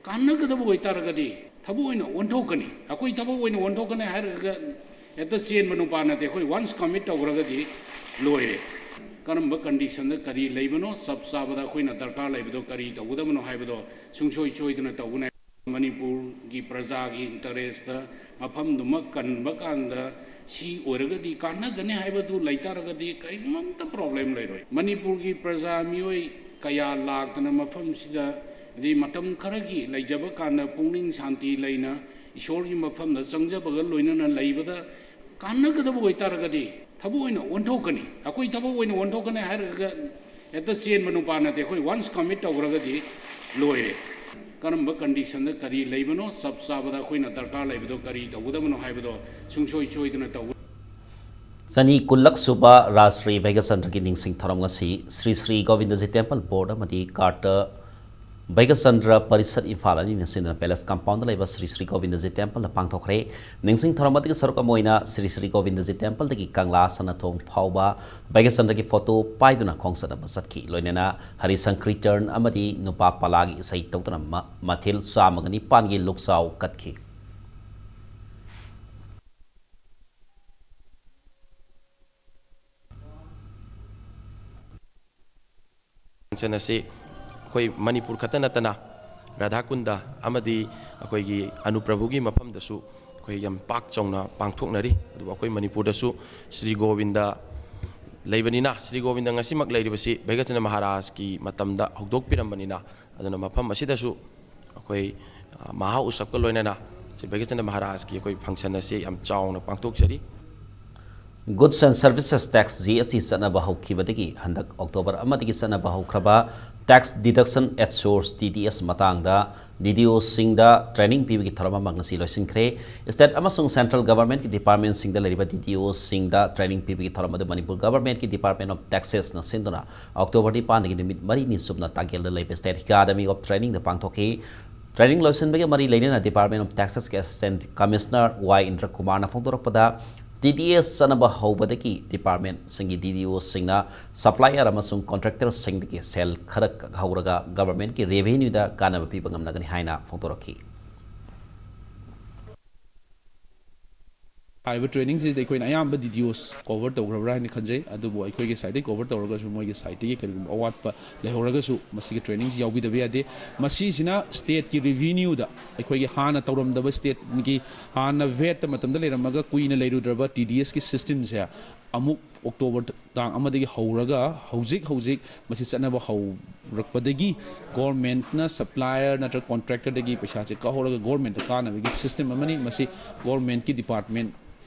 ꯀꯥꯟꯅꯒꯗꯕ ꯑꯣꯏꯇꯥꯔꯒꯗꯤ ꯊꯕꯛ ꯑꯣꯏꯅ ꯑꯣꯟꯊꯣꯛꯀꯅꯤ꯫ ꯑꯩꯈꯣꯏ ꯊꯕꯛ ꯑꯣꯏꯅ ꯑꯣꯟꯊꯣꯛꯀꯅꯤ ꯍꯥꯏꯔꯒ ꯍꯦꯛꯇ ꯆꯦꯟꯕ ꯅꯨꯄꯥ ꯅꯠꯇꯦ꯫ ꯑꯩꯈꯣꯏ once commit ꯇꯧꯈ꯭ꯔꯒꯗꯤ ꯂꯣꯏꯔꯦ꯫ ꯀꯔꯝꯕ conditionꯗ ꯀꯔꯤ ꯂꯩꯕꯅꯣ, ꯆꯞ ꯆꯥꯕꯗ ꯑꯩꯈꯣꯏꯅ ꯗꯔꯀꯥꯔ ꯂꯩꯕꯗꯣ ꯀꯔꯤ ꯇꯧꯒꯗꯕꯅꯣ ꯍꯥꯏꯕꯗꯣ ꯁꯨꯡꯁꯣꯏ ꯁꯣꯏꯗꯅ ꯇꯧꯒꯅꯤ꯫ ꯃꯅꯤꯄꯨꯔꯒꯤ ꯄ꯭ꯔꯖꯥꯒꯤ interestꯇ ꯃꯐꯝꯗꯨꯃ ꯀꯟꯕ ꯀꯥꯟꯗ ꯁꯤ ꯑꯣꯏꯔꯒꯗꯤ ꯀꯥꯟꯅꯒꯅꯤ ꯍꯥꯏꯕꯗꯨ ꯂꯩꯇꯥꯔꯒꯗꯤ ꯀꯔꯤꯒꯨꯝꯕ ꯑꯝꯇ problem ꯂꯩꯔꯣꯏ꯫ ꯃꯅꯤꯄꯨꯔꯒꯤ ꯄ꯭ꯔꯖꯥ ꯃꯤꯑꯣꯏ ꯀꯌꯥ ꯂꯥꯛꯇꯅ ꯃꯐꯝꯁꯤꯗ, ꯑꯗꯩ ꯃꯇꯝ ꯈꯔꯒꯤ ꯂꯩꯖꯕ ꯀꯥꯟꯗ ꯄꯨꯛꯅꯤꯡ ꯁꯥꯟꯇꯤ ꯂꯩꯅ ꯏꯁꯣꯔꯒꯤ ꯃꯐꯝꯗ ꯆꯪꯖꯕꯒ ꯂꯣꯏꯅꯅ ꯂꯩꯕꯗ ꯀꯥꯟꯅꯒꯗꯕ ꯑꯣꯏꯇꯥꯔꯒꯗꯤ ꯊꯕꯛ ꯑꯣꯏꯅ ꯑꯣꯟꯊꯣꯛꯀꯅꯤ꯫ ꯑꯩꯈꯣꯏ ꯊꯕꯛ ꯑꯣꯏꯅ ꯑꯣꯟꯊꯣꯛꯀꯅꯤ ꯍꯥꯏꯔꯒ ꯍꯦꯛꯇ ꯆꯦꯟꯕ ꯅꯨꯄꯥ ꯅꯠꯇꯦ꯫ ꯑꯩꯈꯣꯏ once commit ꯇꯧꯈ꯭ꯔꯒꯗꯤ ꯂꯣꯏꯔꯦ꯫ ꯀꯔꯝꯕ conditionꯗ ꯀꯔꯤ ꯂꯩꯕꯅꯣ, ꯆꯞ ꯆꯥꯕꯗ ꯑꯩꯈꯣꯏꯅ ꯗꯔꯀꯥꯔ ꯂꯩꯕꯗꯣ ꯀꯔꯤ ꯇꯧꯒꯗꯕꯅꯣ ꯍꯥꯏꯕꯗꯣ ꯁꯨꯡꯁꯣꯏ ꯁꯣꯏꯗꯅ ꯇꯧꯒꯅꯤ꯫ ꯆꯅꯤ ꯀꯨꯟꯂꯛ ꯁꯨꯕ ꯔꯥꯁꯇ꯭ꯔꯤꯌ ꯚꯩꯒꯆꯟꯗ꯭ꯔꯒꯤ ꯅꯤꯡꯁꯤꯡ ꯊꯧꯔꯝ ꯉꯁꯤ ꯁ꯭ꯔꯤ ꯁ꯭ꯔꯤ ꯒꯣꯕꯤꯟꯗꯖꯤ ꯇꯦꯝꯄꯜ ꯕꯣꯔꯗ ꯑꯃꯗꯤ ꯀꯥꯔꯇꯔ ꯚꯩꯒꯆꯟꯗ꯭ꯔ ꯄꯔꯤꯁꯠ ꯏꯝꯐꯥꯜ ꯑꯅꯤꯅ ꯁꯤꯟꯗꯨꯅ ꯄꯦꯂꯦꯁ ꯀꯝꯄꯥꯎꯟꯗ ꯂꯩꯕ ꯁ꯭ꯔꯤ ꯁ꯭ꯔꯤ ꯒꯣꯕꯤꯟꯗꯖꯤ ꯇꯦꯝꯄꯜꯗ ꯄꯥꯡꯊꯣꯛꯈ꯭ꯔꯦ꯫ ꯅꯤꯡꯁꯤꯡ ꯊꯧꯔꯝ ꯑꯗꯨꯒꯤ ꯁꯔꯨꯛ ꯑꯃ ꯑꯣꯏꯅ ꯁ꯭ꯔꯤ ꯁ꯭ꯔꯤ ꯒꯣꯕꯤꯟꯗꯖꯤ ꯇꯦꯝꯄꯜꯗꯒꯤ ꯀꯪꯂꯥ ꯁꯅꯥꯊꯣꯡ ꯐꯥꯎꯕ ꯚꯩꯒꯆꯟꯗ꯭ꯔꯒꯤ ꯐꯣꯇꯣ ꯄꯥꯏꯗꯨꯅ ꯈꯣꯡꯆꯠ ꯑꯃ ꯆꯠꯈꯤ꯫ ꯂꯣꯏꯅꯅ ꯍꯔꯤ ꯁꯪꯀ꯭ꯔꯤꯇꯔꯟ ꯑꯃꯗꯤ ꯅꯨꯄꯥ ꯄꯂꯥꯒꯤ ꯏꯁꯩ ꯇꯧꯗꯨꯅ ꯃ-, ꯃꯊꯦꯜ ꯆꯥꯝꯃꯒ ꯅꯤꯄꯥꯟꯒꯤ ꯂꯨꯛꯆꯥꯎ ꯀꯠꯈꯤ꯫ function ꯑꯁꯤ ꯑꯩꯈꯣꯏ ꯃꯅꯤꯄꯨꯔ ꯈꯛꯇ ꯅꯠꯇꯅ ꯔꯥꯙꯥꯀꯨꯟꯗ ꯑꯃꯗꯤ ꯑꯩꯈꯣꯏꯒꯤ ꯑꯅꯨꯄ꯭ꯔꯚꯨꯒꯤ ꯃꯐꯝꯗꯁꯨ ꯑꯩꯈꯣꯏ ꯌꯥꯝ ꯄꯥꯛ ꯆꯥꯎꯅ ꯄꯥꯡꯊꯣꯛꯅꯔꯤ꯫ ꯑꯗꯨꯕꯨ ꯑꯩꯈꯣꯏ ꯃꯅꯤꯄꯨꯔꯗꯁꯨ ꯁ꯭ꯔꯤ ꯒꯣꯕꯤꯟꯗ ꯂꯩꯕꯅꯤꯅ, ꯁ꯭ꯔꯤ ꯒꯣꯕꯤꯟꯗ ꯉꯁꯤꯃꯛ ꯂꯩꯔꯤꯕꯁꯤ ꯚꯩꯒꯆꯟꯗ꯭ꯔ ꯃꯍꯥꯔꯥꯖꯀꯤ ꯃꯇꯝꯗ ꯍꯧꯗꯣꯛꯄꯤꯔꯝꯕꯅꯤꯅ, ꯑꯗꯨꯅ ꯃꯐꯝ ꯑꯁꯤꯗꯁꯨ ꯑꯩꯈꯣꯏ, ꯑ, ꯃꯍꯥ ꯎꯠꯁꯕꯀ ꯂꯣꯏꯅꯅ ꯁ꯭ꯔꯤ ꯚꯩꯒꯆꯟꯗ꯭ꯔ ꯃꯍꯥꯔꯥꯖꯀꯤ ꯑꯩꯈꯣꯏ function ꯑꯁꯤ ꯌꯥꯝ ꯆꯥꯎꯅ ꯄꯥꯡꯊꯣꯛꯆꯔꯤ꯫ Goods and Services Tax, G S T, ꯆꯠꯅꯕ ꯍꯧꯈꯤꯕꯗꯒꯤ ꯍꯟꯗꯛ October ꯑꯃꯗꯒꯤ ꯆꯠꯅꯕ ꯍꯧꯈ꯭ꯔꯕ Tax Deduction at Source, T D S, ꯃꯇꯥꯡꯗ D D Oꯁꯤꯡꯗ training ꯄꯤꯕꯒꯤ ꯊꯧꯔꯝ ꯑꯃ ꯉꯁꯤ ꯂꯣꯏꯁꯤꯟꯈ꯭ꯔꯦ꯫ State ꯑꯃꯁꯨꯡ Central Governmentꯀꯤ departmentꯁꯤꯡꯗ ꯂꯩꯔꯤꯕ D D Oꯁꯤꯡꯗ training ꯄꯤꯕꯒꯤ ꯊꯧꯔꯝ ꯑꯗꯨ ꯃꯅꯤꯄꯨꯔ Governmentꯀꯤ Department of Taxesꯅ ꯁꯤꯟꯗꯨꯅ October ꯅꯤꯄꯥꯟꯗꯒꯤ ꯅꯨꯃꯤꯠ ꯃꯔꯤꯅꯤ ꯆꯨꯞꯅ ꯇꯥꯀꯦꯜꯗ ꯂꯩꯕ State Academy of Trainingꯗ ꯄꯥꯡꯊꯣꯛꯈꯤ꯫ Training ꯂꯣꯏꯁꯤꯟꯕꯒ ꯃꯔꯤ ꯂꯩꯅꯅ Department of Taxesꯀꯤ Assistant Commissioner ꯋꯥꯏ ꯏꯟꯗ꯭ꯔ ꯀꯨꯃꯥꯔꯅ ꯐꯣꯡꯗꯣꯔꯛꯄꯗ, T D S ꯆꯠꯅꯕ ꯍꯧꯕꯗꯒꯤ departmentꯁꯤꯡꯒꯤ D D Oꯁꯤꯡꯅ supplier ꯑꯃꯁꯨꯡ contractorꯁꯤꯡꯗꯒꯤ ꯁꯦꯜ ꯈꯔ ꯀꯛꯍꯧꯔꯒ governmentꯀꯤ revenueꯗ ꯀꯥꯟꯅꯕ ꯄꯤꯕ ꯉꯝꯂꯒꯅꯤ ꯍꯥꯏꯅ ꯐꯣꯡꯗꯣꯔꯛꯈꯤ꯫ ꯍꯥꯏꯔꯤꯕ ꯇ꯭ꯔꯦꯅꯤꯡꯁꯤꯗ ꯑꯩꯈꯣꯏꯅ ꯑꯌꯥꯝꯕ ꯗꯤ ꯗꯤ ꯑꯣꯁ ꯀꯣꯚꯔ ꯇꯧꯈ꯭ꯔꯕ꯭ꯔꯥ ꯍꯥꯏꯅ ꯈꯟꯖꯩ꯫ ꯑꯗꯨꯕꯨ ꯑꯩꯈꯣꯏꯒꯤ ꯁꯥꯏꯠꯇꯒꯤ ꯀꯣꯚꯔ ꯇꯧꯔꯒꯁꯨ ꯃꯣꯏꯒꯤ ꯁꯥꯏꯠꯇꯒꯤ ꯀꯔꯤꯒꯨꯝꯕ ꯑꯋꯥꯠꯄ ꯂꯩꯍꯧꯔꯒꯁꯨ ꯃꯁꯤꯒꯤ ꯇ꯭ꯔꯦꯅꯤꯡꯁꯤ ꯌꯥꯎꯕꯤꯗꯕ ꯌꯥꯗꯦ꯫ ꯃꯁꯤꯁꯤꯅ ꯁ꯭ꯇꯦꯠꯀꯤ ꯔꯤꯚꯤꯅ꯭ꯌꯨꯗ ꯑꯩꯈꯣꯏꯒꯤ ꯍꯥꯟꯅ ꯇꯧꯔꯝꯗꯕ ꯁ꯭ꯇꯦꯠꯀꯤ ꯍꯥꯟꯅ ꯚꯦꯠꯇ ꯃꯇꯝꯗ ꯂꯩꯔꯝꯃꯒ ꯀꯨꯏꯅ ꯂꯩꯔꯨꯗ꯭ꯔꯕ ꯇꯤ ꯗꯤ ꯑꯦꯁꯀꯤ ꯁꯤꯁꯇꯦꯝꯁꯦ ꯑꯃꯨꯛ ꯑꯣꯛꯇꯣꯕꯔ ꯇꯥꯡ ꯑꯃꯗꯒꯤ ꯍꯧꯔꯒ ꯍꯧꯖꯤꯛ ꯍꯧꯖꯤꯛ ꯃꯁꯤ ꯆꯠꯅꯕ ꯍꯧꯔꯛꯄꯗꯒꯤ ꯒꯣꯔꯃꯦꯟꯠꯅ ꯁꯄ꯭ꯂꯥꯏꯌꯔ ꯅꯠꯇ꯭ꯔꯒ ꯀꯣꯟꯇ꯭ꯔꯦꯛꯇꯔꯗꯒꯤ ꯄꯩꯁꯥꯁꯦ ꯀꯛꯍꯧꯔꯒ ꯒꯣꯔꯃꯦꯟꯠꯇ ꯀꯥꯟꯅꯕꯒꯤ ꯁꯤꯁꯇꯦꯝ ꯑꯃꯅꯤ꯫ ꯃꯁꯤ ꯒꯣꯔꯃꯦꯟꯠꯀꯤ ꯗꯤꯄꯥꯔꯠꯃꯦꯟꯠ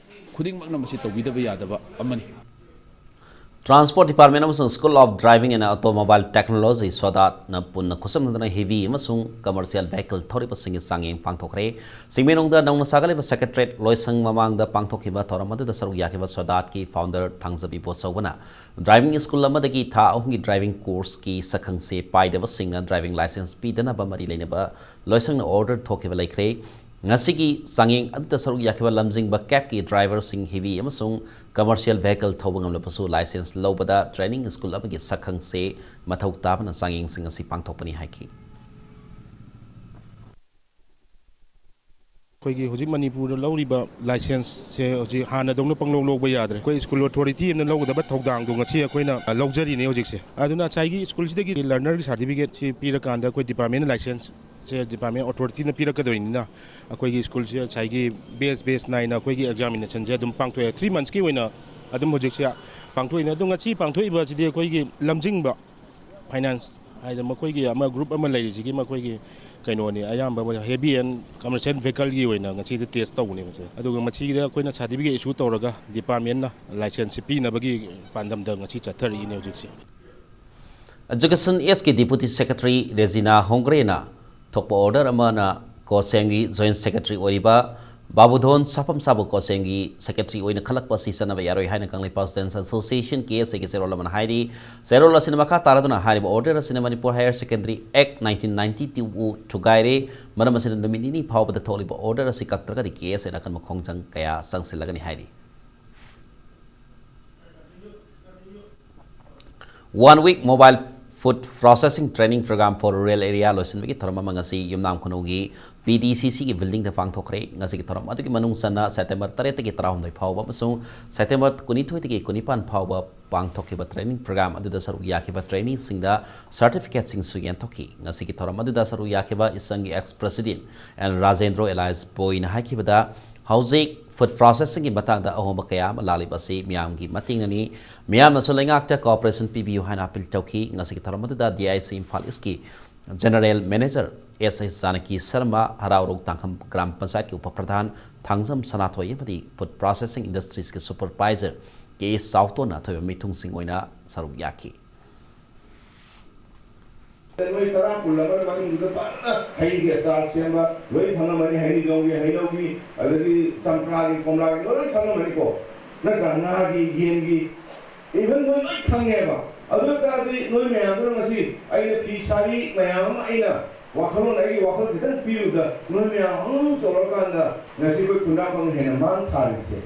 ꯈꯨꯗꯤꯡꯃꯛꯅ ꯃꯁꯤ ꯇꯧꯕꯤꯗꯕ ꯌꯥꯗꯕ ꯑꯃꯅꯤ꯫ Transport Department ꯑꯃꯁꯨꯡ School of Driving and Automobile Technology, ꯁꯣꯗꯥꯠꯅ ꯄꯨꯟꯅ ꯈꯨꯠꯁꯝꯅꯗꯨꯅ heavy ꯑꯃꯁꯨꯡ commercial vehicle ꯊꯧꯔꯤꯕꯁꯤꯡꯒꯤ ꯆꯥꯡꯌꯦꯡ ꯄꯥꯡꯊꯣꯛꯈ꯭ꯔꯦ꯫ ꯆꯤꯡꯃꯩꯔꯣꯡꯗ ꯅꯧꯅ ꯁꯥꯒꯠꯂꯤꯕ Secretariat ꯂꯣꯏꯁꯪ ꯃꯃꯥꯡꯗ ꯄꯥꯡꯊꯣꯛꯈꯤꯕ ꯊꯧꯔꯝ ꯑꯗꯨꯗ ꯁꯔꯨꯛ ꯌꯥꯈꯤꯕ ꯁꯣꯗꯥꯠꯀꯤ founder ꯊꯥꯡꯖꯝ ꯏꯕꯣꯆꯧꯕꯅ driving school ꯑꯃꯗꯒꯤ ꯊꯥ ꯑꯍꯨꯝꯒꯤ driving courseꯀꯤ ꯁꯛꯈꯪꯆꯦ ꯄꯥꯏꯗꯕꯁꯤꯡꯅ driving licence ꯄꯤꯗꯅꯕ ꯃꯔꯤ ꯂꯩꯅꯕ ꯂꯣꯏꯁꯪꯅ order ꯊꯣꯛꯈꯤꯕ ꯂꯩꯈ꯭ꯔꯦ꯫ ꯉꯁꯤꯒꯤ ꯆꯥꯡꯌꯦꯡ ꯑꯗꯨꯗ ꯁꯔꯨꯛ ꯌꯥꯈꯤꯕ ꯂꯝꯖꯤꯡꯕ cabꯀꯤ driverꯁꯤꯡ heavy ꯑꯃꯁꯨꯡ commercial vehicle ꯊꯧꯕ ꯉꯝꯂꯕꯁꯨ licence ꯂꯧꯕꯗ driving school ꯑꯃꯒꯤ ꯁꯛꯈꯪꯆꯦ ꯃꯊꯧ ꯇꯥꯕꯅ ꯆꯥꯡꯌꯦꯡꯁꯤꯡ ꯑꯁꯤ ꯄꯥꯡꯊꯣꯛꯄꯅꯤ ꯍꯥꯏꯈꯤ꯫ ꯑꯩꯈꯣꯏꯒꯤ ꯍꯧꯖꯤꯛ ꯃꯅꯤꯄꯨꯔꯗ ꯂꯧꯔꯤꯕ licenceꯁꯦ ꯍꯧꯖꯤꯛ ꯍꯥꯟꯅꯗꯧꯅ ꯄꯪꯂꯧ ꯂꯧꯕ ꯌꯥꯗ꯭ꯔꯦ꯫ ꯑꯩꯈꯣꯏ school authority ꯑꯃꯅ ꯂꯧꯒꯗꯕ ꯊꯧꯗꯥꯡꯗꯣ ꯉꯁꯤ ꯑꯩꯈꯣꯏꯅ ꯂꯧꯖꯔꯤꯅꯦ ꯍꯧꯖꯤꯛꯁꯦ꯫ ꯑꯗꯨꯅ ꯉꯁꯥꯏꯒꯤ schoolꯁꯤꯗꯒꯤ learnerꯒꯤ certificateꯁꯤ ꯄꯤꯔꯀꯥꯟꯗ ꯑꯩꯈꯣꯏ departmentꯅ licenceꯁꯦ department authorityꯅ ꯄꯤꯔꯛꯀꯗꯣꯏꯅꯤꯅ ꯑꯩꯈꯣꯏꯒꯤ schoolꯁꯦ ꯉꯁꯥꯏꯒꯤ batch batch ꯅꯥꯏꯅ ꯑꯩꯈꯣꯏꯒꯤ examinationꯁꯦ ꯑꯗꯨꯝ ꯄꯥꯡꯊꯣꯛꯑꯦ꯫ Three monthsꯀꯤ ꯑꯣꯏꯅ ꯑꯗꯨꯝ ꯍꯧꯖꯤꯛꯁꯦ ꯄꯥꯡꯊꯣꯛꯏꯅꯦ꯫ ꯑꯗꯣ ꯉꯁꯤ ꯄꯥꯡꯊꯣꯛꯏꯕ ꯑꯁꯤꯗꯤ ꯑꯩꯈꯣꯏꯒꯤ ꯂꯝꯖꯤꯡꯕ finance ꯍꯥꯏꯗꯅ ꯃꯈꯣꯏꯒꯤ ꯑꯃ group ꯑꯃ ꯂꯩꯔꯤꯁꯤꯒꯤ ꯃꯈꯣꯏꯒꯤ ꯀꯩꯅꯣꯅꯤ, ꯑꯌꯥꯝꯕ ꯃꯣꯏ heavy and commercial vehicleꯒꯤ ꯑꯣꯏꯅ ꯉꯁꯤꯗꯤ test ꯇꯧꯕꯅꯦꯕꯁꯦ꯫ ꯑꯗꯨꯒ ꯃꯁꯤꯒꯤꯗ ꯑꯩꯈꯣꯏꯅ certificate issue ꯇꯧꯔꯒ departmentꯅ licenceꯁꯤ ꯄꯤꯅꯕꯒꯤ ꯄꯥꯟꯗꯝꯗ ꯉꯁꯤ ꯆꯠꯊꯔꯛꯏꯅꯦ ꯍꯧꯖꯤꯛꯁꯦ꯫ Education Sꯒꯤ Deputy Secretary ꯔꯦꯖꯤꯅꯥ ꯍꯣꯡꯒ꯭ꯔꯦꯅ ꯊꯣꯛꯄ order ꯑꯃꯅ ꯀꯣꯁꯦꯝꯒꯤ Joint Secretary ꯑꯣꯏꯔꯤꯕ ꯕꯥꯕꯨꯙꯣꯟ ꯁꯥꯐꯝꯁꯥꯕꯨ ꯀꯣꯁꯦꯝꯒꯤ Secretary ꯑꯣꯏꯅ ꯈꯜꯂꯛꯄ ꯑꯁꯤ ꯆꯠꯅꯕ ꯌꯥꯔꯣꯏ ꯍꯥꯏꯅ ꯀꯪꯂꯩꯄꯥꯛ Students Association, KSAꯒꯤ ꯆꯦꯔꯣꯜ ꯑꯃꯅ ꯍꯥꯏꯔꯤ꯫ ꯆꯦꯔꯣꯜ ꯑꯁꯤꯅ ꯃꯈꯥ ꯇꯥꯔꯗꯨꯅ ꯍꯥꯏꯔꯤꯕ order ꯑꯁꯤꯅ Manipur Higher Secondary Act nineteen ninety twoꯕꯨ ꯊꯨꯒꯥꯏꯔꯦ꯫ ꯃꯔꯝ ꯑꯁꯤꯅ ꯅꯨꯃꯤꯠ ꯅꯤꯅꯤ ꯐꯥꯎꯕꯗ ꯊꯣꯛꯂꯤꯕ order ꯑꯁꯤ ꯀꯛꯇ꯭ꯔꯒꯗꯤ KSAꯅ ꯑꯀꯟꯕ ꯈꯣꯡꯖꯪ ꯀꯌꯥ ꯆꯪꯁꯤꯜꯂꯒꯅꯤ ꯍꯥꯏꯔꯤ꯫ One week mobile Food Processing Training Program for Rural Area ꯂꯣꯏꯁꯤꯟꯕꯒꯤ ꯊꯧꯔꯝ ꯑꯃ ꯉꯁꯤ ꯌꯨꯝꯅꯥꯝ ꯈꯨꯅꯧꯒꯤ P D C C ꯒꯤ building ꯗ ꯄꯥꯡꯊꯣꯛꯈ꯭ꯔꯦ꯫ ꯉꯁꯤꯒꯤ ꯊꯧꯔꯝ ꯑꯗꯨꯒꯤ ꯃꯅꯨꯡ ꯆꯟꯅ September ꯇꯔꯦꯠꯇꯒꯤ ꯇꯔꯥꯍꯨꯝꯗꯣꯏ ꯐꯥꯎꯕ ꯑꯃꯁꯨꯡ September ꯀꯨꯟꯅꯤꯊꯣꯏꯗꯒꯤ ꯀꯨꯟꯅꯤꯄꯥꯟ ꯐꯥꯎꯕ ꯄꯥꯡꯊꯣꯛꯈꯤꯕ training program ꯑꯗꯨꯗ ꯁꯔꯨꯛ ꯌꯥꯈꯤꯕ trainee ꯁꯤꯡꯗ certificate ꯁꯤꯡꯁꯨ ꯌꯦꯟꯊꯣꯛꯈꯤ꯫ ꯉꯁꯤꯒꯤ ꯊꯧꯔꯝ ꯑꯗꯨꯗ ꯁꯔꯨꯛ ꯌꯥꯈꯤꯕ ꯏꯁꯪꯒꯤ ex president N Rajendra alias ꯕꯣꯏꯅ ꯍꯥꯏꯈꯤꯕꯗ, ꯍꯧꯖꯤꯛ food processing ꯒꯤ ꯃꯇꯥꯡꯗ ꯑꯍꯣꯡꯕ ꯀꯌꯥ ꯑꯃ ꯂꯥꯛꯂꯤꯕ ꯑꯁꯤ ꯃꯤꯌꯥꯝꯒꯤ ꯃꯇꯦꯡꯅꯅꯤ꯫ ꯃꯤꯌꯥꯝꯅꯁꯨ ꯂꯩꯉꯥꯛꯇ cooperation ꯄꯤꯕꯤꯌꯨ ꯍꯥꯏꯅ appeal ꯇꯧꯈꯤ꯫ ꯉꯁꯤꯒꯤ ꯊꯧꯔꯝ ꯑꯗꯨꯗ D I C ꯏꯝꯐꯥꯜ ꯏꯁꯀꯤ General Manager S S Janaki Sharma, Haraorou Tangkham gram ꯄꯟꯆꯥꯌꯠꯀꯤ ꯎꯄ ꯄ꯭ꯔꯙꯥꯟ ꯊꯥꯡꯖꯝ ꯁꯅꯥꯊꯣꯏ ꯑꯃꯗꯤ Food Processing Industries ꯀꯤ supervisor K ꯆꯥꯎꯇꯣꯟꯅ ꯑꯊꯣꯏꯕ ꯃꯤꯊꯨꯡꯁꯤꯡ ꯑꯣꯏꯅ ꯁꯔꯨꯛ ꯌꯥꯈꯤ꯫ ꯅꯣꯏ ꯇꯔꯥ ꯀꯨꯟ ꯑꯃ ꯃꯅꯨꯡꯗꯨꯗ ꯐꯖꯅ ꯍꯩꯒꯤ ꯑꯆꯥꯔ ꯁꯦꯝꯕ ꯂꯣꯏ ꯈꯪꯉꯝꯃꯅꯤ, ꯍꯩꯅꯤꯖꯣꯝꯒꯤ, ꯍꯩꯅꯧꯒꯤ, ꯑꯗꯒꯤ ꯆꯝꯄ꯭ꯔꯥꯒꯤ, ꯀꯣꯝꯂꯥꯒꯤ ꯂꯣꯏ ꯈꯪꯉꯝꯃꯅꯤꯀꯣ꯫ ꯅꯠꯇ꯭ꯔꯥ? ꯉꯥꯒꯤ, ꯌꯦꯟꯒꯤ, even ꯅꯣꯏ ꯂꯣꯏ ꯈꯪꯉꯦꯕ꯫ ꯑꯗꯨ ꯑꯣꯏ ꯇꯥꯔꯗꯤ ꯅꯣꯏ ꯃꯌꯥꯝꯗꯨꯅ ꯉꯁꯤ ꯑꯩꯅ ꯐꯤ ꯁꯥꯔꯤ ꯃꯌꯥꯝ ꯑꯃ ꯑꯩꯅ ꯋꯥꯈꯜꯂꯣꯟ, ꯑꯩꯒꯤ ꯋꯥꯈꯜ ꯈꯤꯇꯪ ꯄꯤꯔꯨꯕꯗ ꯅꯣꯏ ꯃꯌꯥꯝ ꯑꯃ ꯇꯧꯔꯀꯥꯟꯗ ꯉꯁꯤ ꯑꯩꯈꯣꯏ ꯈꯨꯟꯗ꯭ꯔꯥꯛꯄꯝꯅ ꯍꯦꯟꯅ ꯃꯥꯡ ꯊꯥꯔꯤꯁꯦ꯫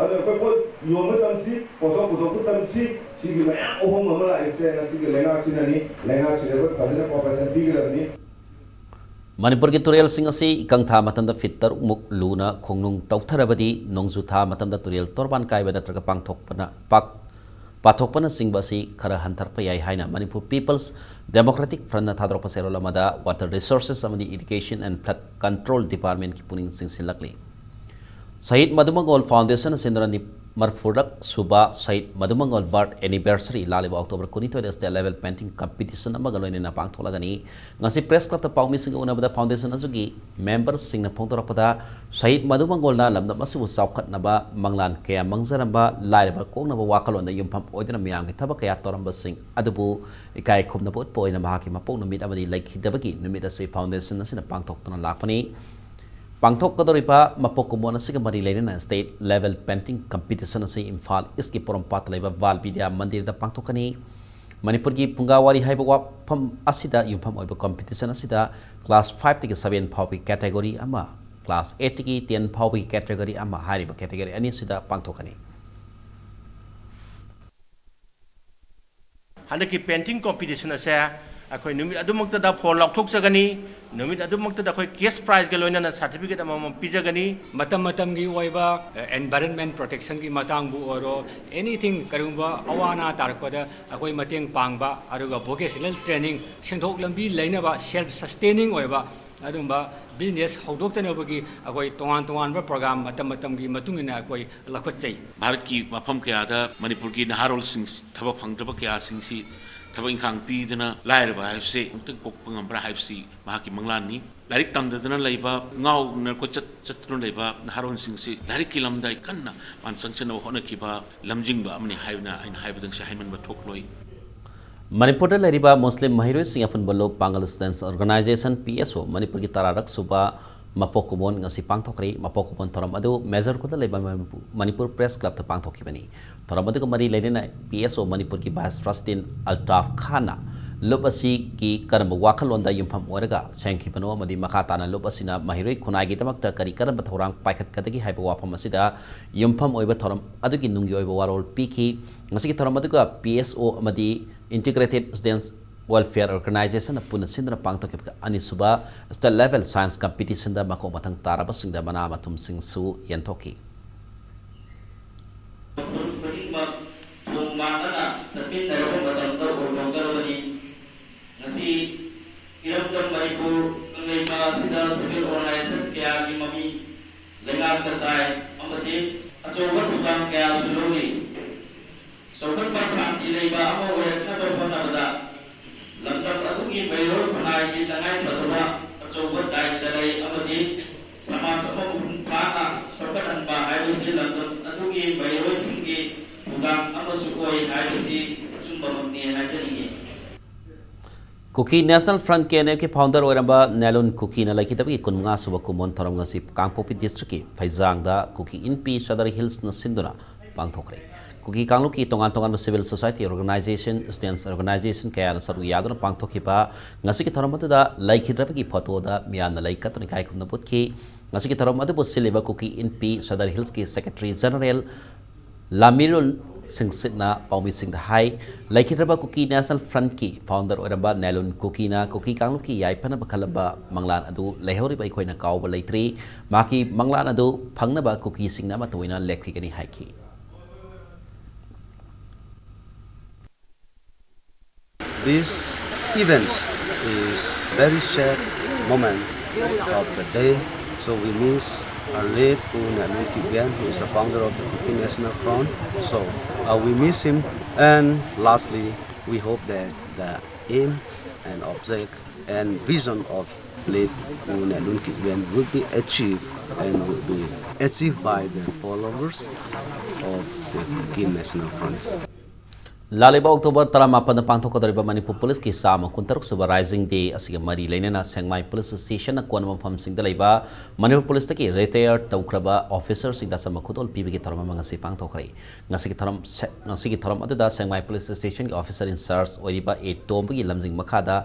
ꯑꯗꯣ ꯑꯩꯈꯣꯏ ꯄꯣꯠ ꯌꯣꯟꯕ ꯇꯝꯁꯤ, ꯄꯣꯠꯊꯣꯛ ꯄꯨꯊꯣꯛꯄ ꯇꯝꯁꯤ, ꯁꯤꯒꯤ ꯃꯌꯥꯝ ꯑꯍꯣꯡꯕ ꯑꯃ ꯂꯥꯛꯏꯁꯦ ꯉꯁꯤꯒꯤ ꯂꯩꯉꯥꯛꯁꯤꯅꯅꯤ꯫ ꯂꯩꯉꯥꯛꯁꯤꯗ ꯑꯩꯈꯣꯏ ꯐꯖꯅ cooperation ꯄꯤꯒꯗꯕꯅꯤ꯫ ꯃꯅꯤꯄꯨꯔꯒꯤ ꯇꯨꯔꯦꯜꯁꯤꯡ ꯑꯁꯤ ꯏꯀꯪ ꯊꯥ ꯃꯇꯝꯗ feet ꯇꯔꯨꯛ ꯃꯨꯛ ꯂꯨꯅ ꯈꯣꯡꯅꯨꯡ ꯇꯧꯊꯔꯕꯗꯤ ꯅꯣꯡꯖꯨ ꯊꯥ ꯃꯇꯝꯗ ꯇꯨꯔꯦꯜ ꯇꯣꯔꯕꯥꯟ ꯀꯥꯏꯕ ꯅꯠꯇ꯭ꯔꯒ ꯄꯥꯡꯊꯣꯛꯄꯅ, ꯄꯥꯛ-, ꯄꯥꯊꯣꯛꯄꯅꯆꯤꯡꯕ ꯑꯁꯤ ꯈꯔ ꯍꯟꯊꯔꯛꯄ ꯌꯥꯏ ꯍꯥꯏꯅ ꯃꯅꯤꯄꯨꯔ People's Democratic Front ꯅ ꯊꯥꯗꯣꯔꯛꯄ ꯆꯦꯔꯣꯜ ꯑꯃꯗ Water Resources ꯑꯃꯗꯤ Irrigation and Flood Control Department ꯀꯤ ꯄꯨꯛꯅꯤꯡ ꯆꯤꯡꯁꯤꯜꯂꯛꯂꯤ꯫ ꯁꯍꯤꯗ ꯃꯙꯨ ꯃꯪꯒꯣꯜ ꯐꯥꯎꯟꯗꯦꯁꯟꯅ ꯁꯤꯟꯗꯨꯅ ꯅꯤ-, ꯃꯔꯐꯨꯔꯛ ꯁꯨꯕ ꯁꯍꯤꯗ ꯃꯙꯨ ꯃꯪꯒꯣꯜ birth anniversary ꯂꯥꯛꯂꯤꯕ October ꯀꯨꯟꯅꯤꯊꯣꯏꯗ state level painting competition ꯑꯃꯒ ꯂꯣꯏꯅꯅ ꯄꯥꯡꯊꯣꯛꯂꯒꯅꯤ꯫ ꯉꯁꯤ press club ꯇ ꯄꯥꯎꯃꯤꯁꯤꯡꯒ ꯎꯅꯕꯗ foundation ꯑꯗꯨꯒꯤ member ꯁꯤꯡꯅ ꯐꯣꯡꯗꯣꯔꯛꯄꯗ, ꯁꯍꯤꯗ ꯃꯙꯨ ꯃꯪꯒꯣꯜꯅ ꯂꯝꯗꯝ ꯑꯁꯤꯕꯨ ꯆꯥꯎꯈꯠꯅꯕ ꯃꯪꯂꯥꯟ ꯀꯌꯥ ꯃꯪꯖꯔꯝꯕ, ꯂꯥꯏꯔꯕ ꯀꯣꯛꯅꯕ ꯋꯥꯈꯜꯂꯣꯟꯗ ꯌꯨꯝꯐꯝ ꯑꯣꯏꯗꯨꯅ ꯃꯤꯌꯥꯝꯒꯤ ꯊꯕꯛ ꯀꯌꯥ ꯇꯧꯔꯝꯕꯁꯤꯡ ꯑꯗꯨꯕꯨ ꯏꯀꯥꯏ ꯈꯨꯝꯅꯕ ꯎꯠꯄ ꯑꯣꯏꯅ ꯃꯍꯥꯛꯀꯤ ꯃꯄꯣꯛ ꯅꯨꯃꯤꯠ ꯑꯃꯗꯤ ꯂꯩꯈꯤꯗꯕꯒꯤ ꯅꯨꯃꯤꯠ ꯑꯁꯤ foundation ꯑꯁꯤꯅ ꯄꯥꯡꯊꯣꯛꯇꯨꯅ ꯂꯥꯛꯄꯅꯤ꯫ ꯄꯥꯡꯊꯣꯛꯀꯗꯧꯔꯤꯕ ꯃꯄꯣꯛ ꯀꯨꯝꯑꯣꯟ ꯑꯁꯤꯒ ꯃꯔꯤ ꯂꯩꯅꯅ state level painting competition ꯑꯁꯤ ꯏꯝꯐꯥꯜ ꯏꯁꯀꯤ ꯄꯣꯔꯣꯝꯄꯥꯠꯇ ꯂꯩꯕ ꯕꯥꯜ ꯕꯤꯗ꯭ꯌꯥ ꯃꯟꯗꯤꯔꯗ ꯄꯥꯡꯊꯣꯛꯀꯅꯤ꯫ ꯃꯅꯤꯄꯨꯔꯒꯤ ꯐꯨꯡꯒꯥ ꯋꯥꯔꯤ ꯍꯥꯏꯕ ꯋꯥꯐꯝ ꯑꯁꯤꯗ ꯌꯨꯝꯐꯝ ꯑꯣꯏꯕ competition ꯑꯁꯤꯗ class five ꯇꯒꯤ seven ꯐꯥꯎꯕꯒꯤ category ꯑꯃ, class eight ꯇꯒꯤ ten ꯐꯥꯎꯕꯒꯤ category ꯑꯃ ꯍꯥꯏꯔꯤꯕ category ꯑꯅꯤ ꯑꯁꯤꯗ ꯄꯥꯡꯊꯣꯛꯀꯅꯤ꯫ ꯍꯟꯗꯛꯀꯤ painting competition ꯑꯁꯦ ꯑꯩꯈꯣꯏ ꯅꯨꯃꯤꯠ ꯑꯗꯨꯃꯛꯇꯗ ꯐꯣꯟ ꯂꯥꯎꯊꯣꯛꯆꯒꯅꯤ꯫ ꯅꯨꯃꯤꯠ ꯑꯗꯨꯃꯛꯇꯗ ꯑꯩꯈꯣꯏ cash prizeꯒ ꯂꯣꯏꯅꯅ certificate ꯑꯃꯃꯝ ꯄꯤꯖꯒꯅꯤ꯫ ꯃꯇꯝ ꯃꯇꯝꯒꯤ ꯑꯣꯏꯕ environment protectionꯒꯤ ꯃꯇꯥꯡꯕꯨ ꯑꯣꯏꯔꯣ, anything, ꯀꯔꯤꯒꯨꯝꯕ ꯑꯋꯥ ꯑꯅꯥ ꯇꯥꯔꯛꯄꯗ ꯑꯩꯈꯣꯏ ꯃꯇꯦꯡ ꯄꯥꯡꯕ, ꯑꯗꯨꯒ vocational training, ꯁꯦꯟꯊꯣꯛ ꯂꯝꯕꯤ ꯂꯩꯅꯕ, self sustaining ꯑꯣꯏꯕ ꯑꯗꯨꯝꯕ business ꯍꯧꯗꯣꯛꯆꯅꯕꯒꯤ ꯑꯩꯈꯣꯏ ꯇꯣꯉꯥꯟ ꯇꯣꯉꯥꯟꯕ program ꯃꯇꯝ ꯃꯇꯝꯒꯤ ꯃꯇꯨꯡ ꯏꯟꯅ ꯑꯩꯈꯣꯏ ꯂꯧꯈꯠꯆꯩ꯫ ꯚꯥꯔꯠꯀꯤ ꯃꯐꯝ ꯀꯌꯥꯗ ꯃꯅꯤꯄꯨꯔꯒꯤ ꯅꯍꯥꯔꯣꯜꯁꯤꯡ ꯊꯕꯛ ꯐꯪꯗ꯭ꯔꯕ ꯀꯌꯥꯁꯤꯡꯁꯤ ꯊꯕꯛ ꯏꯪꯈꯥꯡ ꯄꯤꯗꯨꯅ ꯂꯥꯏꯔꯕ ꯍꯥꯏꯕꯁꯦ ꯑꯃꯨꯛꯇꯪ ꯀꯣꯛꯄ ꯉꯝꯕ꯭ꯔꯥ ꯍꯥꯏꯕꯁꯤ ꯃꯍꯥꯛꯀꯤ ꯃꯪꯂꯥꯟꯅꯤ꯫ ꯂꯥꯏꯔꯤꯛ ꯇꯝꯗꯗꯅ ꯂꯩꯕ, ꯉꯥꯎꯅ ꯀꯣꯏꯆꯠ ꯆꯠꯇꯨꯅ ꯂꯩꯕ ꯅꯍꯥꯔꯣꯜꯁꯤꯡꯁꯤ ꯂꯥꯏꯔꯤꯛꯀꯤ ꯂꯝꯗ ꯀꯟꯅ ꯃꯥꯅ ꯆꯪꯁꯤꯟꯅꯕ ꯍꯣꯠꯅꯈꯤꯕ ꯂꯝꯖꯤꯡꯕ ꯑꯃꯅꯤ ꯍꯥꯏꯅ ꯑꯩꯅ ꯍꯥꯏꯕꯗꯪꯁꯤ ꯍꯥꯏꯃꯟꯕ ꯊꯣꯛꯂꯣꯏ꯫ ꯃꯅꯤꯄꯨꯔꯗ ꯂꯩꯔꯤꯕ ꯃꯨꯁꯂꯤꯝ ꯃꯍꯩꯔꯣꯏꯁꯤꯡ ꯑꯄꯨꯟꯕ ꯂꯨꯞ ꯄꯥꯡꯒꯜ Students Organisation, P S O, ꯃꯅꯤꯄꯨꯔꯒꯤ ꯇꯔꯥꯔꯛ ꯁꯨꯕ ꯃꯄꯣꯛ ꯀꯨꯝꯑꯣꯟ ꯉꯁꯤ ꯄꯥꯡꯊꯣꯛꯈ꯭ꯔꯦ꯫ ꯃꯄꯣꯛ ꯀꯨꯝꯑꯣꯟ ꯊꯧꯔꯝ ꯑꯗꯨ ꯃꯦꯖꯔ ꯈꯨꯜꯗ ꯂꯩꯕ ꯃꯅꯤꯄꯨꯔ Press Clubꯇ ꯄꯥꯡꯊꯣꯛꯈꯤꯕꯅꯤ꯫ ꯊꯧꯔꯝ ꯑꯗꯨꯒ ꯃꯔꯤ ꯂꯩꯅꯅ P S O ꯃꯅꯤꯄꯨꯔꯒꯤ Vice President ꯑꯜꯇꯥꯐ ꯈꯥꯟꯅ ꯂꯨꯞ ꯑꯁꯤꯒꯤ ꯀꯔꯝꯕ ꯋꯥꯈꯜꯂꯣꯟꯗ ꯌꯨꯝꯐꯝ ꯑꯣꯏꯔꯒ ꯁꯦꯝꯈꯤꯕꯅꯣ ꯑꯃꯗꯤ ꯃꯈꯥ ꯇꯥꯅ ꯂꯨꯞ ꯑꯁꯤꯅ ꯃꯍꯩꯔꯣꯏ ꯈꯨꯟꯅꯥꯏꯒꯤꯗꯃꯛꯇ ꯀꯔꯤ ꯀꯔꯝꯕ ꯊꯧꯔꯥꯡ ꯄꯥꯏꯈꯠꯀꯗꯒꯦ ꯍꯥꯏꯕ ꯋꯥꯐꯝ ꯑꯁꯤꯗ ꯌꯨꯝꯐꯝ ꯑꯣꯏꯕ ꯊꯧꯔꯝ ꯑꯗꯨꯒꯤ ꯅꯨꯡꯒꯤ ꯑꯣꯏꯕ ꯋꯥꯔꯣꯜ ꯄꯤꯈꯤ꯫ ꯉꯁꯤꯒꯤ ꯊꯧꯔꯝ ꯑꯗꯨꯒ P S O ꯑꯃꯗꯤ Integrated Students Welfare Organizationꯅ ꯄꯨꯟꯅ ꯁꯤꯟꯗꯨꯅ ꯄꯥꯡꯊꯣꯛꯈꯤꯕ ꯑꯅꯤꯁꯨꯕ State Level Science Competitionꯗ ꯃꯀꯣꯛ ꯃꯊꯪ ꯇꯥꯔꯕꯁꯤꯡꯗ ꯃꯅꯥ ꯃꯊꯨꯝꯁꯤꯡꯁꯨ ꯌꯦꯟꯊꯣꯛꯈꯤ꯫ ꯈꯨꯟ ꯈꯨꯗꯤꯡꯃꯛ ꯊꯣꯡ ꯃꯥꯟꯅꯅ ꯆꯠꯃꯤꯟꯅꯔꯕ ꯃꯇꯝꯗ ꯑꯣꯏꯔꯝꯒꯗꯕꯅꯤ꯫ ꯉꯁꯤ ꯏꯔꯝꯗꯝ ꯃꯅꯤꯄꯨꯔ ꯀꯪꯂꯩꯄꯥꯛ ꯑꯁꯤꯗ civil organization ꯀꯌꯥꯒꯤ ꯃꯃꯤ ꯂꯩꯉꯥꯛꯇ ꯇꯥꯏ ꯑꯃꯗꯤ ꯑꯆꯧꯕ ꯊꯧꯗꯥꯡ ꯀꯌꯥꯁꯨ ꯂꯧꯔꯤ꯫ ꯆꯥꯎꯈꯠꯄ ꯁꯥꯟꯇꯤ ꯂꯩꯕ ꯑꯃ ꯑꯣꯏꯔꯛꯅꯕ ꯍꯣꯠꯅꯕꯗ ꯂꯝꯗꯝ ꯑꯗꯨꯒꯤ ꯃꯩꯔꯣꯏ ꯈꯨꯟꯅꯥꯏꯒꯤ ꯇꯉꯥꯏꯐꯗꯕ ꯑꯆꯧꯕ ꯗꯥꯏꯇ ꯂꯩ ꯑꯃꯗꯤ ꯁꯃꯥꯖ ꯑꯃ ꯃꯄꯨꯡ ꯐꯥꯅ ꯆꯥꯎꯈꯠꯍꯟꯕ ꯍꯥꯏꯕꯁꯤ ꯂꯝꯗꯝ ꯑꯗꯨꯒꯤ ꯃꯩꯔꯣꯏꯁꯤꯡꯒꯤ ꯊꯧꯗꯥꯡ ꯑꯃꯁꯨ ꯑꯣꯏ ꯍꯥꯏꯕꯁꯤ ꯑꯆꯨꯝꯕꯃꯛꯅꯤ ꯍꯥꯏꯖꯅꯤꯡꯏ꯫ Kuki National Front, K N F, ꯀꯤ founder ꯑꯣꯏꯔꯝꯕ ꯅꯦꯂꯨꯟ ꯀꯨꯀꯤꯅ ꯂꯩꯈꯤꯗꯕꯒꯤ ꯀꯨꯟꯃꯉꯥ ꯁꯨꯕ ꯀꯨꯝꯑꯣꯟ ꯊꯧꯔꯝ ꯉꯁꯤ ꯀꯥꯡꯄꯣꯛꯄꯤ districtꯀꯤ ꯐꯩꯖꯥꯡꯗ ꯀꯨꯀꯤ ꯏꯟꯄꯤ ꯁꯗꯔ ꯍꯤꯜꯁꯅ ꯁꯤꯟꯗꯨꯅ ꯄꯥꯡꯊꯣꯛꯈ꯭ꯔꯦ꯫ ꯀꯨꯀꯤ ꯀꯥꯡꯂꯨꯞꯀꯤ ꯇꯣꯉꯥꯟ ꯇꯣꯉꯥꯟꯕ civil society organization, students organization ꯀꯌꯥꯅ ꯁꯔꯨꯛ ꯌꯥꯗꯨꯅ ꯄꯥꯡꯊꯣꯛꯈꯤꯕ ꯉꯁꯤꯒꯤ ꯊꯧꯔꯝ ꯑꯗꯨꯗ ꯂꯩꯈꯤꯗ꯭ꯔꯕꯒꯤ ꯐꯣꯇꯣꯗ ꯃꯤꯌꯥꯝꯅ ꯂꯩ ꯀꯠꯇꯨꯅ ꯏꯀꯥꯏ ꯈꯨꯝꯅꯕ ꯎꯠꯈꯤ꯫ ꯉꯁꯤꯒꯤ ꯊꯧꯔꯝ ꯑꯗꯨꯕꯨ ꯁꯤꯜꯂꯤꯕ ꯀꯨꯀꯤ ꯏꯟꯄꯤ ꯁꯗꯔ ꯍꯤꯜꯁꯀꯤ Secretary General ꯂꯥꯃꯤꯔꯨꯜ ꯁꯤꯡꯁꯤꯠꯅ ꯄꯥꯎꯃꯤꯁꯤꯡꯗ ꯍꯥꯏ꯫ ꯂꯩꯈꯤꯗ꯭ꯔꯕ ꯀꯨꯀꯤ ꯅꯦꯁꯅꯦꯜ ꯐ꯭ꯔꯟꯠꯀꯤ ꯐꯥꯎꯟꯗꯔ ꯑꯣꯏꯔꯝꯕ ꯅꯦꯂꯨꯟ ꯀꯨꯀꯤꯅ ꯀꯨꯀꯤ ꯀꯥꯡꯂꯨꯞꯀꯤ ꯌꯥꯏꯐꯅꯕ ꯈꯜꯂꯝꯕ ꯃꯪꯂꯥꯟ ꯑꯗꯨ ꯂꯩꯍꯧꯔꯤꯕ ꯑꯩꯈꯣꯏꯅ ꯀꯥꯎꯕ ꯂꯩꯇ꯭ꯔꯤ꯫ ꯃꯍꯥꯛꯀꯤ ꯃꯪꯂꯥꯟ ꯑꯗꯨ ꯐꯪꯅꯕ ꯀꯨꯀꯤꯁꯤꯡꯅ ꯑꯃꯠꯇ ꯑꯣꯏꯅ ꯂꯦꯞꯈꯤꯒꯅꯤ ꯍꯥꯏꯈꯤ꯫ This event is very sad moment of the day. So we miss our late Pu Nehlun Kipgen, who is the founder of the Kuki National Front. So uh, we miss him. And lastly, we hope that the aim and object and vision of late Pu Nehlun Kipgen will be achieved and will be achieved by the followers of the Kuki National Front. ꯂꯥꯛꯂꯤꯕ ꯑꯣꯛꯇꯣꯕꯔ ꯇꯔꯥꯃꯥꯄꯟꯗ ꯄꯥꯡꯊꯣꯛꯀꯗꯧꯔꯤꯕ ꯃꯅꯤꯄꯨꯔ ꯄꯨꯂꯤꯁꯀꯤ ꯆꯥꯝꯃ ꯀꯨꯟꯇꯔꯨꯛ ꯁꯨꯕ Rising Day ꯑꯁꯤꯒ ꯃꯔꯤ ꯂꯩꯅꯅ ꯁꯦꯡꯃꯥꯏ ꯄꯨꯂꯤꯁ ꯁ꯭ꯇꯦꯁꯟꯅ ꯀꯣꯟꯕ ꯃꯐꯝꯁꯤꯡꯗ ꯂꯩꯕ ꯃꯅꯤꯄꯨꯔ ꯄꯨꯂꯤꯁꯇꯒꯤ ꯔꯤꯇꯥꯌꯔ ꯇꯧꯈ꯭ꯔꯕ ꯑꯣꯐꯤꯁꯔꯁꯤꯡꯗ ꯑꯆꯝꯕ ꯈꯨꯗꯣꯜ ꯄꯤꯕꯒꯤ ꯊꯧꯔꯝ ꯑꯃ ꯉꯁꯤ ꯄꯥꯡꯊꯣꯛꯈ꯭ꯔꯦ꯫ ꯉꯁꯤꯒꯤ ꯊꯧꯔꯝ ꯁꯦ-, ꯉꯁꯤꯒꯤ ꯊꯧꯔꯝ ꯑꯗꯨꯗ ꯁꯦꯡꯃꯥꯏ ꯄꯨꯂꯤꯁ ꯁ꯭ꯇꯦꯁꯟꯒꯤ ꯑꯣꯐꯤꯁꯔ ꯏꯟꯆꯥꯔꯖ ꯑꯣꯏꯔꯤꯕ ꯑꯦ ꯇꯣꯝꯕꯒꯤ ꯂꯝꯖꯤꯡ ꯃꯈꯥꯗ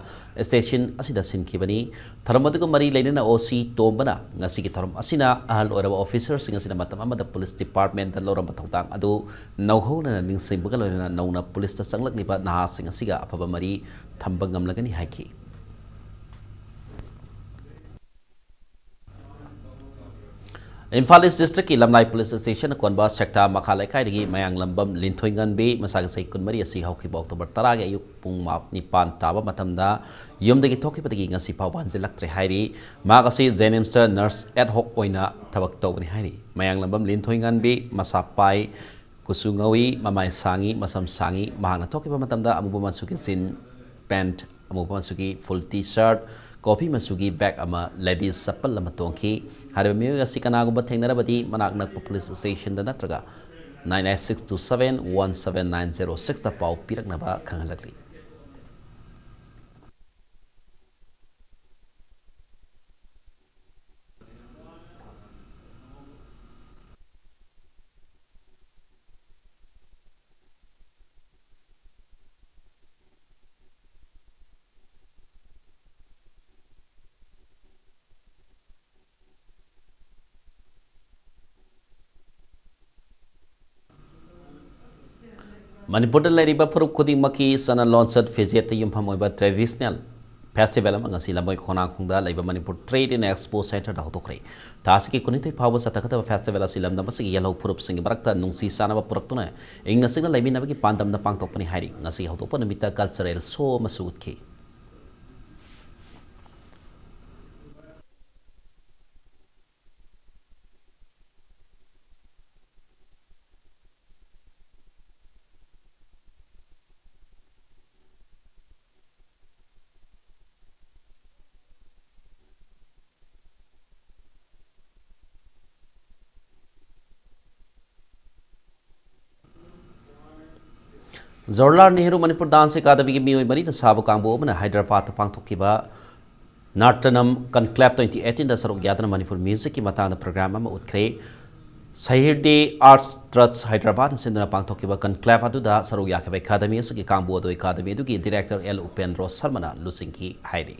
ꯁ꯭ꯇꯦꯁꯟ ꯑꯁꯤꯗ ꯁꯤꯟꯈꯤꯕꯅꯤ꯫ ꯊꯧꯔꯝ ꯑꯗꯨꯒ ꯃꯔꯤ ꯂꯩꯅꯅ ꯑꯣ ꯁꯤ ꯇꯣꯝꯕꯅ ꯉꯁꯤꯒꯤ ꯊꯧꯔꯝ ꯑꯁꯤꯅ ꯑꯍꯜ ꯑꯣꯏꯔꯕ ꯑꯣꯐꯤꯁꯔꯁꯤꯡ ꯑꯁꯤꯅ ꯃꯇꯝ ꯑꯃꯗ ꯄꯨꯂꯤꯁ ꯗꯤꯄꯥꯔꯠꯃꯦꯟꯇ ꯂꯧꯔꯝꯕ ꯊꯧꯗꯥꯡ ꯑꯗꯨ ꯅꯧꯍꯧꯅꯅ ꯅꯤꯡꯁꯤꯡꯕꯒ ꯂꯣꯏꯅꯅ ꯅꯧꯅ ꯄꯨꯂꯤꯁꯇ ꯆꯪꯂꯛꯂꯤꯕ ꯅꯍꯥꯁꯤꯡ ꯑꯁꯤꯒ ꯑꯐꯕ ꯃꯔꯤ ꯊꯝꯕ ꯉꯝꯂꯒꯅꯤ ꯍꯥꯏꯈꯤ꯫ ꯏꯝꯐꯥꯜ ꯏꯁ ꯗꯤꯁꯇ꯭ꯔꯤꯛꯀꯤ ꯂꯝꯂꯥꯏ ꯄꯨꯂꯤꯁ ꯁ꯭ꯇꯦꯁꯟꯅ ꯀꯣꯟꯕ ꯁꯦꯛꯇꯥ ꯃꯈꯥ ꯂꯩꯀꯥꯏꯗꯒꯤ ꯃꯌꯥꯡꯂꯝꯕꯝ ꯂꯤꯟꯊꯣꯏꯉꯟꯕꯤ, ꯃꯁꯥꯒꯤ ꯆꯍꯤ ꯀꯨꯟꯃꯔꯤ ꯑꯁꯤ ꯍꯧꯈꯤꯕ ꯑꯣꯛꯇꯣꯕꯔ ꯇꯔꯥꯒꯤ ꯑꯌꯨꯛ ꯄꯨꯡ ꯃꯥ-, ꯅꯤꯄꯥꯟ ꯇꯥꯕ ꯃꯇꯝꯗ ꯌꯨꯝꯗꯒꯤ ꯊꯣꯛꯈꯤꯕꯗꯒꯤ ꯉꯁꯤ ꯐꯥꯎꯕ ꯍꯟꯖꯤꯜꯂꯛꯇ꯭ꯔꯦ ꯍꯥꯏꯔꯤ꯫ ꯃꯍꯥꯛ ꯑꯁꯤ ꯖꯦꯅꯤꯝꯁꯇ ꯅꯔꯁ ꯑꯦꯗ ꯍꯣꯛ ꯑꯣꯏꯅ ꯊꯕꯛ ꯇꯧꯕꯅꯤ ꯍꯥꯏꯔꯤ꯫ ꯃꯌꯥꯡꯂꯝꯕꯝ ꯂꯤꯟꯊꯣꯏꯉꯟꯕꯤ ꯃꯁꯥ ꯄꯥꯏ, ꯀꯨꯆꯨ ꯉꯧꯏ, ꯃꯃꯥꯏ ꯁꯥꯡꯏ, ꯃꯁꯝ ꯁꯥꯡꯏ꯫ ꯃꯍꯥꯛꯅ ꯊꯣꯛꯈꯤꯕ ꯃꯇꯝꯗ ꯑꯃꯨꯕ ꯃꯆꯨꯒꯤ ꯖꯤꯟ ꯄꯦꯟꯠ, ꯑꯃꯨꯕ ꯃꯆꯨꯒꯤ ꯐꯨꯜ ꯇꯤ ꯁꯥꯔꯠ, ꯀꯣꯐꯤ ꯃꯆꯨꯒꯤ ꯕꯦꯒ ꯑꯃ, ꯂꯦꯗꯤꯁ ꯆꯄꯜ ꯑꯃ ꯇꯣꯡꯈꯤ꯫ ꯍꯥꯏꯔꯤꯕ ꯃꯤꯑꯣꯏ ꯑꯁꯤ ꯀꯅꯥꯒꯨꯝꯕ ꯊꯦꯡꯅꯔꯕꯗꯤ ꯃꯅꯥꯛ ꯅꯛꯄ ꯄꯨꯂꯤꯁ ꯁ꯭ꯇꯦꯁꯟꯗ ꯅꯠꯇ꯭ꯔꯒ nine eight six two seven one seven nine zero six ꯇ ꯄꯥꯎ ꯄꯤꯔꯛꯅꯕ ꯈꯪꯍꯜꯂꯛꯂꯤ꯫ ꯃꯅꯤꯄꯨꯔꯗ ꯂꯩꯔꯤꯕ ꯐꯨꯔꯨꯞ ꯈꯨꯗꯤꯡꯃꯛꯀꯤ ꯆꯠꯅ ꯂꯣꯟꯆꯠ ꯐꯤꯖꯦꯠꯇ ꯌꯨꯝꯐꯝ ꯑꯣꯏꯕ traditional festival ꯑꯃ ꯉꯁꯤ ꯂꯝꯕꯣꯏ ꯈꯣꯡꯅꯥꯡꯈꯣꯡꯗ ꯂꯩꯕ ꯃꯅꯤꯄꯨꯔ Trade and Expo Centreꯗ ꯍꯧꯗꯣꯛꯈ꯭ꯔꯦ꯫ ꯊꯥ ꯑꯁꯤꯒꯤ ꯀꯨꯟꯅꯤꯊꯣꯏ ꯐꯥꯎꯕ ꯆꯠꯊꯒꯗꯕ festival ꯑꯁꯤ ꯂꯝꯗꯝ ꯑꯁꯤꯒꯤ ꯌꯦꯜꯍꯧ ꯐꯨꯔꯨꯞꯁꯤꯡꯒꯤ ꯃꯔꯛꯇ ꯅꯨꯡꯁꯤ ꯆꯥꯟꯅꯕ ꯄꯨꯔꯛꯇꯨꯅ ꯏꯪꯅ ꯆꯤꯛꯅ ꯂꯩꯃꯤꯟꯅꯕꯒꯤ ꯄꯥꯟꯗꯝꯗ ꯄꯥꯡꯊꯣꯛꯄꯅꯤ ꯍꯥꯏꯔꯤ꯫ ꯉꯁꯤ ꯍꯧꯗꯣꯛꯄ ꯅꯨꯃꯤꯠꯇ cultural show ꯑꯃꯁꯨ ꯎꯠꯈꯤ꯫ ꯖꯋꯥꯍꯔꯂꯥꯜ ꯅꯦꯍꯔꯨ ꯃꯅꯤꯄꯨꯔ Dance Academyꯒꯤ ꯃꯤꯑꯣꯏ ꯃꯔꯤꯅ ꯁꯥꯕ ꯀꯥꯡꯕꯨ ꯑꯃꯅ ꯍꯥꯏꯗ꯭ꯔꯕꯥꯗꯇ ꯄꯥꯡꯊꯣꯛꯈꯤꯕ Nartanam Conclave twenty eighteenꯗ ꯁꯔꯨꯛ ꯌꯥꯗꯨꯅ ꯃꯅꯤꯄꯨꯔ musicꯀꯤ ꯃꯇꯥꯡꯗ program ꯑꯃ ꯎꯠꯈ꯭ꯔꯦ꯫ Sahirde Arts Trust Hyderabadꯅ ꯁꯤꯟꯗꯨꯅ ꯄꯥꯡꯊꯣꯛꯈꯤꯕ conclave ꯑꯗꯨꯗ ꯁꯔꯨꯛ ꯌꯥꯈꯤꯕ academy ꯑꯁꯤꯒꯤ ꯀꯥꯡꯕꯨ ꯑꯗꯨ academy ꯑꯗꯨꯒꯤ director ꯑꯦꯜ ꯎꯄꯦꯟꯗ꯭ꯔꯣ ꯁꯔꯃꯅ ꯂꯨꯆꯤꯡꯈꯤ ꯍꯥꯏꯔꯤ꯫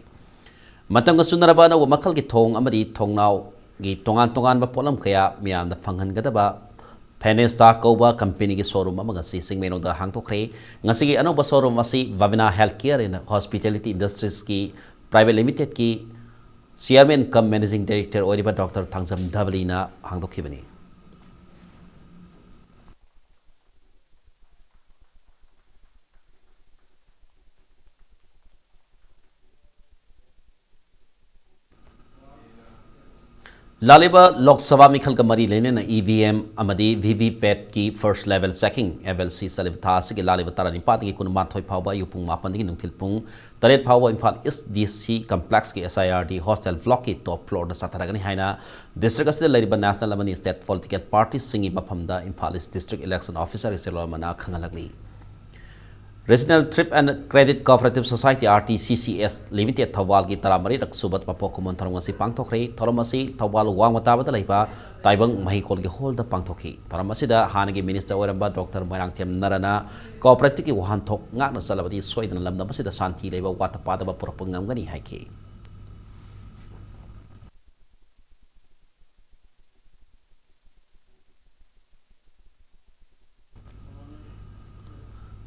ꯃꯇꯝꯒ ꯆꯨꯅꯔꯕ ꯑꯅꯧꯕ ꯃꯈꯜꯒꯤ ꯊꯣꯡ ꯑꯃꯗꯤ ꯊꯣꯡꯅꯥꯎꯒꯤ ꯇꯣꯉꯥꯟ ꯇꯣꯉꯥꯟꯕ ꯄꯣꯠꯂꯝ ꯀꯌꯥ ꯃꯤꯌꯥꯝꯗ ꯐꯪꯍꯟꯒꯗꯕ Fenesta ꯀꯧꯕ companyꯒꯤ showroom ꯑꯃ ꯉꯁꯤ ꯆꯤꯡꯃꯩꯔꯣꯡꯗ ꯍꯥꯡꯗꯣꯛꯈ꯭ꯔꯦ꯫ ꯉꯁꯤꯒꯤ ꯑꯅꯧꯕ showroom ꯑꯁꯤ Bhavina Healthcare and Hospitality Industriesꯀꯤ Private Limitedꯀꯤ Chairman cum Managing Director ꯑꯣꯏꯔꯤꯕ Doctor ꯊꯥꯡꯖꯝ ꯙꯕꯂꯤꯅ ꯍꯥꯡꯗꯣꯛꯈꯤꯕꯅꯤ꯫ ꯂꯥꯛꯂꯤꯕ ꯂꯣꯛ ꯁꯚꯥ ꯃꯤꯈꯜꯒ ꯃꯔꯤ ꯂꯩꯅꯅ ꯏ ꯚꯤ ꯑꯦꯝ ꯑꯃꯗꯤ ꯚꯤ ꯚꯤ ꯄꯦꯠꯀꯤ first level checking, F L C, ꯆꯠꯂꯤꯕ ꯊꯥ ꯑꯁꯤꯒꯤ ꯂꯥꯛꯂꯤꯕ ꯇꯔꯥꯅꯤꯄꯥꯟꯗꯒꯤ ꯀꯨꯟꯃꯥꯊꯣꯏ ꯐꯥꯎꯕ ꯑꯌꯨꯛ ꯄꯨꯡ ꯃꯥꯄꯟꯗꯒꯤ ꯅꯨꯡꯊꯤꯜ ꯄꯨꯡ ꯇꯔꯦꯠ ꯐꯥꯎꯕ ꯏꯝꯐꯥꯜ East ꯗꯤ ꯁꯤ complexꯀꯤ ꯑꯦꯁ ꯑꯥꯏ ꯑꯥꯔ ꯗꯤ hostel blockꯀꯤ top floorꯗ ꯆꯠꯊꯔꯒꯅꯤ ꯍꯥꯏꯅ district ꯑꯁꯤꯗ ꯂꯩꯔꯤꯕ national ꯑꯃꯗꯤ state political partyꯁꯤꯡꯒꯤ ꯃꯐꯝꯗ ꯏꯝꯐꯥꯜ East District Election Officerꯒꯤ ꯆꯦꯔꯣꯜ ꯑꯃꯅ ꯈꯪꯍꯜꯂꯛꯂꯤ꯫ Regional Thrift and Credit Cooperative Society, R T C C S Limited, ꯊꯧꯕꯥꯜꯒꯤ ꯇꯔꯥꯃꯔꯤꯔꯛ ꯁꯨꯕ ꯃꯄꯣꯛ ꯀꯨꯝꯑꯣꯟ ꯊꯧꯔꯝ ꯑꯁꯤ ꯄꯥꯡꯊꯣꯛꯈ꯭ꯔꯦ꯫ ꯊꯧꯔꯝ ꯑꯁꯤ ꯊꯧꯕꯥꯜ ꯋꯥꯡꯃ ꯇꯥꯕꯗ ꯂꯩꯕ ꯇꯥꯏꯕꯪ ꯃꯍꯩꯀꯣꯜꯒꯤ hallꯗ ꯄꯥꯡꯊꯣꯛꯈꯤ꯫ ꯊꯧꯔꯝ ꯑꯁꯤꯗ ꯍꯥꯟꯅꯒꯤ minister ꯑꯣꯏꯔꯝꯕ Doctor ꯃꯣꯏꯔꯥꯡꯊꯦꯝ ꯅꯔꯥꯅ cooperative ꯀꯤ ꯋꯥꯍꯟꯊꯣꯛ ꯉꯥꯛꯅ ꯆꯠꯂꯕꯗꯤ ꯁꯣꯏꯗꯅ ꯂꯝꯗꯝ ꯑꯁꯤꯗ ꯁꯥꯟꯇꯤ ꯂꯩꯕ, ꯋꯥꯠꯇ ꯄꯥꯗꯕ ꯄꯨꯔꯛꯄ ꯉꯝꯒꯅꯤ ꯍꯥꯏꯈꯤ꯫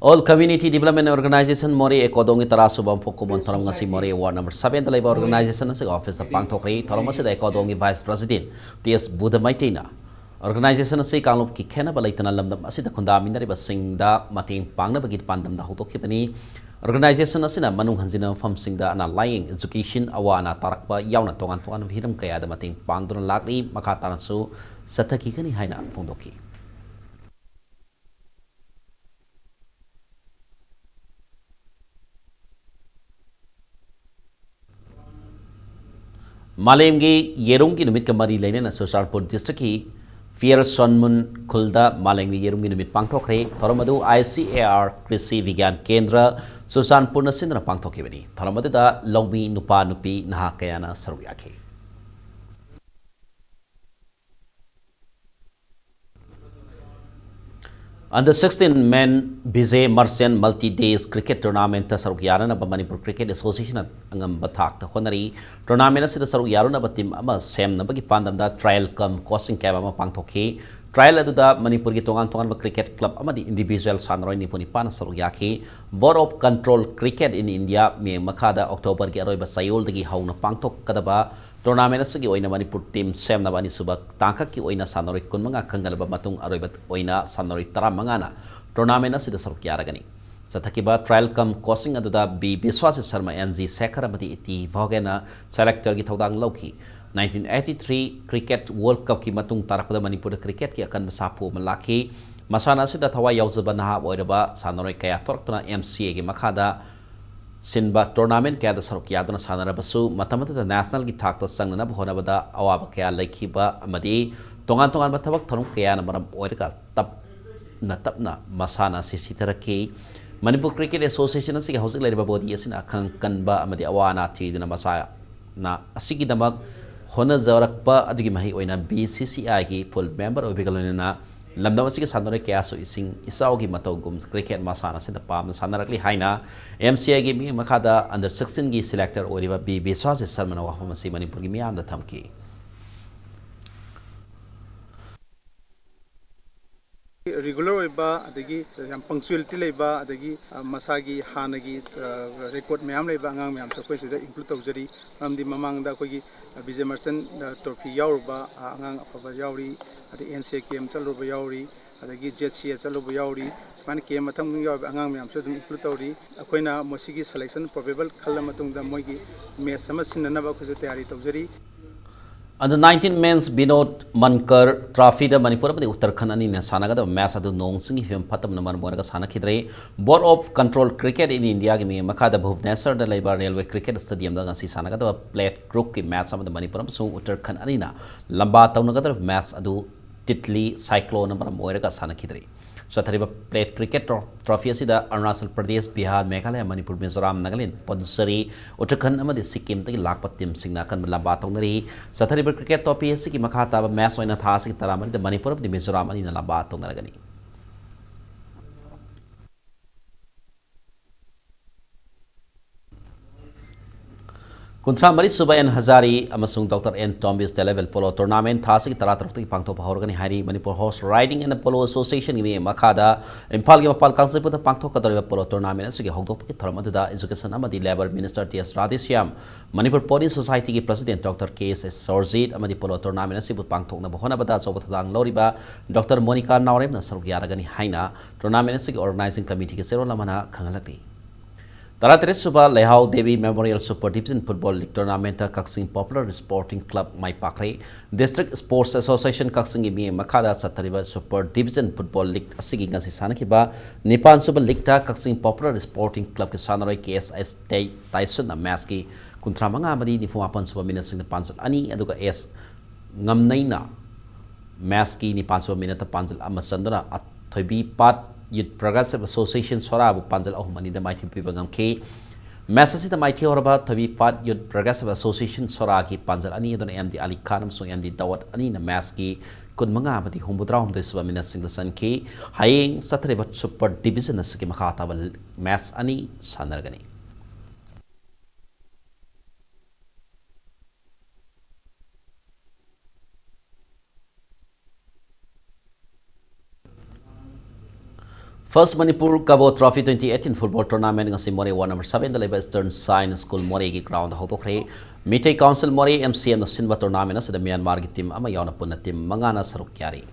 All Community Development Organization ꯃꯣꯔꯦ ꯑꯦꯀꯣꯗꯣꯡꯒꯤ ꯇꯔꯥꯁꯨꯕ ꯐꯣꯛ ꯀꯨꯝꯑꯣꯟ ꯊꯧꯔꯝ ꯉꯁꯤ ꯃꯣꯔꯦ ward number seven ꯗ ꯂꯩꯕ organization ꯑꯁꯤꯒꯤ office ꯇ ꯄꯥꯡꯊꯣꯛꯈ꯭ꯔꯦ꯫ ꯊꯧꯔꯝ ꯑꯁꯤꯗ ꯑꯦꯀꯣꯗꯣꯡꯒꯤ vice president ꯇꯤ ꯑꯦꯁ ꯕꯨꯙ ꯃꯩꯇꯩꯅ organization ꯑꯁꯤ ꯀꯥꯡꯂꯨꯞꯀꯤ ꯈꯦꯠꯅꯕ ꯂꯩꯇꯅ ꯂꯝꯗꯝ ꯑꯁꯤꯗ ꯈꯨꯟꯗꯥꯃꯤꯟꯅꯔꯤꯕꯁꯤꯡꯗ ꯃꯇꯦꯡ ꯄꯥꯡꯅꯕꯒꯤ ꯄꯥꯟꯗꯝꯗ ꯍꯧꯗꯣꯛꯈꯤꯕꯅꯤ꯫ Organization ꯑꯁꯤꯅ ꯃꯅꯨꯡ ꯍꯟꯖꯤꯟꯕ ꯃꯐꯝꯁꯤꯡꯗ ꯑꯅꯥ ꯂꯥꯌꯦꯡ, education, ꯑꯋꯥ ꯑꯅꯥ ꯇꯥꯔꯛꯄ ꯌꯥꯎꯅ ꯇꯣꯉꯥꯟ ꯇꯣꯉꯥꯟꯕ ꯍꯤꯔꯝ ꯀꯌꯥꯗ ꯃꯇꯦꯡ ꯄꯥꯡꯗꯨꯅ ꯂꯥꯛꯂꯤ꯫ ꯃꯈꯥ ꯇꯥꯅꯁꯨ ꯆꯠꯊꯈꯤꯒꯅꯤ ꯍꯥꯏꯅ ꯐꯣꯡꯗꯣꯛꯈꯤ꯫ ꯃꯥꯂꯦꯝꯒꯤ ꯌꯦꯔꯨꯝꯒꯤ ꯅꯨꯃꯤꯠꯀ ꯃꯔꯤ ꯂꯩꯅꯅ ꯆꯨꯔꯆꯥꯟꯄꯨꯔ district ꯀꯤ ꯐꯤꯌꯔ ꯁꯣꯟꯃꯨꯟ ꯈꯨꯜꯗ ꯃꯥꯂꯦꯝꯒꯤ ꯌꯦꯔꯨꯝꯒꯤ ꯅꯨꯃꯤꯠ ꯄꯥꯡꯊꯣꯛꯈ꯭ꯔꯦ꯫ ꯊꯧꯔꯝ ꯑꯗꯨ ꯑꯥꯏ ꯁꯤ ꯑꯦ ꯑꯥꯔ ꯀ꯭ꯔꯤꯁꯤ ꯕꯤꯒ꯭ꯌꯥꯟ ꯀꯦꯟꯗ꯭ꯔ ꯆꯨꯔꯆꯥꯟꯄꯨꯔꯅ ꯁꯤꯟꯗꯨꯅ ꯄꯥꯡꯊꯣꯛꯈꯤꯕꯅꯤ꯫ ꯊꯧꯔꯝ ꯑꯗꯨꯗ ꯂꯧꯃꯤ ꯅꯨꯄꯥ ꯅꯨꯄꯤ ꯅꯍꯥ ꯀꯌꯥꯅ ꯁꯔꯨꯛ ꯌꯥꯈꯤ꯫ Under sixteen Men Vijay Merchant Multi Days Cricket Tournament ꯇ ꯁꯔꯨꯛ ꯌꯥꯅꯅꯕ ꯃꯅꯤꯄꯨꯔ Cricket Association ꯅ ꯑꯉꯝꯕ ꯊꯥꯛꯇ ꯍꯣꯠꯅꯔꯤ꯫ Tournament ꯑꯁꯤꯗ ꯁꯔꯨꯛ ꯌꯥꯔꯨꯅꯕ team ꯑꯃ ꯁꯦꯝꯅꯕꯒꯤ ꯄꯥꯟꯗꯝꯗ trial cum coaching camp ꯑꯃ ꯄꯥꯡꯊꯣꯛꯈꯤ꯫ Trial ꯑꯗꯨꯗ ꯃꯅꯤꯄꯨꯔꯒꯤ ꯇꯣꯉꯥꯟ ꯇꯣꯉꯥꯟꯕ cricket club ꯑꯃꯗꯤ individual ꯁꯥꯟꯅꯔꯣꯏ ꯅꯤꯐꯨ ꯅꯤꯄꯥꯟꯅ ꯁꯔꯨꯛ ꯌꯥꯈꯤ꯫ Board of Control Cricket in India ꯃꯤꯠꯌꯦꯡ ꯃꯈꯥꯗ October ꯒꯤ ꯑꯔꯣꯏꯕ ꯆꯌꯣꯜꯗꯒꯤ ꯍꯧꯅ ꯄꯥꯡꯊꯣꯛꯀꯗꯕ tournament ꯑꯁꯤꯒꯤ ꯑꯣꯏꯅ ꯃꯅꯤꯄꯨꯔ team ꯁꯦꯝꯅꯕ ꯑꯅꯤꯁꯨꯕ ꯇꯥꯡꯀꯛꯀꯤ ꯑꯣꯏꯅ ꯁꯥꯟꯅꯔꯣꯏ ꯀꯨꯟꯃꯉꯥ ꯈꯟꯒꯠꯂꯕ ꯃꯇꯨꯡ ꯑꯔꯣꯏꯕ ꯑꯣꯏꯅ ꯁꯥꯟꯅꯔꯣꯏ ꯇꯔꯥꯃꯉꯥꯅ tournament ꯑꯁꯤꯗ ꯁꯔꯨꯛ ꯌꯥꯔꯒꯅꯤ꯫ ꯆꯠꯊꯈꯤꯕ trial cum coaching ꯑꯗꯨꯗ B Bishwasi Sharma, N G Shekhar ꯑꯃꯗꯤ ꯏ ꯇꯤ ꯚꯣꯒꯦꯟꯅ selector ꯒꯤ ꯊꯧꯗꯥꯡ ꯂꯧꯈꯤ꯫ Nineteen eighty-three Cricket World Cup ꯀꯤ ꯃꯇꯨꯡ ꯇꯥꯔꯛꯄꯗ ꯃꯅꯤꯄꯨꯔꯗ cricket ꯀꯤ ꯑꯀꯟꯕ ꯁꯥꯐꯨ ꯑꯃ ꯂꯥꯛꯈꯤ꯫ ꯃꯁꯥꯟꯅ ꯑꯁꯤꯗ ꯊꯋꯥꯏ ꯌꯥꯎꯖꯕ ꯅꯍꯥ ꯑꯣꯏꯔꯕ ꯁꯥꯟꯅꯔꯣꯏ ꯀꯌꯥ ꯊꯣꯔꯛꯇꯨꯅ ꯑꯦꯝ ꯁꯤ ꯑꯦ ꯒꯤ ꯃꯈꯥꯗ ꯁꯤꯟꯕ tournament ꯀꯌꯥꯗ ꯁꯔꯨꯛ ꯌꯥꯗꯨꯅ ꯁꯥꯟꯅꯔꯕꯁꯨ, ꯃꯇꯝ ꯑꯗꯨꯗ national ꯒꯤ ꯊꯥꯛꯇ ꯆꯪꯅꯅꯕ ꯍꯣꯠꯅꯕꯗ ꯑꯋꯥꯕ ꯀꯌꯥ ꯂꯩꯈꯤꯕ ꯑꯃꯗꯤ ꯇꯣꯉꯥꯟ ꯇꯣꯉꯥꯟꯕ ꯊꯕꯛ ꯊꯧꯔꯝ ꯀꯌꯥꯅ ꯃꯔꯝ ꯑꯣꯏꯔꯒ ꯇꯞꯅ ꯇꯞꯅ ꯃꯁꯥꯟꯅ ꯑꯁꯤ ꯁꯤꯊꯔꯛꯈꯤ꯫ ꯃꯅꯤꯄꯨꯔ Cricket Association ꯑꯁꯤꯒꯤ ꯍꯧꯖꯤꯛ ꯂꯩꯔꯤꯕ body ꯑꯁꯤꯅ ꯑꯈꯪ ꯀꯟꯕ ꯑꯃꯗꯤ ꯑꯋꯥ ꯑꯅꯥ ꯊꯤꯗꯨꯅ ꯃꯁꯥꯟꯅ ꯑꯁꯤꯒꯤꯗꯃꯛ ꯍꯣꯠꯅꯖꯔꯛꯄ ꯑꯗꯨꯒꯤ ꯃꯍꯩ ꯑꯣꯏꯅ ꯕꯤ ꯁꯤ ꯁꯤ ꯑꯥꯏ ꯒꯤ full member ꯑꯣꯏꯕꯒ ꯂꯣꯏꯅꯅ ꯂꯝꯗꯝ ꯑꯁꯤꯒꯤ ꯁꯥꯟꯅꯔꯣꯏ ꯀꯌꯥꯁꯨ ꯏꯁꯤꯡ ꯏꯆꯥꯎꯒꯤ ꯃꯇꯧꯒꯨꯝ cricket ꯃꯁꯥꯟꯅ ꯑꯁꯤꯗ ꯄꯥꯝꯅ ꯁꯥꯟꯅꯔꯛꯂꯤ ꯍꯥꯏꯅ ꯑꯦꯝ ꯁꯤ ꯑꯥꯏ ꯒꯤ ꯃꯤꯠꯌꯦꯡ ꯃꯈꯥꯗ under sixteen ꯒꯤ selector ꯑꯣꯏꯔꯤꯕ ꯕꯤ ꯕꯤꯁ꯭ꯋꯥꯁꯤ ꯁꯔꯃꯅ ꯋꯥꯐꯝ ꯑꯁꯤ ꯃꯅꯤꯄꯨꯔꯒꯤ ꯃꯤꯌꯥꯝꯗ ꯊꯝꯈꯤ꯫ ꯔꯤꯒꯨꯂꯔ ꯑꯣꯏꯕ, ꯑꯗꯒꯤ ꯌꯥꯝ ꯄꯪꯆꯨꯌꯦꯂꯤꯇꯤ ꯂꯩꯕ, ꯑꯗꯒꯤ ꯃꯁꯥꯒꯤ ꯍꯥꯟꯅꯒꯤ ꯔꯦꯀꯣꯔꯗ ꯃꯌꯥꯝ ꯂꯩꯕ ꯑꯉꯥꯡ ꯃꯌꯥꯝꯁꯨ ꯑꯩꯈꯣꯏ ꯁꯤꯗ ꯏꯟꯀ꯭ꯂꯨꯗ ꯇꯧꯖꯔꯤ꯫ ꯃꯔꯝꯗꯤ ꯃꯃꯥꯡꯗ ꯑꯩꯈꯣꯏꯒꯤ ꯕꯤꯖꯦ ꯃꯔꯆꯦꯟ ꯇ꯭ꯔꯣꯐꯤ ꯌꯥꯎꯔꯨꯕ ꯑꯉꯥꯡ ꯑꯐꯕ ꯌꯥꯎꯔꯤ, ꯑꯗꯩ ꯑꯦꯟ ꯁꯤ ꯑꯦ ꯀꯦꯝ ꯆꯠꯂꯨꯕ ꯌꯥꯎꯔꯤ, ꯑꯗꯒꯤ ꯖꯦꯠ ꯁꯤ ꯑꯦ ꯆꯠꯂꯨꯕ ꯌꯥꯎꯔꯤ꯫ ꯁꯨꯃꯥꯏꯅ ꯀꯦꯝ ꯃꯊꯪ ꯃꯊꯪ ꯌꯥꯎꯔꯤꯕ ꯑꯉꯥꯡ ꯃꯌꯥꯝꯁꯨ ꯑꯗꯨꯝ ꯏꯟꯀ꯭ꯂꯨꯗ ꯇꯧꯔꯤ꯫ ꯑꯩꯈꯣꯏꯅ ꯃꯁꯤꯒꯤ ꯁꯦꯂꯦꯛꯁꯟ ꯄ꯭ꯔꯣꯕꯦꯕꯜ ꯈꯜꯂ ꯃꯇꯨꯡꯗ ꯃꯣꯏꯒꯤ ꯃꯦꯠꯆ ꯑꯃ ꯁꯤꯟꯅꯅꯕ ꯑꯩꯈꯣꯏꯁꯨ ꯇꯌꯥꯔꯤ ꯇꯧꯖꯔꯤ꯫ Under nineteen Men's Binod Mankar Trophy ꯗ ꯃꯅꯤꯄꯨꯔ ꯑꯃꯗꯤ ꯎꯠꯇꯔꯈꯟ ꯑꯅꯤꯅ ꯁꯥꯟꯅꯒꯗꯕ ꯃꯦꯠꯆ ꯑꯗꯨ ꯅꯣꯡ ꯆꯤꯡꯒꯤ ꯐꯤꯕꯝ ꯐꯠꯇꯕꯅ ꯃꯔꯝ ꯑꯣꯏꯔꯒ ꯁꯥꯟꯅꯈꯤꯗ꯭ꯔꯦ꯫ Board of Control Cricket in India ꯒꯤ ꯃꯤꯠꯌꯦꯡ ꯃꯈꯥꯗ ꯚꯨꯕꯅꯦꯁ꯭ꯋꯔꯗ ꯂꯩꯕ ꯔꯦꯜꯋꯦ ꯀ꯭ꯔꯤꯀꯦꯠ ꯁ꯭ꯇꯦꯗꯤꯌꯝꯗ ꯉꯁꯤ ꯁꯥꯟꯅꯒꯗꯕ ꯄ꯭ꯂꯦꯠ ꯒ꯭ꯔꯨꯞꯀꯤ ꯃꯦꯠꯆ ꯑꯃꯗ ꯃꯅꯤꯄꯨꯔ ꯑꯃꯁꯨꯡ ꯎꯠꯇꯔꯈꯟ ꯑꯅꯤꯅ ꯂꯝꯕꯥ ꯇꯧꯅꯒꯗꯧꯔꯤꯕ ꯃꯦꯠꯆ ꯑꯗꯨ ꯇꯤꯠꯂꯤ ꯁꯥꯏꯀ꯭ꯂꯣꯟꯅ ꯃꯔꯝ ꯑꯣꯏꯔꯒ ꯁꯥꯟꯅꯈꯤꯗ꯭ꯔꯦ꯫ ꯆꯠꯊꯔꯤꯕ ꯄ꯭ꯂꯦꯠ ꯀ꯭ꯔꯤꯀꯦꯠ ꯇ꯭ꯔꯣ-, ꯇ꯭ꯔꯣꯐꯤ ꯑꯁꯤꯗ ꯑꯔꯨꯅꯥꯆꯜ ꯄ꯭ꯔꯗꯦꯁ, ꯕꯤꯍꯥꯔ, ꯃꯦꯘꯥꯂꯌ, ꯃꯅꯤꯄꯨꯔ, ꯃꯤꯖꯣꯔꯥꯝ, ꯅꯥꯒꯥꯂꯦꯟ, ꯄꯣꯟꯗꯤꯆꯦꯔꯤ, ꯎꯠꯇꯔꯈꯟ ꯑꯃꯗꯤ ꯁꯤꯛꯀꯤꯝꯗꯒꯤ ꯂꯥꯛꯄ ꯇꯤꯝꯁꯤꯡꯅ ꯑꯀꯟꯕ ꯂꯝꯕꯥ ꯇꯧꯅꯔꯤ꯫ ꯆꯠꯊꯔꯤꯕ ꯀ꯭ꯔꯤꯀꯦꯠ ꯇ꯭ꯔꯣꯐꯤ ꯑꯁꯤꯒꯤ ꯃꯈꯥ ꯇꯥꯕ ꯃꯦꯠꯆ ꯑꯣꯏꯅ ꯊꯥ ꯑꯁꯤꯒꯤ ꯇꯔꯥꯃꯔꯤꯗ ꯃꯅꯤꯄꯨꯔ ꯑꯃꯗꯤ ꯃꯤꯖꯣꯔꯥꯝ ꯑꯅꯤꯅ ꯂꯝꯕꯥ ꯇꯧꯅꯔꯒꯅꯤ꯫ ꯀꯨꯟꯊ꯭ꯔꯥ ꯃꯔꯤ ꯁꯨꯕ ꯑꯦꯟ ꯍꯖꯥꯔꯤ ꯑꯃꯁꯨꯡ doctor N Tombish Telebel polo tournament ꯊꯥ ꯑꯁꯤꯒꯤ ꯇꯔꯥꯇꯔꯨꯛꯇꯒꯤ ꯄꯥꯡꯊꯣꯛꯄ ꯍꯧꯔꯒꯅꯤ ꯍꯥꯏꯔꯤ꯫ Manipur horse riding and polo ꯑꯦꯁꯣꯁꯤꯌꯦꯁꯟꯒꯤ ꯃꯤꯠꯌꯦꯡ ꯃꯈꯥꯗ ꯏꯝꯐꯥꯜꯒꯤ ꯃꯄꯥꯜ ꯀꯥꯡꯆꯤꯄꯨꯔꯗ ꯄꯥꯡꯊꯣꯛꯀꯗꯧꯔꯤꯕ ꯄꯣꯂꯣ ꯇꯣꯔꯅꯥꯃꯦꯟ ꯑꯁꯤꯒꯤ ꯍꯧꯗꯣꯛꯄꯒꯤ ꯊꯧꯔꯝ ꯑꯗꯨꯗ ꯏꯖꯨꯀꯦꯁꯟ ꯑꯃꯗꯤ labour minister T S Radheshyam, Manipur polo ꯁꯣꯁꯥꯏꯇꯤꯒꯤ president doctor K S Sorjit ꯑꯃꯗꯤ ꯄꯣꯂꯣ ꯇꯣꯔꯅꯥꯃꯦꯟ ꯑꯁꯤꯕꯨ ꯄꯥꯡꯊꯣꯛꯅꯕ ꯍꯣꯠꯅꯕꯗ ꯑꯆꯧꯕ ꯊꯧꯗꯥꯡ ꯂꯧꯔꯤꯕ ꯗꯣꯛꯇꯔ ꯃꯣꯅꯤꯀꯥ ꯅꯥꯎꯔꯦꯝꯅ ꯁꯔꯨꯛ ꯌꯥꯔꯒꯅꯤ ꯍꯥꯏꯅ ꯇꯣꯔꯅꯥꯃꯦꯟ ꯑꯁꯤꯒꯤ ꯑꯣꯔꯒꯅꯥꯏꯖꯤꯡ ꯀꯃꯤꯇꯤꯒꯤ ꯆꯦꯔꯣꯜ ꯑꯃꯅ ꯈꯪꯍꯜꯂꯛꯂꯤ꯫ ꯇꯔꯥꯇꯔꯦꯠ ꯁꯨꯕ Leihao Devi memorial super division football league ꯇꯣꯔꯅꯥꯃꯦꯟꯠꯇ ꯀꯛꯆꯤꯡ ꯄꯣꯄꯨꯂꯔ ꯁ꯭ꯄꯣꯔꯇꯤꯡ ꯀ꯭ꯂꯕ ꯃꯥꯏ ꯄꯥꯛꯈ꯭ꯔꯦ꯫ ꯗꯤꯁꯇ꯭ꯔꯤꯛ ꯁ꯭ꯄꯣꯔꯠꯁ ꯑꯦꯁꯣꯁꯤꯌꯦꯁꯟ ꯀꯛꯆꯤꯡꯒꯤ ꯃꯤꯠꯌꯦꯡ ꯃꯈꯥꯗ ꯆꯠꯊꯔꯤꯕ ꯁꯨꯄꯔ ꯗꯤꯕꯤꯖꯟ ꯐꯨꯠꯕꯣꯜ ꯂꯤꯒ ꯑꯁꯤꯒꯤ ꯉꯁꯤ ꯁꯥꯟꯅꯈꯤꯕ ꯅꯤꯄꯥꯟ ꯁꯨꯕ ꯂꯤꯒꯇ ꯀꯛꯆꯤꯡ ꯄꯣꯄꯨꯂꯔ ꯁ꯭ꯄꯣꯔꯇꯤꯡ ꯀ꯭ꯂꯕꯀꯤ ꯁꯥꯟꯅꯔꯣꯏ ꯀꯦ ꯑꯦꯁ ꯑꯦꯁ ꯇꯩ-, ꯇꯥꯏꯁꯟꯅ ꯃꯦꯠꯁꯀꯤ ꯀꯨꯟꯊ꯭ꯔꯥ ꯃꯉꯥ ꯑꯃꯗꯤ ꯅꯤꯐꯨ ꯃꯥꯄꯟ ꯁꯨꯕ ꯃꯤꯅꯠꯁꯤꯡꯗ ꯄꯥꯟꯖꯜ ꯑꯅꯤ, ꯑꯗꯨꯒ ꯑꯦꯁ ꯉꯝꯅꯩꯅ ꯃꯦꯠꯁꯀꯤ ꯅꯤꯄꯥꯟ ꯁꯨꯕ ꯃꯤꯅꯠꯇ ꯄꯥꯟꯖꯜ ꯑꯃ ꯆꯟꯗꯨꯅ ꯊꯣꯏꯕꯤ ꯄꯥꯠ ꯌꯨꯠ ꯄ꯭ꯔꯣꯒ꯭ꯔꯦꯁꯤꯚ ꯑꯦꯁꯣꯁꯤꯌꯦꯁꯟ ꯁꯣꯔꯥꯕꯨ ꯄꯥꯟꯖꯜ ꯑꯍꯨꯝ ꯑꯅꯤꯗ ꯃꯥꯏꯊꯤꯕ ꯄꯤꯕ ꯉꯝꯈꯤ꯫ ꯃꯦꯠꯁ ꯑꯁꯤꯗ ꯃꯥꯏꯊꯤꯍꯧꯔꯕ ꯊꯣꯏꯕꯤ ꯄꯥꯠ ꯌꯨꯠ ꯄ꯭ꯔꯣꯒ꯭ꯔꯦꯁꯤꯚ ꯑꯦꯁꯣꯁꯤꯌꯦꯁꯟ ꯁꯣꯔꯥꯒꯤ ꯄꯥꯟꯖꯜ ꯑꯅꯤ ꯑꯗꯨꯅ ꯑꯦꯝ ꯗꯤ ꯑꯂꯤ ꯈꯥꯟ ꯑꯃꯁꯨꯡ ꯑꯦꯝ ꯗꯤ ꯗꯥꯎꯗ ꯑꯅꯤꯅ ꯃꯦꯠꯁꯀꯤ ꯀꯨꯟꯃꯉꯥ ꯑꯃꯗꯤ ꯍꯨꯝꯐꯨꯇꯔꯥꯍꯨꯝꯗꯣꯏ ꯁꯨꯕ ꯃꯤꯅꯠꯁꯤꯡꯗ ꯆꯟꯈꯤ꯫ ꯍꯌꯦꯡ ꯆꯠꯊꯔꯤꯕ ꯁꯨꯄꯔ ꯗꯤꯕꯤꯖꯟ ꯑꯁꯤꯒꯤ ꯃꯈꯥ ꯇꯥꯕ ꯃꯦꯠꯁ ꯑꯅꯤ ꯁꯥꯟꯅꯔꯒꯅꯤ꯫ First Manipur Gavo Trophy twenty eighteen football tournament ꯉꯁꯤ ꯃꯣꯔꯦ ward number seven ꯗ ꯂꯩꯕ Eastern Science School ꯃꯣꯔꯦꯒꯤ ground ꯗ ꯍꯧꯗꯣꯛꯈ꯭ꯔꯦ꯫ ꯃꯤꯇꯩ Council ꯃꯣꯔꯦ, M C M ꯅ ꯁꯤꯟꯕ tournament ꯑꯁꯤꯗ ꯃ꯭ꯌꯥꯟꯃꯥꯔꯒꯤ team ꯑꯃ ꯌꯥꯎꯅ ꯄꯨꯟꯅ team ꯃꯉꯥꯅ ꯁꯔꯨꯛ ꯌꯥꯔꯤ꯫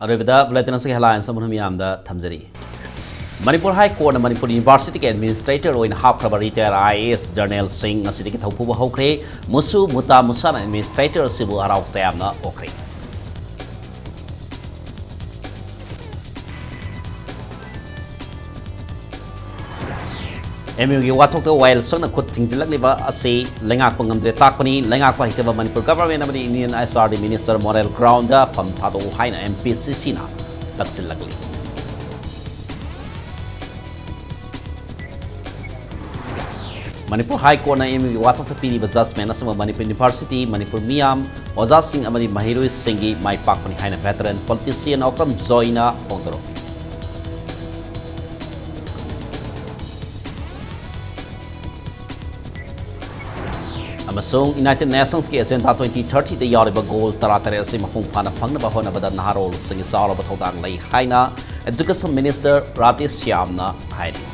ꯑꯔꯣꯏꯕꯗ bulletin ꯑꯁꯤꯒꯤ headlines ꯑꯃꯨꯛ ꯃꯤꯌꯥꯝꯗ ꯊꯝꯖꯔꯤ꯫ ꯃꯅꯤꯄꯨꯔ High Court ꯅ ꯃꯅꯤꯄꯨꯔ University ꯒꯤ administrator ꯑꯣꯏꯅ ꯍꯥꯞꯈ꯭ꯔꯕ retired I A S journal ꯁꯤꯡ ꯉꯁꯤꯗꯒꯤ ꯊꯧ ꯄꯨꯕ ꯍꯧꯈ꯭ꯔꯦ꯫ ꯃꯨꯁꯨ ꯃꯨꯇꯥ ꯃꯨꯁꯥꯅ administrator ꯑꯁꯤꯕꯨ ꯍꯔꯥꯎ ꯇꯌꯥꯝꯅ ꯑꯣꯛꯈ꯭ꯔꯦ꯫ M U ꯒꯤ ꯋꯥꯊꯣꯛꯇ ꯋꯥꯌꯦꯜ ꯁꯪꯅ ꯈꯨꯠ ꯊꯤꯡꯖꯤꯜꯂꯛꯂꯤꯕ ꯑꯁꯤ ꯂꯩꯉꯥꯛꯄ ꯉꯝꯗ꯭ꯔꯦ ꯇꯥꯛꯄꯅꯤ꯫ ꯂꯩꯉꯥꯛꯄ ꯍꯩꯇꯕ ꯃꯅꯤꯄꯨꯔ government ꯑꯃꯗꯤ Union H R D minister moral ground ꯗ ꯐꯝ ꯊꯥꯗꯣꯛꯎ ꯍꯥꯏꯅ M P C C ꯅ ꯇꯛꯁꯤꯜꯂꯛꯂꯤ꯫ ꯃꯅꯤꯄꯨꯔ High Court ꯅ M U ꯒꯤ ꯋꯥꯊꯣꯛꯇ ꯄꯤꯔꯤꯕ judgment ꯑꯁꯤꯃꯛ ꯃꯅꯤꯄꯨꯔ University, ꯃꯅꯤꯄꯨꯔ ꯃꯤꯌꯥꯝ, ꯑꯣꯖꯥꯁꯤꯡ ꯑꯃꯗꯤ ꯃꯍꯩꯔꯣꯏꯁꯤꯡꯒꯤ ꯃꯥꯏ ꯄꯥꯛꯄꯅꯤ ꯍꯥꯏꯅ veteran politician ꯑꯣꯀ꯭ꯔꯝ ꯖꯣꯏꯅ ꯐꯣꯡꯗꯣꯔꯛꯂꯤ꯫ ꯑꯃꯁꯨꯡ United Nations ꯀꯤ Agenda twenty thirty ꯗ ꯌꯥꯎꯔꯤꯕ goal ꯇꯔꯥꯇꯔꯦꯠ ꯑꯁꯤ ꯃꯄꯨꯡ ꯐꯥꯅ ꯐꯪꯅꯕ ꯍꯣꯠꯅꯕꯗ ꯅꯍꯥꯔꯣꯜꯁꯤꯡꯒꯤ ꯆꯥꯎꯔꯕ ꯊꯧꯗꯥꯡ ꯂꯩ ꯍꯥꯏꯅ Education Minister ꯔꯥꯙꯦ ꯁ꯭ꯌꯥꯝꯅ ꯍꯥꯏꯔꯤ꯫